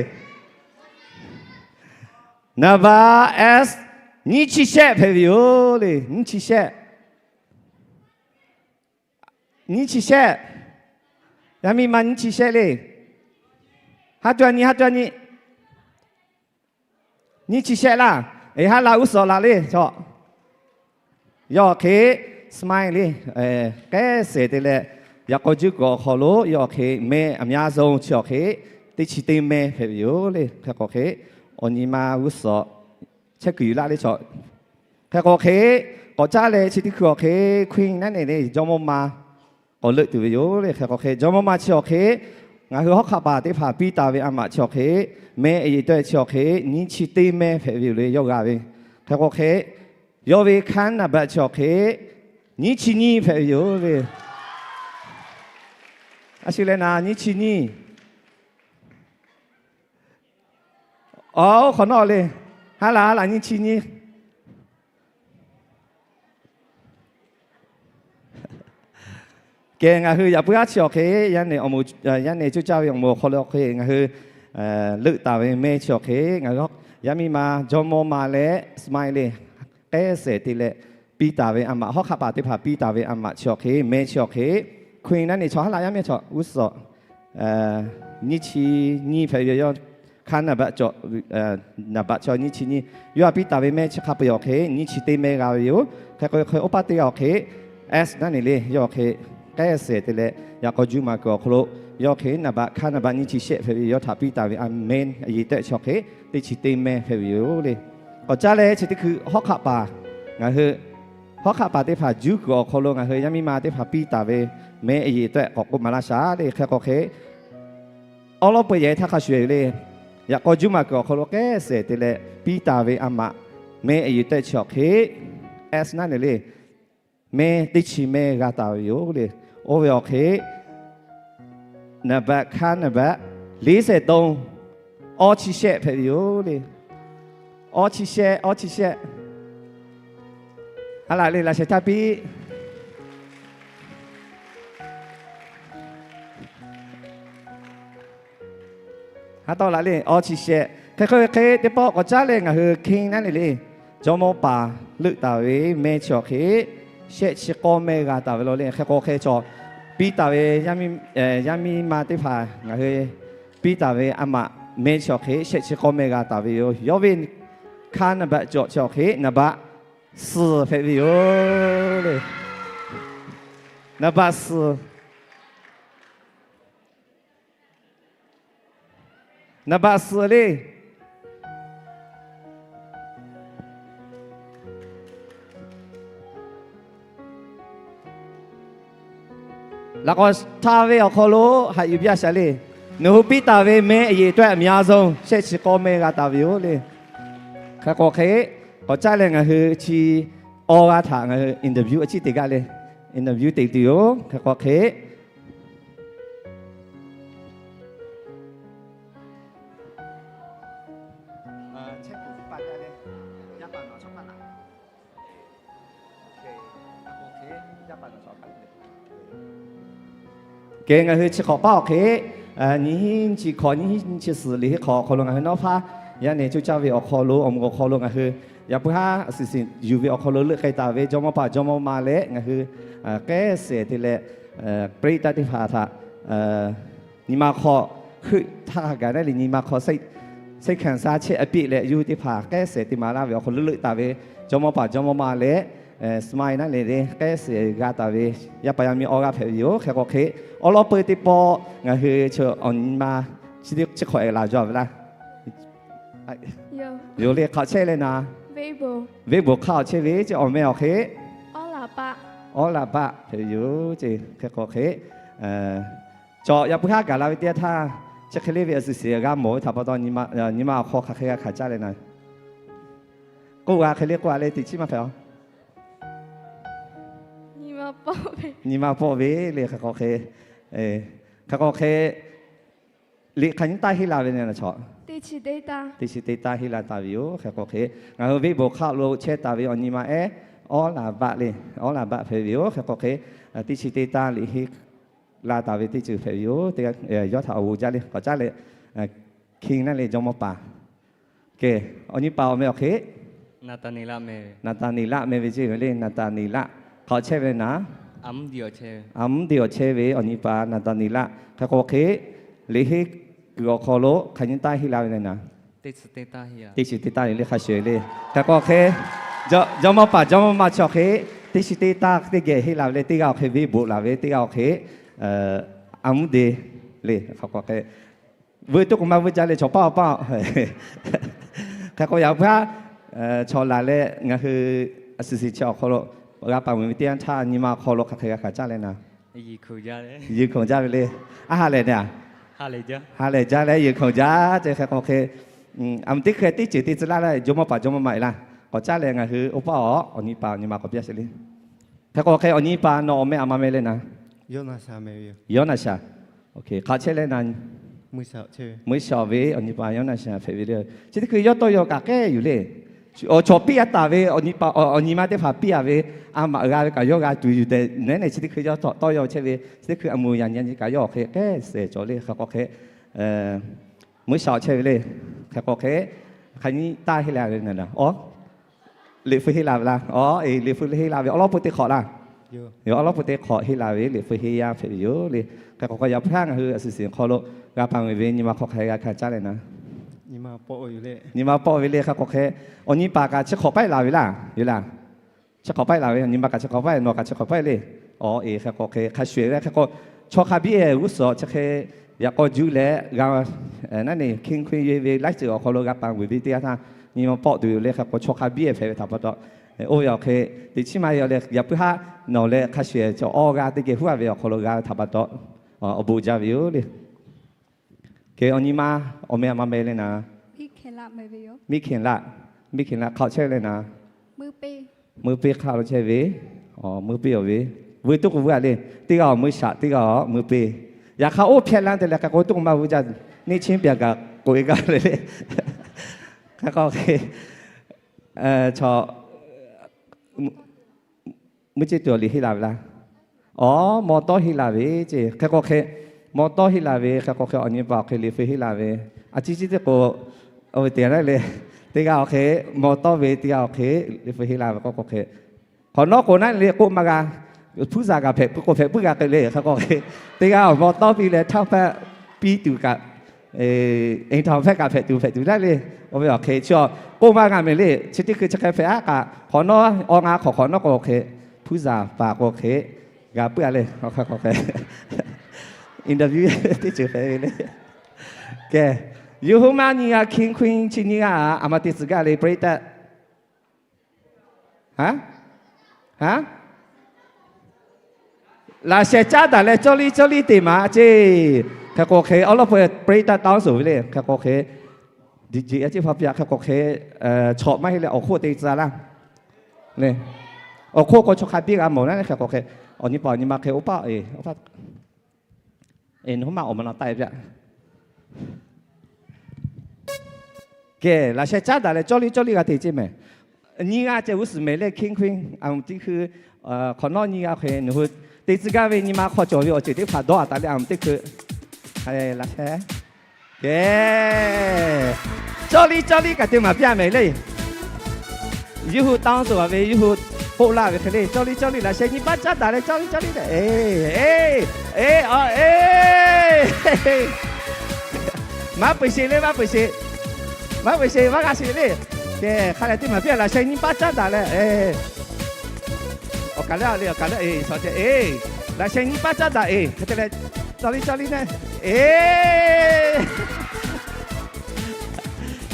naˍ baꞈ S, nyiˇ chi shehˆ hpehꞈ ve yoˬ le, nyiˇ chi shehˆ. Nyiˇ chi shehˆ. Yaˇ miˇ ma nyiˇ chi shehˆ le. Haˉ tuˬ a nyi, haˉ tuˬ a nyi. Nyiˇ chi shehˆ laˇ. Eˬ, haˉ la g'uˇ suhˍ laˬ le chaw. Yawˇ awˬ hk'e smile le, k'ehˉ sehˍ te leh yaꞈ k'aw juˇ kuiˬ awˬ hk'aw lo yawˇ awˬ hk'e mehˇ အများဆုံး chi awˬ hk'e teˇ chi teˇ mehˇ hpehꞈ ve yoˬ le. Hk'e k'o hk'e, awˬ nyi ma g'uˇ suhˍ chehˇ kuiˬ yuˬ laˇ le chaw. Hk'e k'o hk'e, k'awꞈ caˉ leh chi teˇ hkui awˬ hk'e queen naˉ neˬ le jawˇmawˇ ma k'awꞈ leuˆ tuˬ ve yoˬ le. Hk'e k'o hk'e, jawˇmawˇ ma chi awˬ hk'e ngaˬ hui hawˉ hk'aˆ paˍ teˇ hpaˍ piˇ taˍ ve a maꞈ chi awˬ hk'e mehˇ a yeꞈ tawehˇ chi awˬ hk'e nyiˇ chi teˇ mehˇ hpehꞈ ve yoˬ le, yawˇ g'a ve. Hk'e k'o hk'e, yawˇ ve hkanˍ naˍ baꞈ chi awˬ hk'e nyiˇ chi nyiˇ hpehꞈ ve yoˬ le. A shu leh naˍ, nyiˇ chi nyiˇ. Awˬ, oˇ hk'awꞈ nawˉ le. Haˉ laˬ, haˉ laˬ, nyiˇ chi nyiˇ. Kehˬ, ngaˬ hui yaꞈ puiˉ haˉ chi awˬ hk'e yaˇ nehˬ cuˇ caˇ ve awˬ moˍ awˬ hk'aw lo awˬ hk'e ngaˬ hui leuˆ taˍ ve mehˇ chi awˬ hk'e ngaˬ hui yaˇ miˇ ma jawˇmawˇ ma leh smile le k'ehˉ sehˍ te leh piˇ taˍ ve a maꞈ, hawˉ hk'aˆ paˍ teˇ hpaˍ piˇ taˍ ve a maꞈ chi awˬ hk'e mehˇ chi awˬ hk'e queen naˉ neˬ chaw haˉ laˬ, yaˇ miˇ chaw g'uˇ suhˍ nyiˇ chi nyiˇ hpehꞈ ve yoˬ. Hkanˍ naˍ baꞈ cawˬ, naˍ baꞈ chaw nyiˇ chi nyiˇ. Yawˇ htaꞈ piˇ taˍ ve mehˇ chi hk'a peu-eˬ awˬ hk'e nyiˇ chi teˇ mehˇ g'a ve yoˬ. Hk'e k'o hk'e, oˇ paˇ teˇ g'aˇ awˬ hk'e S naˉ neˬ le, yawˇ hk'e k'ehˉ sehˍ te leh yaꞈ k'aw juˇ ma kuiˬ awˬ hk'aw lo yawˇ hk'e naˍ baꞈ hkanˍ naˍ baꞈ nyiˇ chi shehˆ hpehꞈ ve yoˬ. Yawˇ htaꞈ piˇ taˍ ve a mehˇ a yeꞈ tawehˇ chi awˬ hk'e teˇ chi teˇ mehˇ hpehꞈ ve yoˬ le. K'awꞈ caˉ leh chi teˇ hkui hawˉ hk'aˆ paˍ, ngaˬ hui hawˉ hk'aˆ paˍ teˇ hpaˍ juˇ kuiˬ awˬ hk'aw lo ngaˬ hui yaˇ miˇ ma teˇ hpaˍ piˇ taˍ ve mehˇ a yeꞈ tawehˇ k'awꞈ k'oˆ maˍ laˇ shaˍ le. Hk'e k'o hk'e, awˉ lawˉ peuˬ yehˬ htaˇ hk'a shuˍ le, yaꞈ k'aw juˇ ma kuiˬ awˬ hk'aw lo k'ehˉ sehˍ te leh piˇ taˍ ve a maꞈ mehˇ a yeꞈ tawehˇ chi awˬ hk'e S naˉ neˬ le, mehˇ teˇ chi mehˇ g'a taˍ ve yoˬ le. Oˇ ve awˬ hk'e naˍ baꞈ hkanˍ naˍ baꞈ လေးဆယ့်သုံး, awˇ chi shehˆ hpehꞈ ve yoˬ le. Awˇ chi shehˆ, awˇ chi shehˆ. Haˉ laˬ le, laꞈ sheh caˇ piˇ. Haˉ tawˆ laˬ le, awˇ chi shehˆ. Hk'e k'o hk'e, teˇ pawˆ k'awꞈ caˉ leh ngaˬ hui hkanˍ naˉ neˬ le, jawˇmawˇ paˍ leuˆ taˍ ve mehˇ chi awˬ hk'e shehˆ chi k'awˇ mehˇ g'a taˍ ve law le. Hk'e k'o hk'e, chaw piˇ taˍ ve yaˇ miˇ ma teˇ hpaˍ ngaˬ hui piˇ taˍ ve a maꞈ mehˇ chi awˬ hk'e shehˆ chi k'awˇ mehˇ g'a taˍ ve yoˬ. Yawˇ ve hkanˍ naˍ baꞈ cawˬ chi awˬ hk'e naˍ baꞈ suhˍ hpehꞈ ve yoˬ le. Naˍ baꞈ suhˍ. Naˍ baꞈ suhˍ le. Laꞈ k'awꞈ htaˇ ve awˬ hk'aw lo haꞈ yuˬ piˇ a shaˍ le. Nawˬ hui piˇ taˍ ve mehˇ a yeꞈ tawehˇ အများဆုံး shehˆ chi k'awˇ mehˇ g'a taˍ ve yoˬ le. Hk'e k'o hk'e, K'awꞈ caˉ leh ngaˬ hui chi awˬ g'aˇ htaꞈ ngaˬ hui interview a ciˉ te gaˇ le. Interview te tuˬ yoˬ. Hk'e k'o hk'e, kehˬ ngaˬ hui chi hk'awꞈ paˉ awˬ hk'e, nyiˇ hinˉ nyiˇ chi hkawꞈ, nyiˇ hinˉ nyiˇ chi suhˍ liꞈ henˇ hk'awꞈ awˬ hk'aw lo ngaˬ hui nawˉ hpaˇ yaˇ nehˬ coˇ caˇ ve awˬ hk'aw lo, awˬ moˍ awˬ hk'aw lo ngaˬ hui yaꞈ puiˉ haˉ a suhˍ shiˍ yuˬ ve awˬ hk'aw lo leuˆ k'ai taˍ ve jawˇmawˇ paˍ jawˇmawˇ ma leh ngaˬ hui kehˉ shehˍ te leh ပရိသတ် teˇ hpaˍ htaꞈ nyi ma hk'aw heuˆ htaˇ hk'a gaˬ naˉ leh nyi ma hk'aw စိတ်ခံစားချက် အပြည့် leh yawˇ hui teˇ hpaˍ kehˉ shehˍ te maˍ laˇ ve awˬ hk'aw lo leuˆ taˍ ve jawˇmawˇ paˍ jawˇmawˇ ma leh smile naˉ leh le kehˉ shehˍ g'a taˍ ve yaˇ paˍ yaˇ miˇ awˬ g'aˇ hpehꞈ ve yoˬ. Hk'e k'o hk'e, awˉ lawˉ peu teˇ pawˆ ngaˬ hui awˬ nyi ma chi hk'awꞈ e laˬ jaw ve laˇ. Yoˬ le, hk'aꞈ chehˇ leh naˍ, venˇ boˬ hk'aˆ awˬ chehˇ ve ce awˬ meh awˬ hk'e, awˉ laˬ baˆ hpehꞈ ve yoˬ ce. Hk'e k'o hk'e, cawˬ yaꞈ puiˉ haˉ gaˬ la ve teˇ yanˇ htaˇ, chi hk'e le ve a suhˍ shiˍ g'a mawˬ ve htaꞈ pa taw, nyi ma awˬ hk'aw hk'aˬ hk'e g'a hkanˍ caˇ leh naˍ, k'oˆ g'a hk'e le k'oˆ a leh teꞈ chiˉ maˇ hpehꞈ a. Nyi ma pawˆ ve le. Hk'e k'o hk'e, hk'e k'o hk'e, liꞈ hk'aˬ nyiˇ taˇ henˇ la ve le naˍ chaw, teˇ chi teˇ taˇ henˇ la taˍ ve yoˬ. Hk'e k'o hk'e, ngaˬ hui venˇ boˬ hk'aˆ lo chehˇ taˍ ve awˬ nyi ma ehˉ awˉ laˬ baˆ le, awˉ laˬ baˆ hpehꞈ ve yoˬ. Hk'e k'o hk'e, teˇ chi teˇ taˇ liꞈ henˇ la taˍ ve teˇ ceuˬ hpehꞈ ve yoˬ. Teˇ g'aˇ yawˇ htaꞈ awˬ g'oˍ jaˇ le, k'awꞈ caˉ leh, hkiˇ naˉ leh jawˇmawˇ paˍ, kehˬ, awˬ nyi paˍ awˬ meh awˬ hk'e, Naˍtaˍneˍlaˆ meh ve ce ve le. Naˍtaˍneˍlaˆ hk'aꞈ chehˇ ve le naˍ, aˬ mvuhˇ deˬ awˬ chehˇ ve awˬ nyi paˍ Naˍtaˍneˍlaˆ. Hk'e k'o hk'e, liꞈ henˇ kuiˬ awˬ hk'aw lo hk'aˬ nyiˇ taˇ henˇ la ve le naˍ, teˇ chi teˇ taˇ henˇ la taˍ ve le. Hk'a shuˍ le. Hk'e k'o hk'e, jawˇmawˇ paˍ jawˇmawˇ ma chi awˬ hk'e, teˇ chi teˇ taˇ teˇ geh henˇ la ve le. Teˇ g'aˇ awˬ hk'e venˇ boˆ laˬ ve, teˇ g'aˇ awˬ hk'e aˬ mvuhˇ deˬ le. Hk'e k'o hk'e, vuiˇ tuˉ k'o maˇ vuiˇ jaˇ leh chaw paˇ awˬ paˇ. Hk'e k'o yaꞈ hpaˇ chaw laˬ leh ngaˬ hui a suhˍ shiˍ chi awˬ hk'aw lo g'a paˍ mvuiˬ ve teˇ yanˇ htaˇ nyi ma awˬ hk'aw lo hk'aˬ hk'e g'a hkanˍ caˇ leh naˍ, yuˬ hkanˍ jaˇ ve le. Aˉ ha lehˬ naˍ, ha lehˬ jaˇ leh yuˬ hkanˍ jaˇ ce. Hk'e k'o hk'e, aˬ mvuhˇ teˇ hk'e teˇ ceuˬ te tcuh laˇ leh jawˇmawˇ paˍ jawˇmawˇ ma e laˇ. K'awꞈ caˉ leh ngaˬ hui oˇ paˆ awˬ awˬ nyi paˍ awˬ nyi ma k'awꞈ piˇ a sheˍ le. Hk'e k'o hk'e, awˬ nyi paˍ nawˬ awˬ meh aˬ ma meh le naˍ, Yoˇnaˍshaˍ. Hk'aꞈ chehˇ leh naˍ, meuˇ shaˍ ve awˬ nyi paˍ Yoˇnaˍshaˍ hpehꞈ ve le. Chi teˇ hkui yawˇ tawˇ yaw kaꞈ kehˉ yuˬ le. Awˬ chawꞈ piˇ a taˍ ve awˬ nyi ma teˇ hpaˍ piˇ a ve, a maꞈ g'a ve kaꞈ yawˇ g'a tuˬ yuˬ tehꞈ nehˉ nehˬ chi teˇ hkui yawˇ tawˇ yaw chehˇ ve. Chi teˇ hkui aˬ moˍ yaꞈ nyi nyi kaꞈ yawˇ awˬ hk'e kehˉ shehˍ cawˬ le. Hk'e k'o hk'e, meuˇ shaˍ awˬ chehˇ ve le. Hk'e k'o hk'e, hk'aˬ nyiˇ taˇ henˇ la ve naˍ, a Liꞈ hpu henˇ la ve laˇ. Aˬ, liꞈ hpu henˇ la ve awˉ lawˉ pui teˇ hk'awꞈ laˇ. Yoˬ, awˉ lawˉ pui teˇ hk'awꞈ henˇ la ve liꞈ hpu henˇ yaˇ hpehꞈ ve yoˬ le. Hk'e k'o k'o yaꞈ hpu htaˇ ngaˬ hui a suhˍ shiˍ hk'aw lo g'a paˍ mvuiˬ ve nyi ma hk'aw hk'aˬ hk'e g'a hkanˍ caˇ leh naˍ, nyi ma pawˆ ve le. Hk'e k'o hk'e, awˬ nyi paˍ kaꞈ chi hk'awꞈ paiˇ la ve laˇ, yoˬ laˇ. Chi hk'awꞈ paiˇ la ve, awˬ nyi ma kaꞈ chi hk'awꞈ paiˇ, nawˬ kaꞈ chi hk'awꞈ paiˇ le. Aˬ, e hk'e k'o hk'e hk'a shuˍ e le. Hk'e k'o, chaw hk'a biˇ g'uˇ suhˍ chi hk'e yaꞈ k'aw juˇ leh g'a, naˉ neˬ hkiˇ hkui ve laiˉ ceuˬ awˬ hk'aw lo g'a paˍ mvuiˬ ve teˇ yanˇ htaˇ, nyi ma pawˆ tuˬ yoˬ le. Hk'e k'o chaw hk'a biˇ hpehꞈ ve htaꞈ pa taw, oˇ ve awˬ hk'e teꞈ chiˉ maˇ heˆ a leh, yaꞈ puiˉ haˉ nawˬ leh hk'a shuˍ e chaw awˬ g'aˇ teˇ geh huˉ a ve awˬ hk'aw lo g'a ve htaꞈ pa taw, awˬ bon jaˇ ve yoˬ le. Kehˬ, awˬ nyi ma awˬ meh aˬ ma meh le naˍ, Miˇ hkenˍ laˆ, miˇ hkenˍ laˆ hk'aꞈ chehˇ ve le naˍ, meuˇ peˇ hk'aꞈ lo chehˇ ve, meuˇ peˇ awˬ ve, vuiˇ tuˉ k'o vuiˇ a le. Teˇ g'aˇ awˬ meuˇ shaꞈ, teˇ g'aˇ awˬ meuˇ peˇ. Yaꞈ hk'aˇ oˇ hpehˇ laˇ te leh hk'e k'o tuˉ k'o maˇ vuiˇ jaˇ, neˇ chiˉ pyaˍ kaꞈ k'oꞈ e gaˇ ve le. Hk'e k'o hk'e, chaw meuˇ ceˇ tuˬ awˬ liꞈ henˇ la ve laˇ. Aˬ, maw tawˇ henˇ la ve ce. Hk'e k'o hk'e, maw tawˇ henˇ la ve. Hk'e k'o hk'e, awˬ nyi paˍ awˬ hk'e liꞈ hpu henˇ la ve. A ciˉ ciˉ teˇ k'o, oˇ ve teˇ g'aˇ le, teˇ g'aˇ awˬ hk'e maw tawˇ ve, teˇ g'aˇ awˬ hk'e liꞈ hpu henˇ la ve k'o k'o hk'e, hk'awꞈ nawˉ k'o naˉ le k'oˆ maˇ g'a. Hpuˇ zaˍ kaꞈ hpehꞈ puiˉ k'o hpehꞈ puiˉ g'a k'ai le. Hk'e k'o hk'e, teˇ g'aˇ awˬ maw tawˇ piˇ leh htaˇ hpehꞈ piˇ tuˬ kaꞈ, eˍ, htaꞈ hpehꞈ kaꞈ hpehꞈ tuˬ hpehꞈ tuˬ laˇ le. Oˇ ve awˬ hk'e chi awˬ k'oˆ maˇ g'a meh le. Chi teˇ hkui chi hk'e hpehꞈ a kaꞈ, hk'awꞈ nawˉ awˬ ngaˬ hk'awꞈ hk'awꞈ nawˉ k'o hk'e, hpuˇ zaˍ paˍ k'o hk'e g'a puiˉ a le. Hk'e k'o hk'e, interview teˇ ceuˬ hpehꞈ ve le. Kehˬ, yawˇ hui maˇ nyi g'a hkiˇ hkui chi nyiˇ g'aˇ aˬ ma te tcuh gaˇ le ပရိသတ် Laꞈ shehˍ caˉ daꞈ leh cawˇ liˇ cawˇ liˇ te maˍ ceˇ. Hk'e k'o hk'e, awˉ lawˉ peu ပရိသတ် တောင်းဆို ve le. Hk'e k'o hk'e, Jeꞈ jeꞈ yaˇ ceˇ hpaˇ piˇ a hk'e k'o hk'e, chawꞈ maˇ heˆ leh awˬ hk'oˆ te tcuh laˇ. Awˬ hk'oˆ k'o chaw hk'a biˇ g'a mawˬ laˇ hk'e k'o hk'e, awˬ nyi pa awˬ nyi ma hk'e oˇ paˆ, nawˬ huiˉ maˇ awˬ ma na taˆ e piˇ a. Kehˬ, laꞈ sheh caˉ daꞈ leh cawˇ liˇ cawˇ liˇ g'a te ceˇ mehˍ. Nyiˇ g'aˇ ceh g'uˇ suhˍ mehˍ leh hkiˇ hkiˇ, a, teˇ hkui, hk'awꞈ nawˉ nyiˇ g'aˇ hk'e nawˬ hui te tcuh gaˇ ve nyi ma hk'aw cawˬ ve awˬ ceuˬ teˇ hpaˍ dawˇ a taˍ leh a teˇ hkui, laꞈ sheh Kehˬ, cawˇ liˇ cawˇ liˇ kaꞈ te maˍ piˇ a mehˍ le. Yawˇ hui taˇ suh a ve, yawˇ hui k'oˆ laˇ ve hk'e le, cawˇ liˇ cawˇ liˇ laꞈ sheh nyiˇ paˆ caˉ daꞈ leh cawˇ liˇ cawˇ liˇ leh, e, e, e, a, e, maˇ peuˬ sheˍ le, maˇ peuˬ sheˍ, maˇ peuˬ sheˍ, maˇ g'a sheˍ le. Kehˬ, hk'a lehˬ teˇ maˬ piˇ a laꞈ sheh nyiˇ paˆ caˉ daꞈ leh, e, awˬ kaˬ lehˬ a le, awˬ kaˬ lehˬ e, shawˍ ceh e, laꞈ sheh nyiˇ paˆ caˉ daꞈ e, hk'e te leh, cawˇ liˇ cawˇ liˇ ne, e,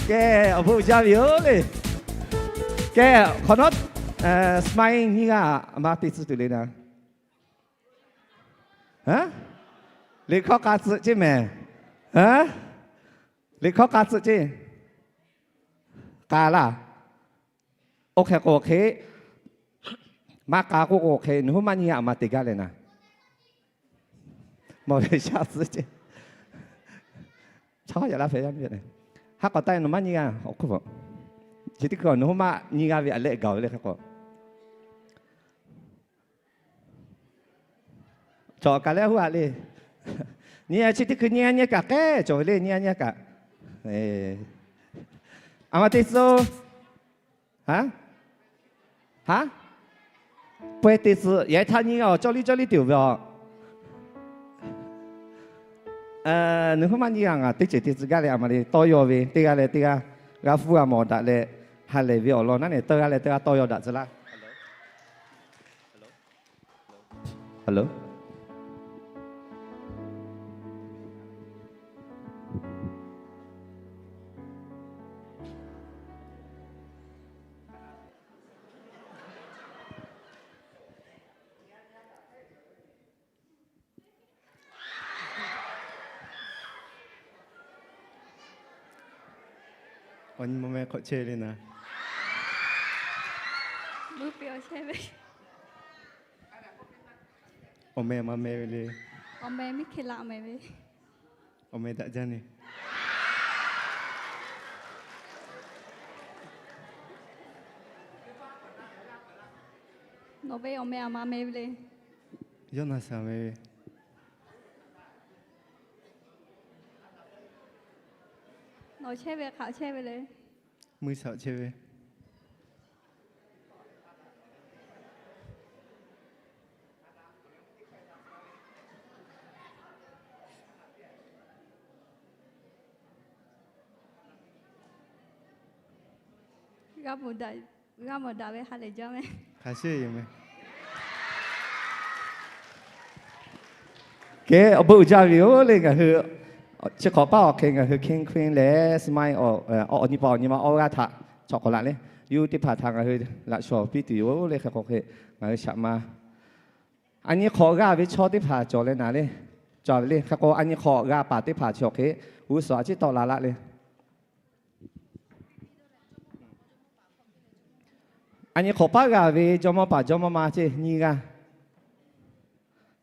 kehˬ, awˬ bon uiˍ jaˇ ve yoˬ le. Kehˬ, hk'awꞈ nawˉ, smile nyiˇ g'aˇ a ma te tcuh tuˬ le na. Liꞈ hkawˇ k'a tcuh ceˇ mehˍ. Liꞈ hkawˇ k'a tcuh ceˇ. K'a laˇ. Oˇ hk'e k'o hk'e, maˇ k'a k'oˆ k'o hk'e, nawˬ huiˉ maˇ nyiˇ g'aˇ a ma te gaˇ leh na. Mawˬ ve sha tcuh ceˇ. Chaw yaꞈ laˇ hpehꞈ yaˇ miˇ ve. Haˉ k'awꞈ taˆ e nawˬ maˇ nyiˇ g'aˇ awˬ hk'oˆ. Chi teˇ hkui nawˬ huiˉ maˇ nyiˇ g'aˇ ve a lehˆ gaˬ ve le hk'e k'o. Cawˬ kaˬ lehˬ huˉ a le. Nyi a chi teˇ hkui nyi a nyi kaꞈ k'ehˉ cawˬ ve le, nyi a nyi kaꞈ. A ma te tcuh. Haˉ? Haˉ? Pawehˇ te tcuh, yaꞈ hk'aˇ nyi a cawˇ liˇ cawˇ liˇ te oˬ ve a. Nawˬ huiˉ maˇ nyiˇ g'aˇ ngaˬ teˇ ceuˬ te tcuh gaˇ leh a ma le tawˇ yaw ve, teˇ g'aˇ leh teˇ g'aˇ g'a hpuˇ g'a mawˬ daꞈ leh, ha lehˬ ve awˬ lawn naˉ nehˬ tawˇ g'aˇ leh teˇ g'aˇ tawˇ yaw daꞈ tcuh laˇ. Hello. Awˬ nyi ma meh hk'awꞈ chehˇ ve le na. Awˬ meh ma meh ve le. Awˬ meh miˉ hk'e laꞈ meh ve. Awˬ meh daꞈ jaˇ ne. Nawˬ ve awˬ meh a ma meh ve le. Yawˇ na shaˍ meh ve. Nawˬ chehˇ ve hk'aꞈ chehˇ ve le. Mui shaꞈ chehˇ ve. G'a mawˬ daꞈ ve ha lehˬ jaˇ meh. Kehˬ, awˬ bon uiˍ jaˇ ve yoˬ le ngaˬ hui. Chi hk'awꞈ paˉ awˬ hk'e ngaˬ hui King Queen leh Smile awˬ, awˬ nyi pa awˬ nyi ma awˬ g'aˇ htaꞈ chaw hk'awꞈ laꞈ le, yuˇ teˇ hpaˍ htaꞈ ngaˬ hui laꞈ shawˍ piˇ tuˬ yoˬ le hk'e k'o hk'e, ngaˬ hui shaꞈ ma a nyi hk'awꞈ g'aˇ ve chaw teˇ hpaˍ cawˬ leh naˍ le, cawˬ ve le hk'e k'o a nyi hk'awꞈ g'aˇ paˍ teˇ hpaˍ chi awˬ hk'e g'uˇ suhˍ a ciˉ tawˆ la laꞈ le. A nyi hk'awꞈ paˉ g'aˇ ve jawˇmawˇ paˍ jawˇmawˇ ma ceˇ nyiˇ g'aˇ.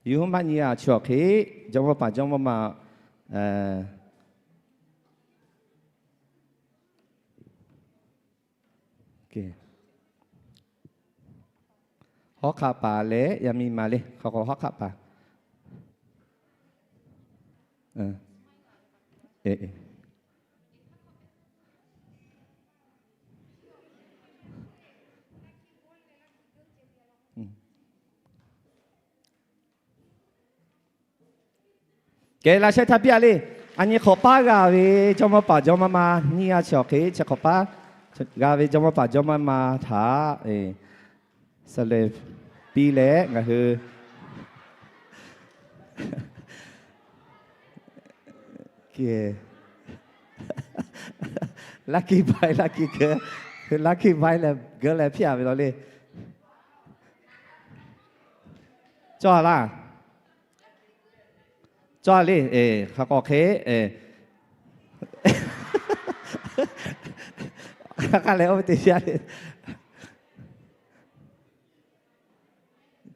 Yuˇ maˇ nyiˇ g'aˇ chi awˬ hk'e jawˇmawˇ paˍ jawˇmawˇ ma hawˉ hk'aˆ paˍ leh yaˇ miˇ ma le hk'a k'o hawˉ hk'aˆ paˍ. Kehˬ, laꞈ sheh htaˇ piˇ a le. A nyi hk'awꞈ paˉ g'a ve jawˇmawˇ paˍ jawˇmawˇ ma nyiˇ g'aˇ chi awˬ hk'e chi hk'awꞈ paˉ g'a ve jawˇmawˇ paˍ jawˇmawˇ ma htaꞈ suh leh piˇ leh ngaˬ hui lucky bye, lucky girl, lucky bye leh girl leh piˇ a ve law le. Cawˇ a laˇ. Cawˇ a le, hk'a k'awꞈ hk'e, Hk'a leh oˇ ve teˇ yanˇ le.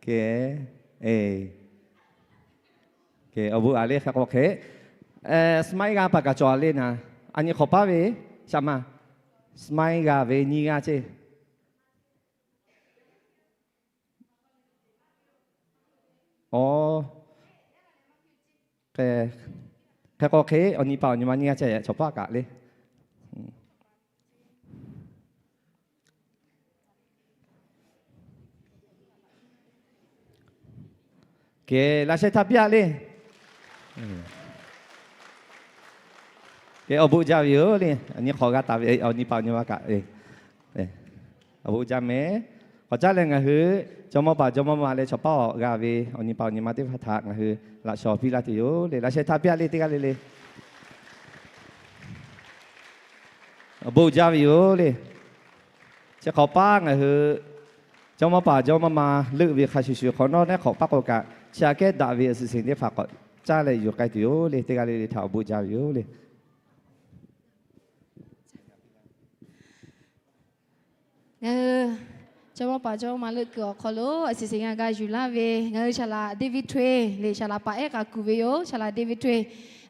Kehˬ, e, kehˬ awˬ bon aꞈ le hk'e k'o hk'e, smile g'a paˍ kaꞈ cawˬ le naˍ, a nyi hk'awꞈ paˉ ve, shaˍ ma, smile g'a ve nyiˇ g'aˇ ceˇ. Aˬ, hk'e k'o hk'e, awˬ nyi paˍ awˬ nyi ma nyiˇ g'aˇ ceˇ cawˬ paˉ kaꞈ le. Kehˬ, laꞈ sheh htaˇ piˇ-a le. Kehˬ, awˬ bon jaˇ ve yoˬ le. Nyi hk'awꞈ g'a taˍ ve awˬ nyi paˍ awˬ nyi ma kaꞈ, awˬ bon jaˇ mehˍ. K'awꞈ caˉ leh ngaˬ hui jawˇmawˇ paˍ jawˇmawˇ ma leh chaw paˉ awˬ g'a ve awˬ nyi paˍ awˬ nyi ma teˇ hpaˍ htaꞈ ngaˬ hui laꞈ shawnˍ piˇ laˇ tuˬ yoˬ le. Laꞈ sheh htaˇ piˇ-a le teˇ g'aˇ le le. Awˬ bon jaˇ ve yoˬ le. Chi hk'awꞈ paˉ ngaˬ hui jawˇmawˇ paˍ jawˇmawˇ ma leuˆ ve hk'a shuˍ shuˍ hk'awꞈ nawˉ neˉ hk'awꞈ paˉ k'o kaꞈ, chi aꞈ kehˉ daꞈ ve awˬ suhˍ seˍ teˇ hpaˍ k'awꞈ caˇ leh yuˬ k'ai tuˬ yoˬ le. Teˇ g'aˇ le le htaꞈ awˬ bon jaˇ ve yoˬ le. Ngaˬ hui jawˇmawˇ paˍ jawˇmawˇ ma leuˆ kuiˬ awˬ hk'aw lo a siˍ siˍ ngaˬ g'a yuˬ laˇ ve ngaˬ hui shaˍ laꞈ David Twe le, shaˍ laꞈ paˍ ehˉ k'a kuˬ ve yoˬ. Shaˍ laꞈ David Twe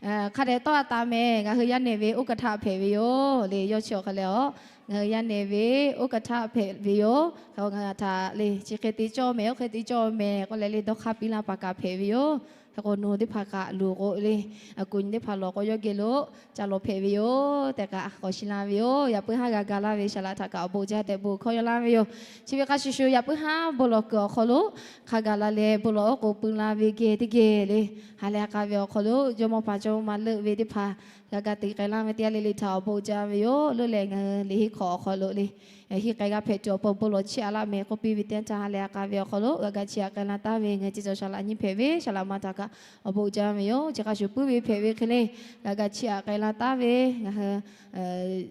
hk'a dehꞈ tawˇ a taˍ mehˍ, ngaˬ hui yaˇ nehˬ ve oˇ kaˬ htaˇ hpehꞈ ve yoˬ le. Yawˇ chi awˬ hk'a leh a, ngaˬ hui yaˇ nehˬ ve oˇ kaˬ htaˇ hpehꞈ ve yoˬ. Hk'e ngaˬ hui htaꞈ le chi hk'e te cawˇ mehˍ, oˇ hk'e te cawˇ mehˍ k'oˆ leh le dawˇ hk'aˇ piˇ laˇ paˍ kaꞈ hpehꞈ ve yoˬ. Hk'e k'o nawˬ hui teˇ hpaˍ kaꞈ luˬ k'o le, a kuˬ nyi teˇ hpaˍ lawˬ k'o yawˇ geh lo ca lawˬ hpehꞈ ve yoˬ tehꞈ kaꞈ k'awꞈ shiˍ la ve yoˬ. Yaꞈ puiˉ haˉ g'a ga laˇ ve shaˍ laꞈ htaꞈ kaꞈ awˬ bon jaˇ tehꞈ bon hkawˇ yaw laˇ ve yoˬ. Chi ve hk'a shuˍ shuˍ yaꞈ puiˉ haˉ bon lawˬ kuiˬ awˬ hk'aw lo hk'a gaˬ la leh bon lawˬ oˉ k'oˍ pui la ve geh teˇ geh le, ha lehˬ a k'a ve awˬ hk'aw lo jawˇmawˇ paˍ jawˇmawˇ ma leuˆ ve teˇ hpaˍ g'a ga te k'ai laˇ ve teˇ g'aˇ le le htaꞈ awˬ bon jaˇ ve yoˬ. Leuˆ leh ngaˬ hui liꞈ henˇ hk'awꞈ awˬ hk'aw lo le, henˇ k'ai g'a hpehꞈ tuˬ awˬ pon bon lawˬ chiˇ aꞈ laˇ mehˍ k'oˆ piˇ ve teˇ yanˇ htaˇ ha lehˬ a k'a ve awˬ hk'aw lo g'a ga chiˇ aꞈ k'ai la taˍ ve ngaˬ hui ceˇ cawˬ shaˍ laꞈ nyiˇ hpehꞈ ve shaˍ laꞈ ma htaꞈ kaꞈ awˬ bon jaˇ ve yoˬ. Chi hk'a shuˍ puiˉ ve hpehꞈ ve hk'e le, g'a ga chiˇ aꞈ k'ai la taˍ ve ngaˬ hui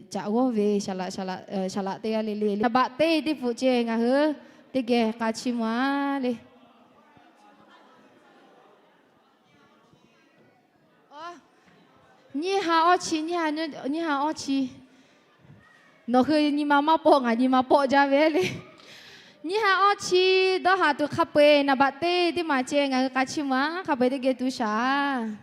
caꞈ g'awˇ ve shaˍ laꞈ teˇ g'aˇ le le, naˍ baꞈ teˇ teˇ hpfuhˆ ceh ngaˬ hui teˇ geh k'a chiˇ mvuh-a le. Nyiˇ ha awˇ chi, nyiˇ ha awˇ chi. Nawˬ hui nyi ma maˇ pawˆ, ngaˬ nyi ma pawˆ jaˇ ve le. Nyiˇ ha awˇ chi dawˇ haˍ tuˬ hk'a peu-eˬ naˍ baꞈ teˇ teˇ maˬ ceh ngaˬ hui k'a chiˇ mvuh-a, hk'a peu-eˬ teˇ geh tu shaˍ.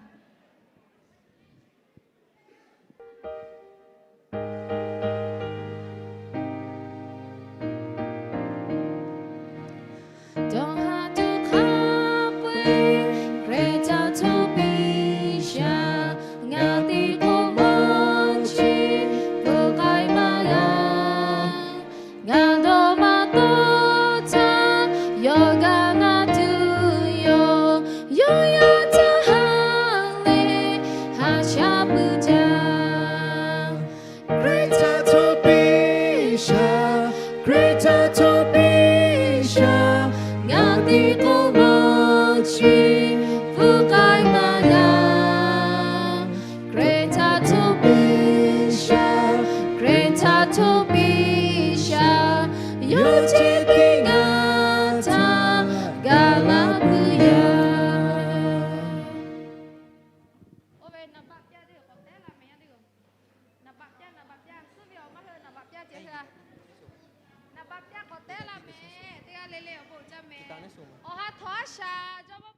Dawˇ haˍ tuˬ hk'a peu-eˬ Hkriꞈ htaꞈ hto piˇ shaˍ, ngaˬ teˇ k'oˆ maˇ chi pfuhˍ k'ai maˇ g'a. Ngaˬ dawˇ maˇ tawˇ htaˇ yawˇ g'a na tuˬ yoˬ. Yawˇ yaˇ htaꞈ ha lehˬ haꞈ shaˉ puiˉ jaˇ. Hkriꞈ htaꞈ hto piˇ shaˍ, Hkriꞈ htaꞈ hto piˇ shaˍ, ngaˬ teˇ k'oˆ maˇ chi pfuhˍ k'ai maˇ g'a. Hkriꞈ htaꞈ hto piˇ shaˍ, Hkriꞈ htaꞈ hto piˇ shaˍ, yawˇ ceh teˇ ngaˬ htaꞈ gaˬ la puiˉ yaˇ. Oˇ ve naˍ baꞈ pyaˇ teˇ k'awꞈ tehˉ la mehˍ yaˇ teˇ g'aˇ. Naˍ baꞈ pyaˇ, naˍ baꞈ pyaˇ, suhˉ ve awˬ maˇ hui naˍ baꞈ pyaˇ ceh hui-a. Naˍ baꞈ pyaˇ k'awꞈ tehˉ la mehˍ teˇ g'aˇ le le awˬ bon uiˍ jaˇ mehˍ. Awˬ ha htawnˍ a shaˍ jawˇmawˇ